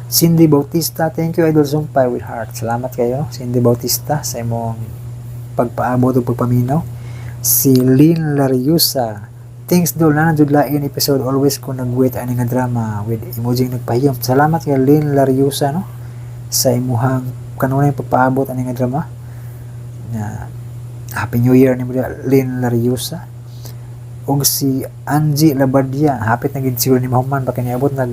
Cindy Bautista, "Thank you, Idol Sumpay," with heart. Salamat kayo, Cindy Bautista, sa imong pagpaabot ug pagpaminaw. Si Lynn Lariusa, "Thanks, dol, na jud lain episode, always ko nag-wait ani nga drama," with emoji nagpahiyom. Salamat kay Lynn Lariusa, no, sa imuhang kanunay pagpaabot ani nga drama. Na Happy New Year nimo, Lynn Lariusa. Og si Angie Labadia, hapit na gid siguro ni mahuman ba kay niabot nag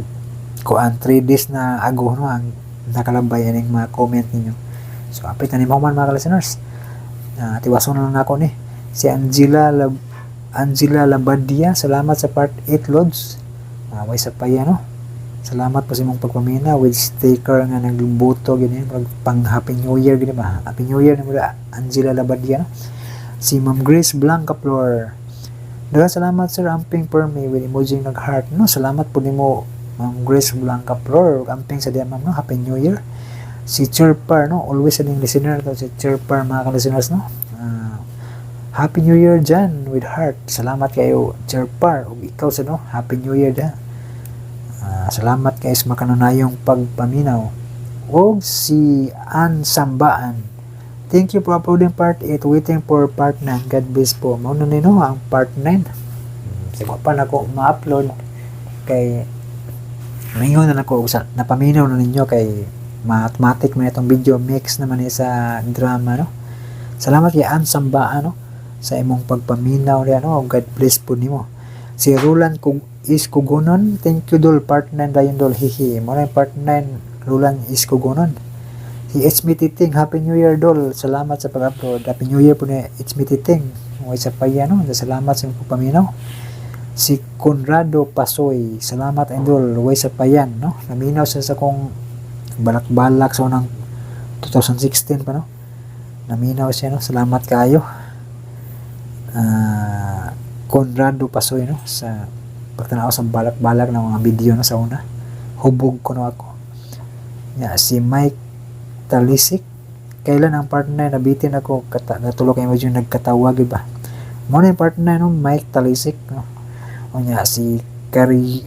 kuan 3 days na ago, no, ang nakalabay aning mga comment ninyo. So hapit na ni mahuman, mga listeners. Tiwason na lang nako ni. Si Angela Labadia, "Salamat sa part 8, Lods." Way sa paya, no. Salamat po sa imong pagpamina with sticker nga nagbuto gini pag pang Happy New Year gini ba. Happy New Year nimo, Angela Labadia, no? Si Ma'am Grace Blanca Flor, "Daghang salamat, sir, amping for me," with emoji nag heart, no. Salamat po nimo, Ma'am Grace Blanca Flor. Amping sa diya, ma'am, no. Happy New Year. Si Chirpar, no, always aning listener to si Chirpar, mga ka-listeners, no. "Happy New Year dyan," with heart. Salamat kayo, Chirpar, ug ikaw sa, no. Happy New Year dyan. Salamat kay sa makanunayong pagpaminaw. Og si Ann Sambaan, "Thank you for uploading part 8, waiting for part 9, God bless po." Mao na nino ang part 9. Siguro pa nako ma-upload kay maingon na nako sa napaminaw na ninyo kay mathematic man itong video, mix naman ni sa drama, no. Salamat kay Ann Sambaan, no, sa imong pagpaminaw niya, no. God bless po nimo. Si Roland Kug is Kugunon, "Thank you, dol, part 9 dayon, dol, hihi." Mo na yung part 9, Roland is Kugunon. Si It's Me Titing, "Happy New Year, dol, salamat sa pag-upload." Happy New Year po ni It's Me Titing. Way sa paya, no? Salamat sa imong pagpaminaw. Si Conrado Pasoy, salamat, idol, way sa payan, no? Naminaw siya sa kong balak-balak sa unang 2016 pa, no? Naminaw siya, no? Salamat kayo. Conrado Pasoy, no? Sa pagtanaw sa balak-balak ng mga video, no? Sa una. Hubog ko, no, ako. Ya, si Mike Talisik, kailan ang part 9? Nabitin ako kata, natulo kay medyo nagkatawag ba. Mo na yung part 9, no? Mike Talisik, no? Unya si Kari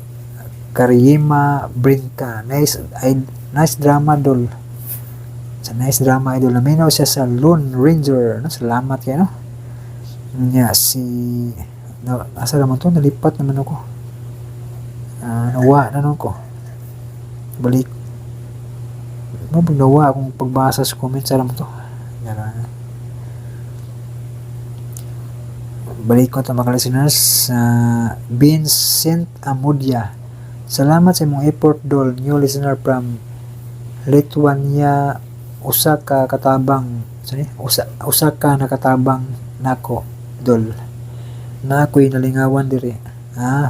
Kariyima Brinka, nice I, nice drama, dol. Sa nice drama, idol, naminaw siya sa Lone Ranger, no? Salamat kayo, no? Unya si na, asa naman to? Nalipat naman ako. Nawa na nun ko. Balik mo pag nawa akong pagbasa sa comment sa to. Yara. Balik ko ito, mga listeners. Vincent Amudia. Salamat sa imong effort, dol. New listener from Lithuania. Usa ka katabang, sorry, usa ka nakatabang nako, dol. Na ako'y nalingawan diri.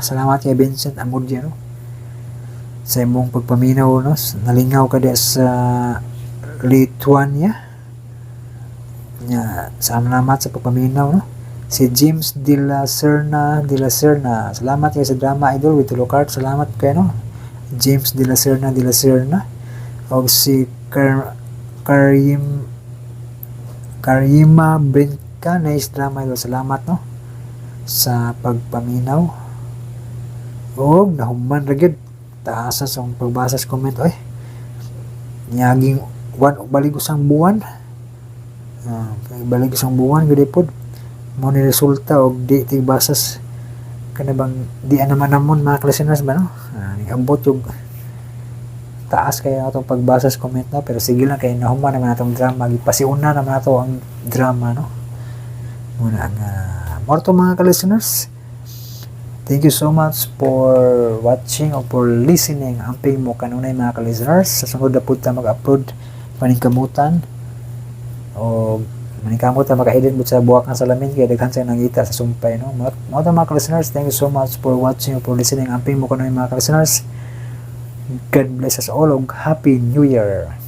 Salamat kay Vincent Amudia, no? Sa imong pagpaminaw, no? Nalingaw ka di sa Lithuania. Nya, salamat sa pagpaminaw, no? Si James De La Serna, De La Serna. Salamat kay sa drama, idol, with Tulokart. Salamat kay, no? James De La Serna, De La Serna. O si Karim Karima Brinka, nice drama, idol. Salamat, no? Sa pagpaminaw. Og nahuman ra gyud. Taasa sa akong pagbasa sa comment, oy. Niaging one balig usang buwan. Balig usang buwan gyud pod. Mo ni resulta og di tigbasas kana bang di naman namon, mga listeners ba, no? Niabot og taas kaya atong pagbasa sa comment, no? Pero sige lang kay nahuman naman atong drama, gipasiuna naman ato ang drama, no? Muna ang more to, mga ka-listeners. Thank you so much for watching or for listening. Amping mo kanunay, mga ka-listeners. Sa sunod na pud ta mag-upload, paningkamutan o maningkamot ta maka-edit mo sa buwak ng salamin kay daghan sa nangita sa sumpay, no? Mo to, mga ka-listeners. Thank you so much for watching or for listening. Amping mo kanunay, mga ka-listeners. God bless us all ug Happy New Year.